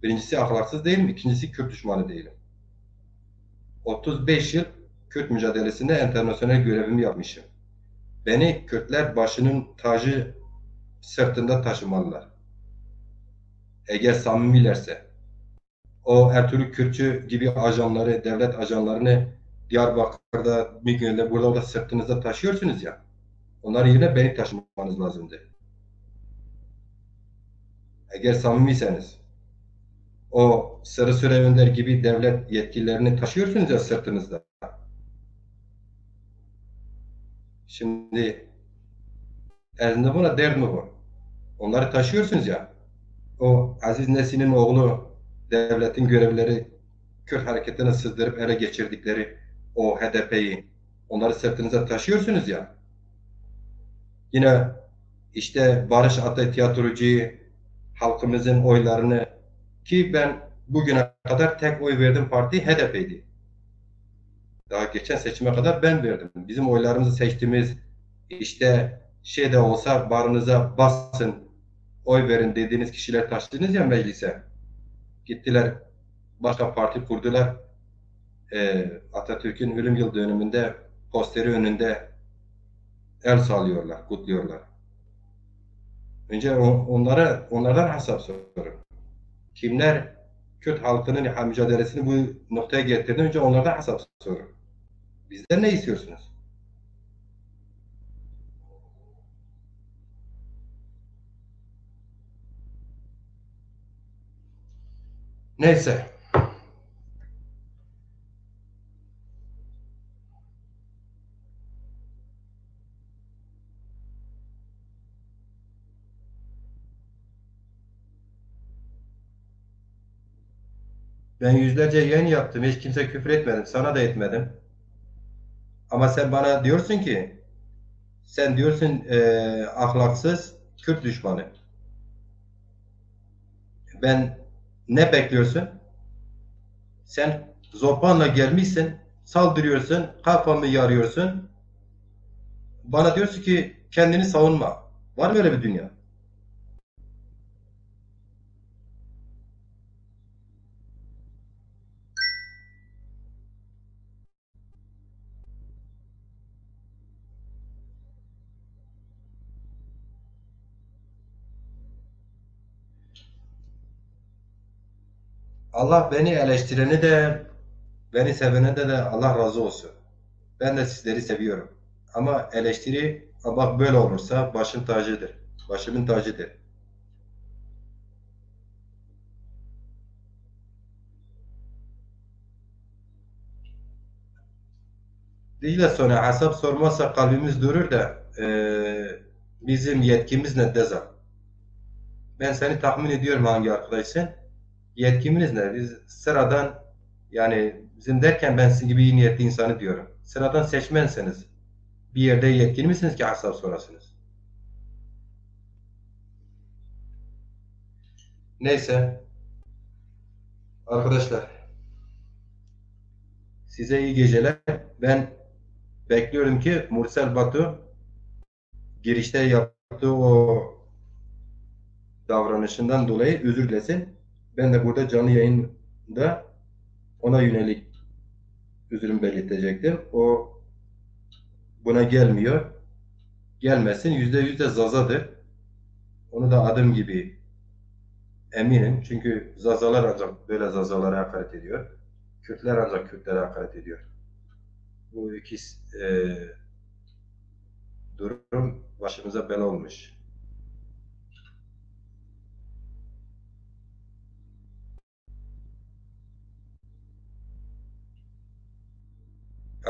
Birincisi ahlaksız değilim, ikincisi Kürt düşmanı değilim. Otuz beş yıl Kürt mücadelesinde enternasyonel görevimi yapmışım. Beni Kürtler başının tacı sırtında taşımalılar. Eğer samimilerse. O Ertuğrul Kürkçü gibi ajanları, devlet ajanlarını Diyarbakır'da, Bingöl'de, burada, orada sırtınızda taşıyorsunuz ya. Onların yerine beni taşımanız lazımdı. Eğer samimiyseniz, o Sırrı Süre Önder gibi devlet yetkililerini taşıyorsunuz ya sırtınızda. Şimdi ez nî vona, derd mi bu? Onları taşıyorsunuz ya. O Aziz Nesin'in oğlu, devletin görevlileri Kürt hareketini sızdırıp ele geçirdikleri o H D P'yi, onları sırtınıza taşıyorsunuz ya. Yine işte Barış Atay tiyatrocuyu, halkımızın oylarını, ki ben bugüne kadar tek oy verdiğim parti H D P'ydi. Daha geçen seçime kadar ben verdim. Bizim oylarımızı seçtiğimiz, işte şey de olsa bağrınıza basın, oy verin dediğiniz kişiler taşıdınız ya meclise. Gittiler, başka parti kurdular. Ee, Atatürk'ün ölüm yıl dönümünde posteri önünde el sallıyorlar, kutluyorlar. Önce o- onlara, onlardan hesap sorun. Kimler Kürt halkının ha- mücadelesini bu noktaya getirdi? Önce onlardan hesap sorun. Bizden ne istiyorsunuz? Neyse. Ben yüzlerce yayın yaptım. Hiç kimse küfür etmedim. Sana da etmedim. Ama sen bana diyorsun ki, sen diyorsun, e, ahlaksız, Kürt düşmanı. Ben ne bekliyorsun? Sen zopanla gelmişsin, saldırıyorsun, kafamı yarıyorsun. Bana diyorsun ki kendini savunma. Var mı öyle bir dünya? Allah beni eleştireni de, beni seveni de, de Allah razı olsun. Ben de sizleri seviyorum. Ama eleştiri, "A, bak böyle olursa" başın tacıdır. Başımın tacıdır. Dicle, sonra hesap sormazsa kalbimiz durur da, e, bizim yetkimiz ne deza? Ben seni tahmin ediyorum hangi arkadaşsın. Yetkimiz ne? Biz sıradan, yani bizim derken ben sizin gibi iyi niyetli insanı diyorum. Sıradan seçmenseniz bir yerde yetkili misiniz ki hesap sorasınız? Neyse. Arkadaşlar, size iyi geceler. Ben bekliyorum ki Mursel Batu girişte yaptığı o davranışından dolayı özür dilesin. Ben de burada canlı yayında ona yönelik üzrümü belirtecektim. O buna gelmiyor. Gelmesin. Yüzde yüz de Zazadır. Onu da adım gibi eminim. Çünkü Zazalar ancak böyle Zazalara hakaret ediyor. Kürtler ancak Kürtlere hakaret ediyor. Bu iki, e, durum başımıza bela olmuş.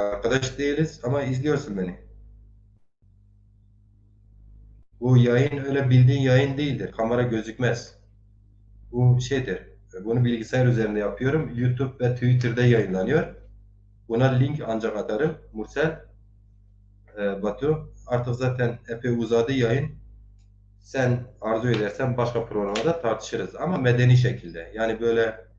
Arkadaş değiliz ama izliyorsun beni. Bu yayın öyle bildiğin yayın değildir. Kamera gözükmez. Bu şeydir. Bunu bilgisayar üzerinde yapıyorum. YouTube ve Twitter'da yayınlanıyor. Buna link ancak atarım. Mursel, e, Batu. Artık zaten epey uzadı yayın. Sen arzu edersen başka programda tartışırız. Ama medeni şekilde. Yani böyle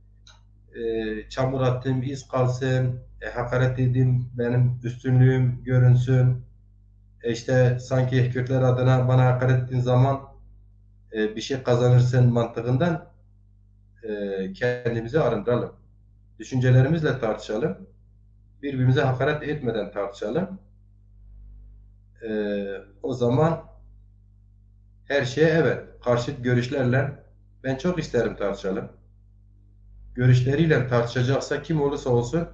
e, çamur attım, iz kalsın, e, hakaret edeyim, benim üstünlüğüm görünsün. E, işte sanki Kürtler adına bana hakaret ettiğin zaman e, bir şey kazanırsın mantığından e, kendimizi arındıralım. Düşüncelerimizle tartışalım. Birbirimize hakaret etmeden tartışalım. E, o zaman her şeye evet, karşıt görüşlerle ben çok isterim tartışalım. Görüşleriyle tartışacaksa kim olursa olsun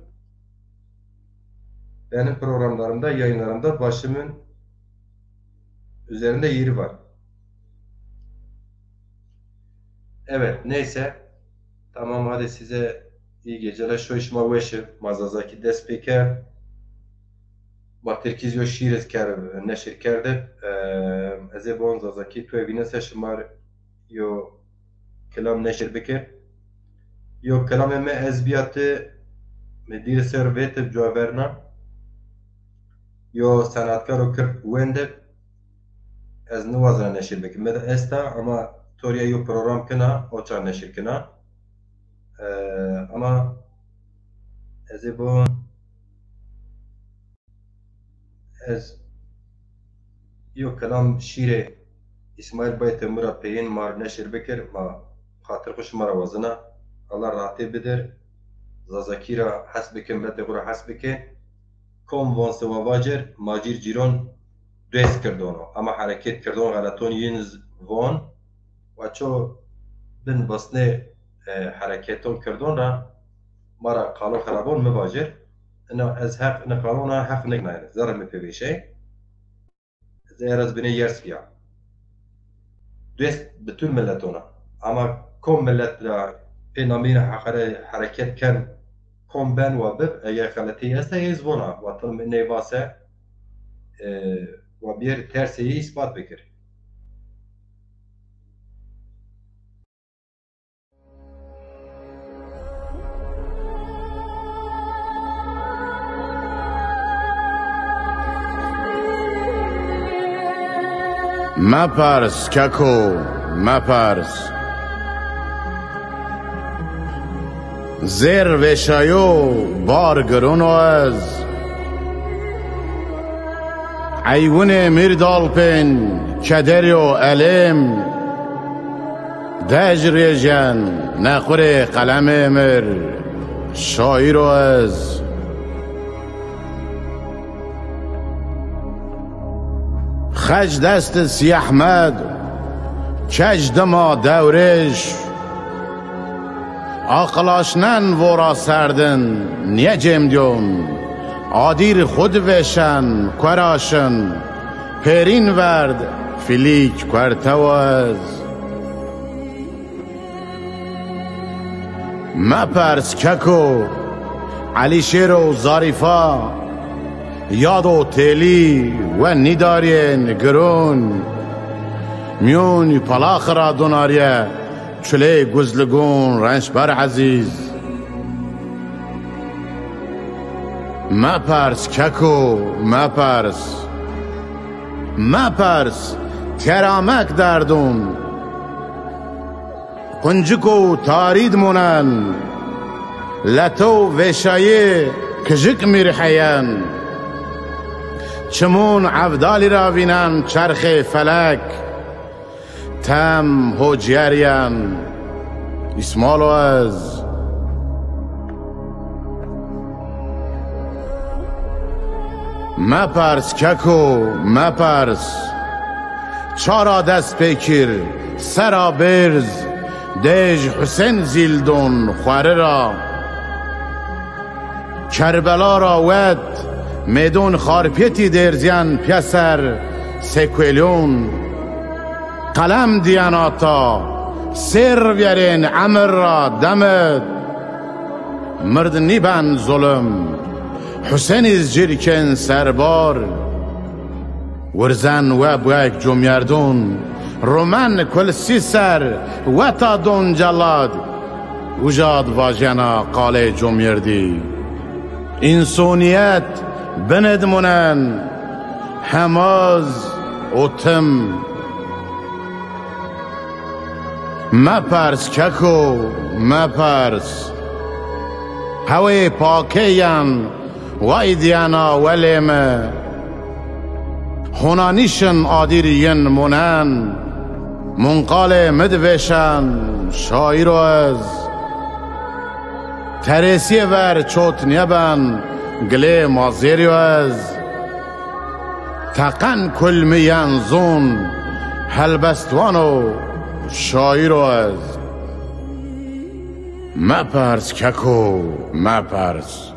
benim programlarımda, yayınlarımda başımın üzerinde yeri var. Evet, neyse. Tamam, hadi size iyi geceler. Şoy şima weş, ma Zazakî dest pê kerd. Ma Tirkî zî yo şîîr ez ker, neşir kerde. Ee, ez ê bon Zazakî tu ê vînese şima yo kilam neşir bikir. Yo kilamê mi ez bîya ti, mi dîr ser vê ti cuaverna. Yo senatkaro Kird wende, ez niwazena neşir bikim. Mi de esta ama torya yo program kina, o çar neşir kina. Ee, ama ez ê bon, ez yo kelam şîrê Îsmaîl Baytê mi ra peyên mar neşir bikir, ma xatir xwu şima ra wazena. Allah rahatê bidir. Zazakî ra hes bike, miletê xwu ra hes bike. Kom von se wa vacir, ma cîr cîron dest kirdon o. Ama hereket kirdon xeleton yin z-, von. Wa ço bin basnê, e, hereketon kirdon ra ma ra qalo xerabon mi vacir. Ina ez heq, ina qalona heq nêknayene. Zerrê mi pê vêşey. Ez ê ez binê yers bîya. Dest bütün milletona. Ama kom millet ra pê namîna heqere hereket ken, kom ben wa bib, eger xeletî esta, ez vona, wa tun mi ney vase, e, wa bîyer tersê yê îspat bikir. Mepers keko, mepers. Zêr vêşayo, bar giron o ez. Eywinê mîrdalpên, keder yo elêm. Dej rêjen, nequrê qelemê mir, şaîr o ez. Xec dest Sîyehmed, kej dima dewrêj. Aqil aşnen vora serdin, nîye cêmdîyon. Adîr xwu di vêşen, kuera şin. Pêrîn verd, filîk kuertewa ez. Mepers keko, Elîşêro Zarîfa, yado têlî we nîdarîyên giron. Mîyon palaxi ra donarîye, çulê guzligon Rençber Ezîz. Mepers keko, mepers. Mepers, keramek derdon. Qunciko tarîd monen. Leto vêşayê kijik mîrheyen. Çimon evdalî ra vînen çerxê felek. Tem ho cîyerîyen, Îsmalo ez. Mepers keko, mepers. Çara dest pê kir, sera bêrz, dêj Husên zîldon xweri ra. Kerbela ra wet, mêdon Xarpêtî dêrzîyen pîyeser sêkuelyon. Qelem dîyen ata, sêr vîyerên emir ra demit. Mird nîben zulim. Husênî zî cîr kên serbar. Wirzen we buek comyerdon, romen kul sî ser, weta don celad. Uca d vajena qalê comyerdî. Însonîyet binê d munen, hemaz û tim. Mepers keko, mepers. Hewê pakê yen way diyena welê mi. Hona nîşin adîr yin munen. Munqalê mi di vêşen, şaîr o ez. Terêsîyê ver çot nêben, gilê ma zêrî yo ez. Teqen kul mi yen zon, helbestwan o, şaîr o ez. Mepers keko, mepers.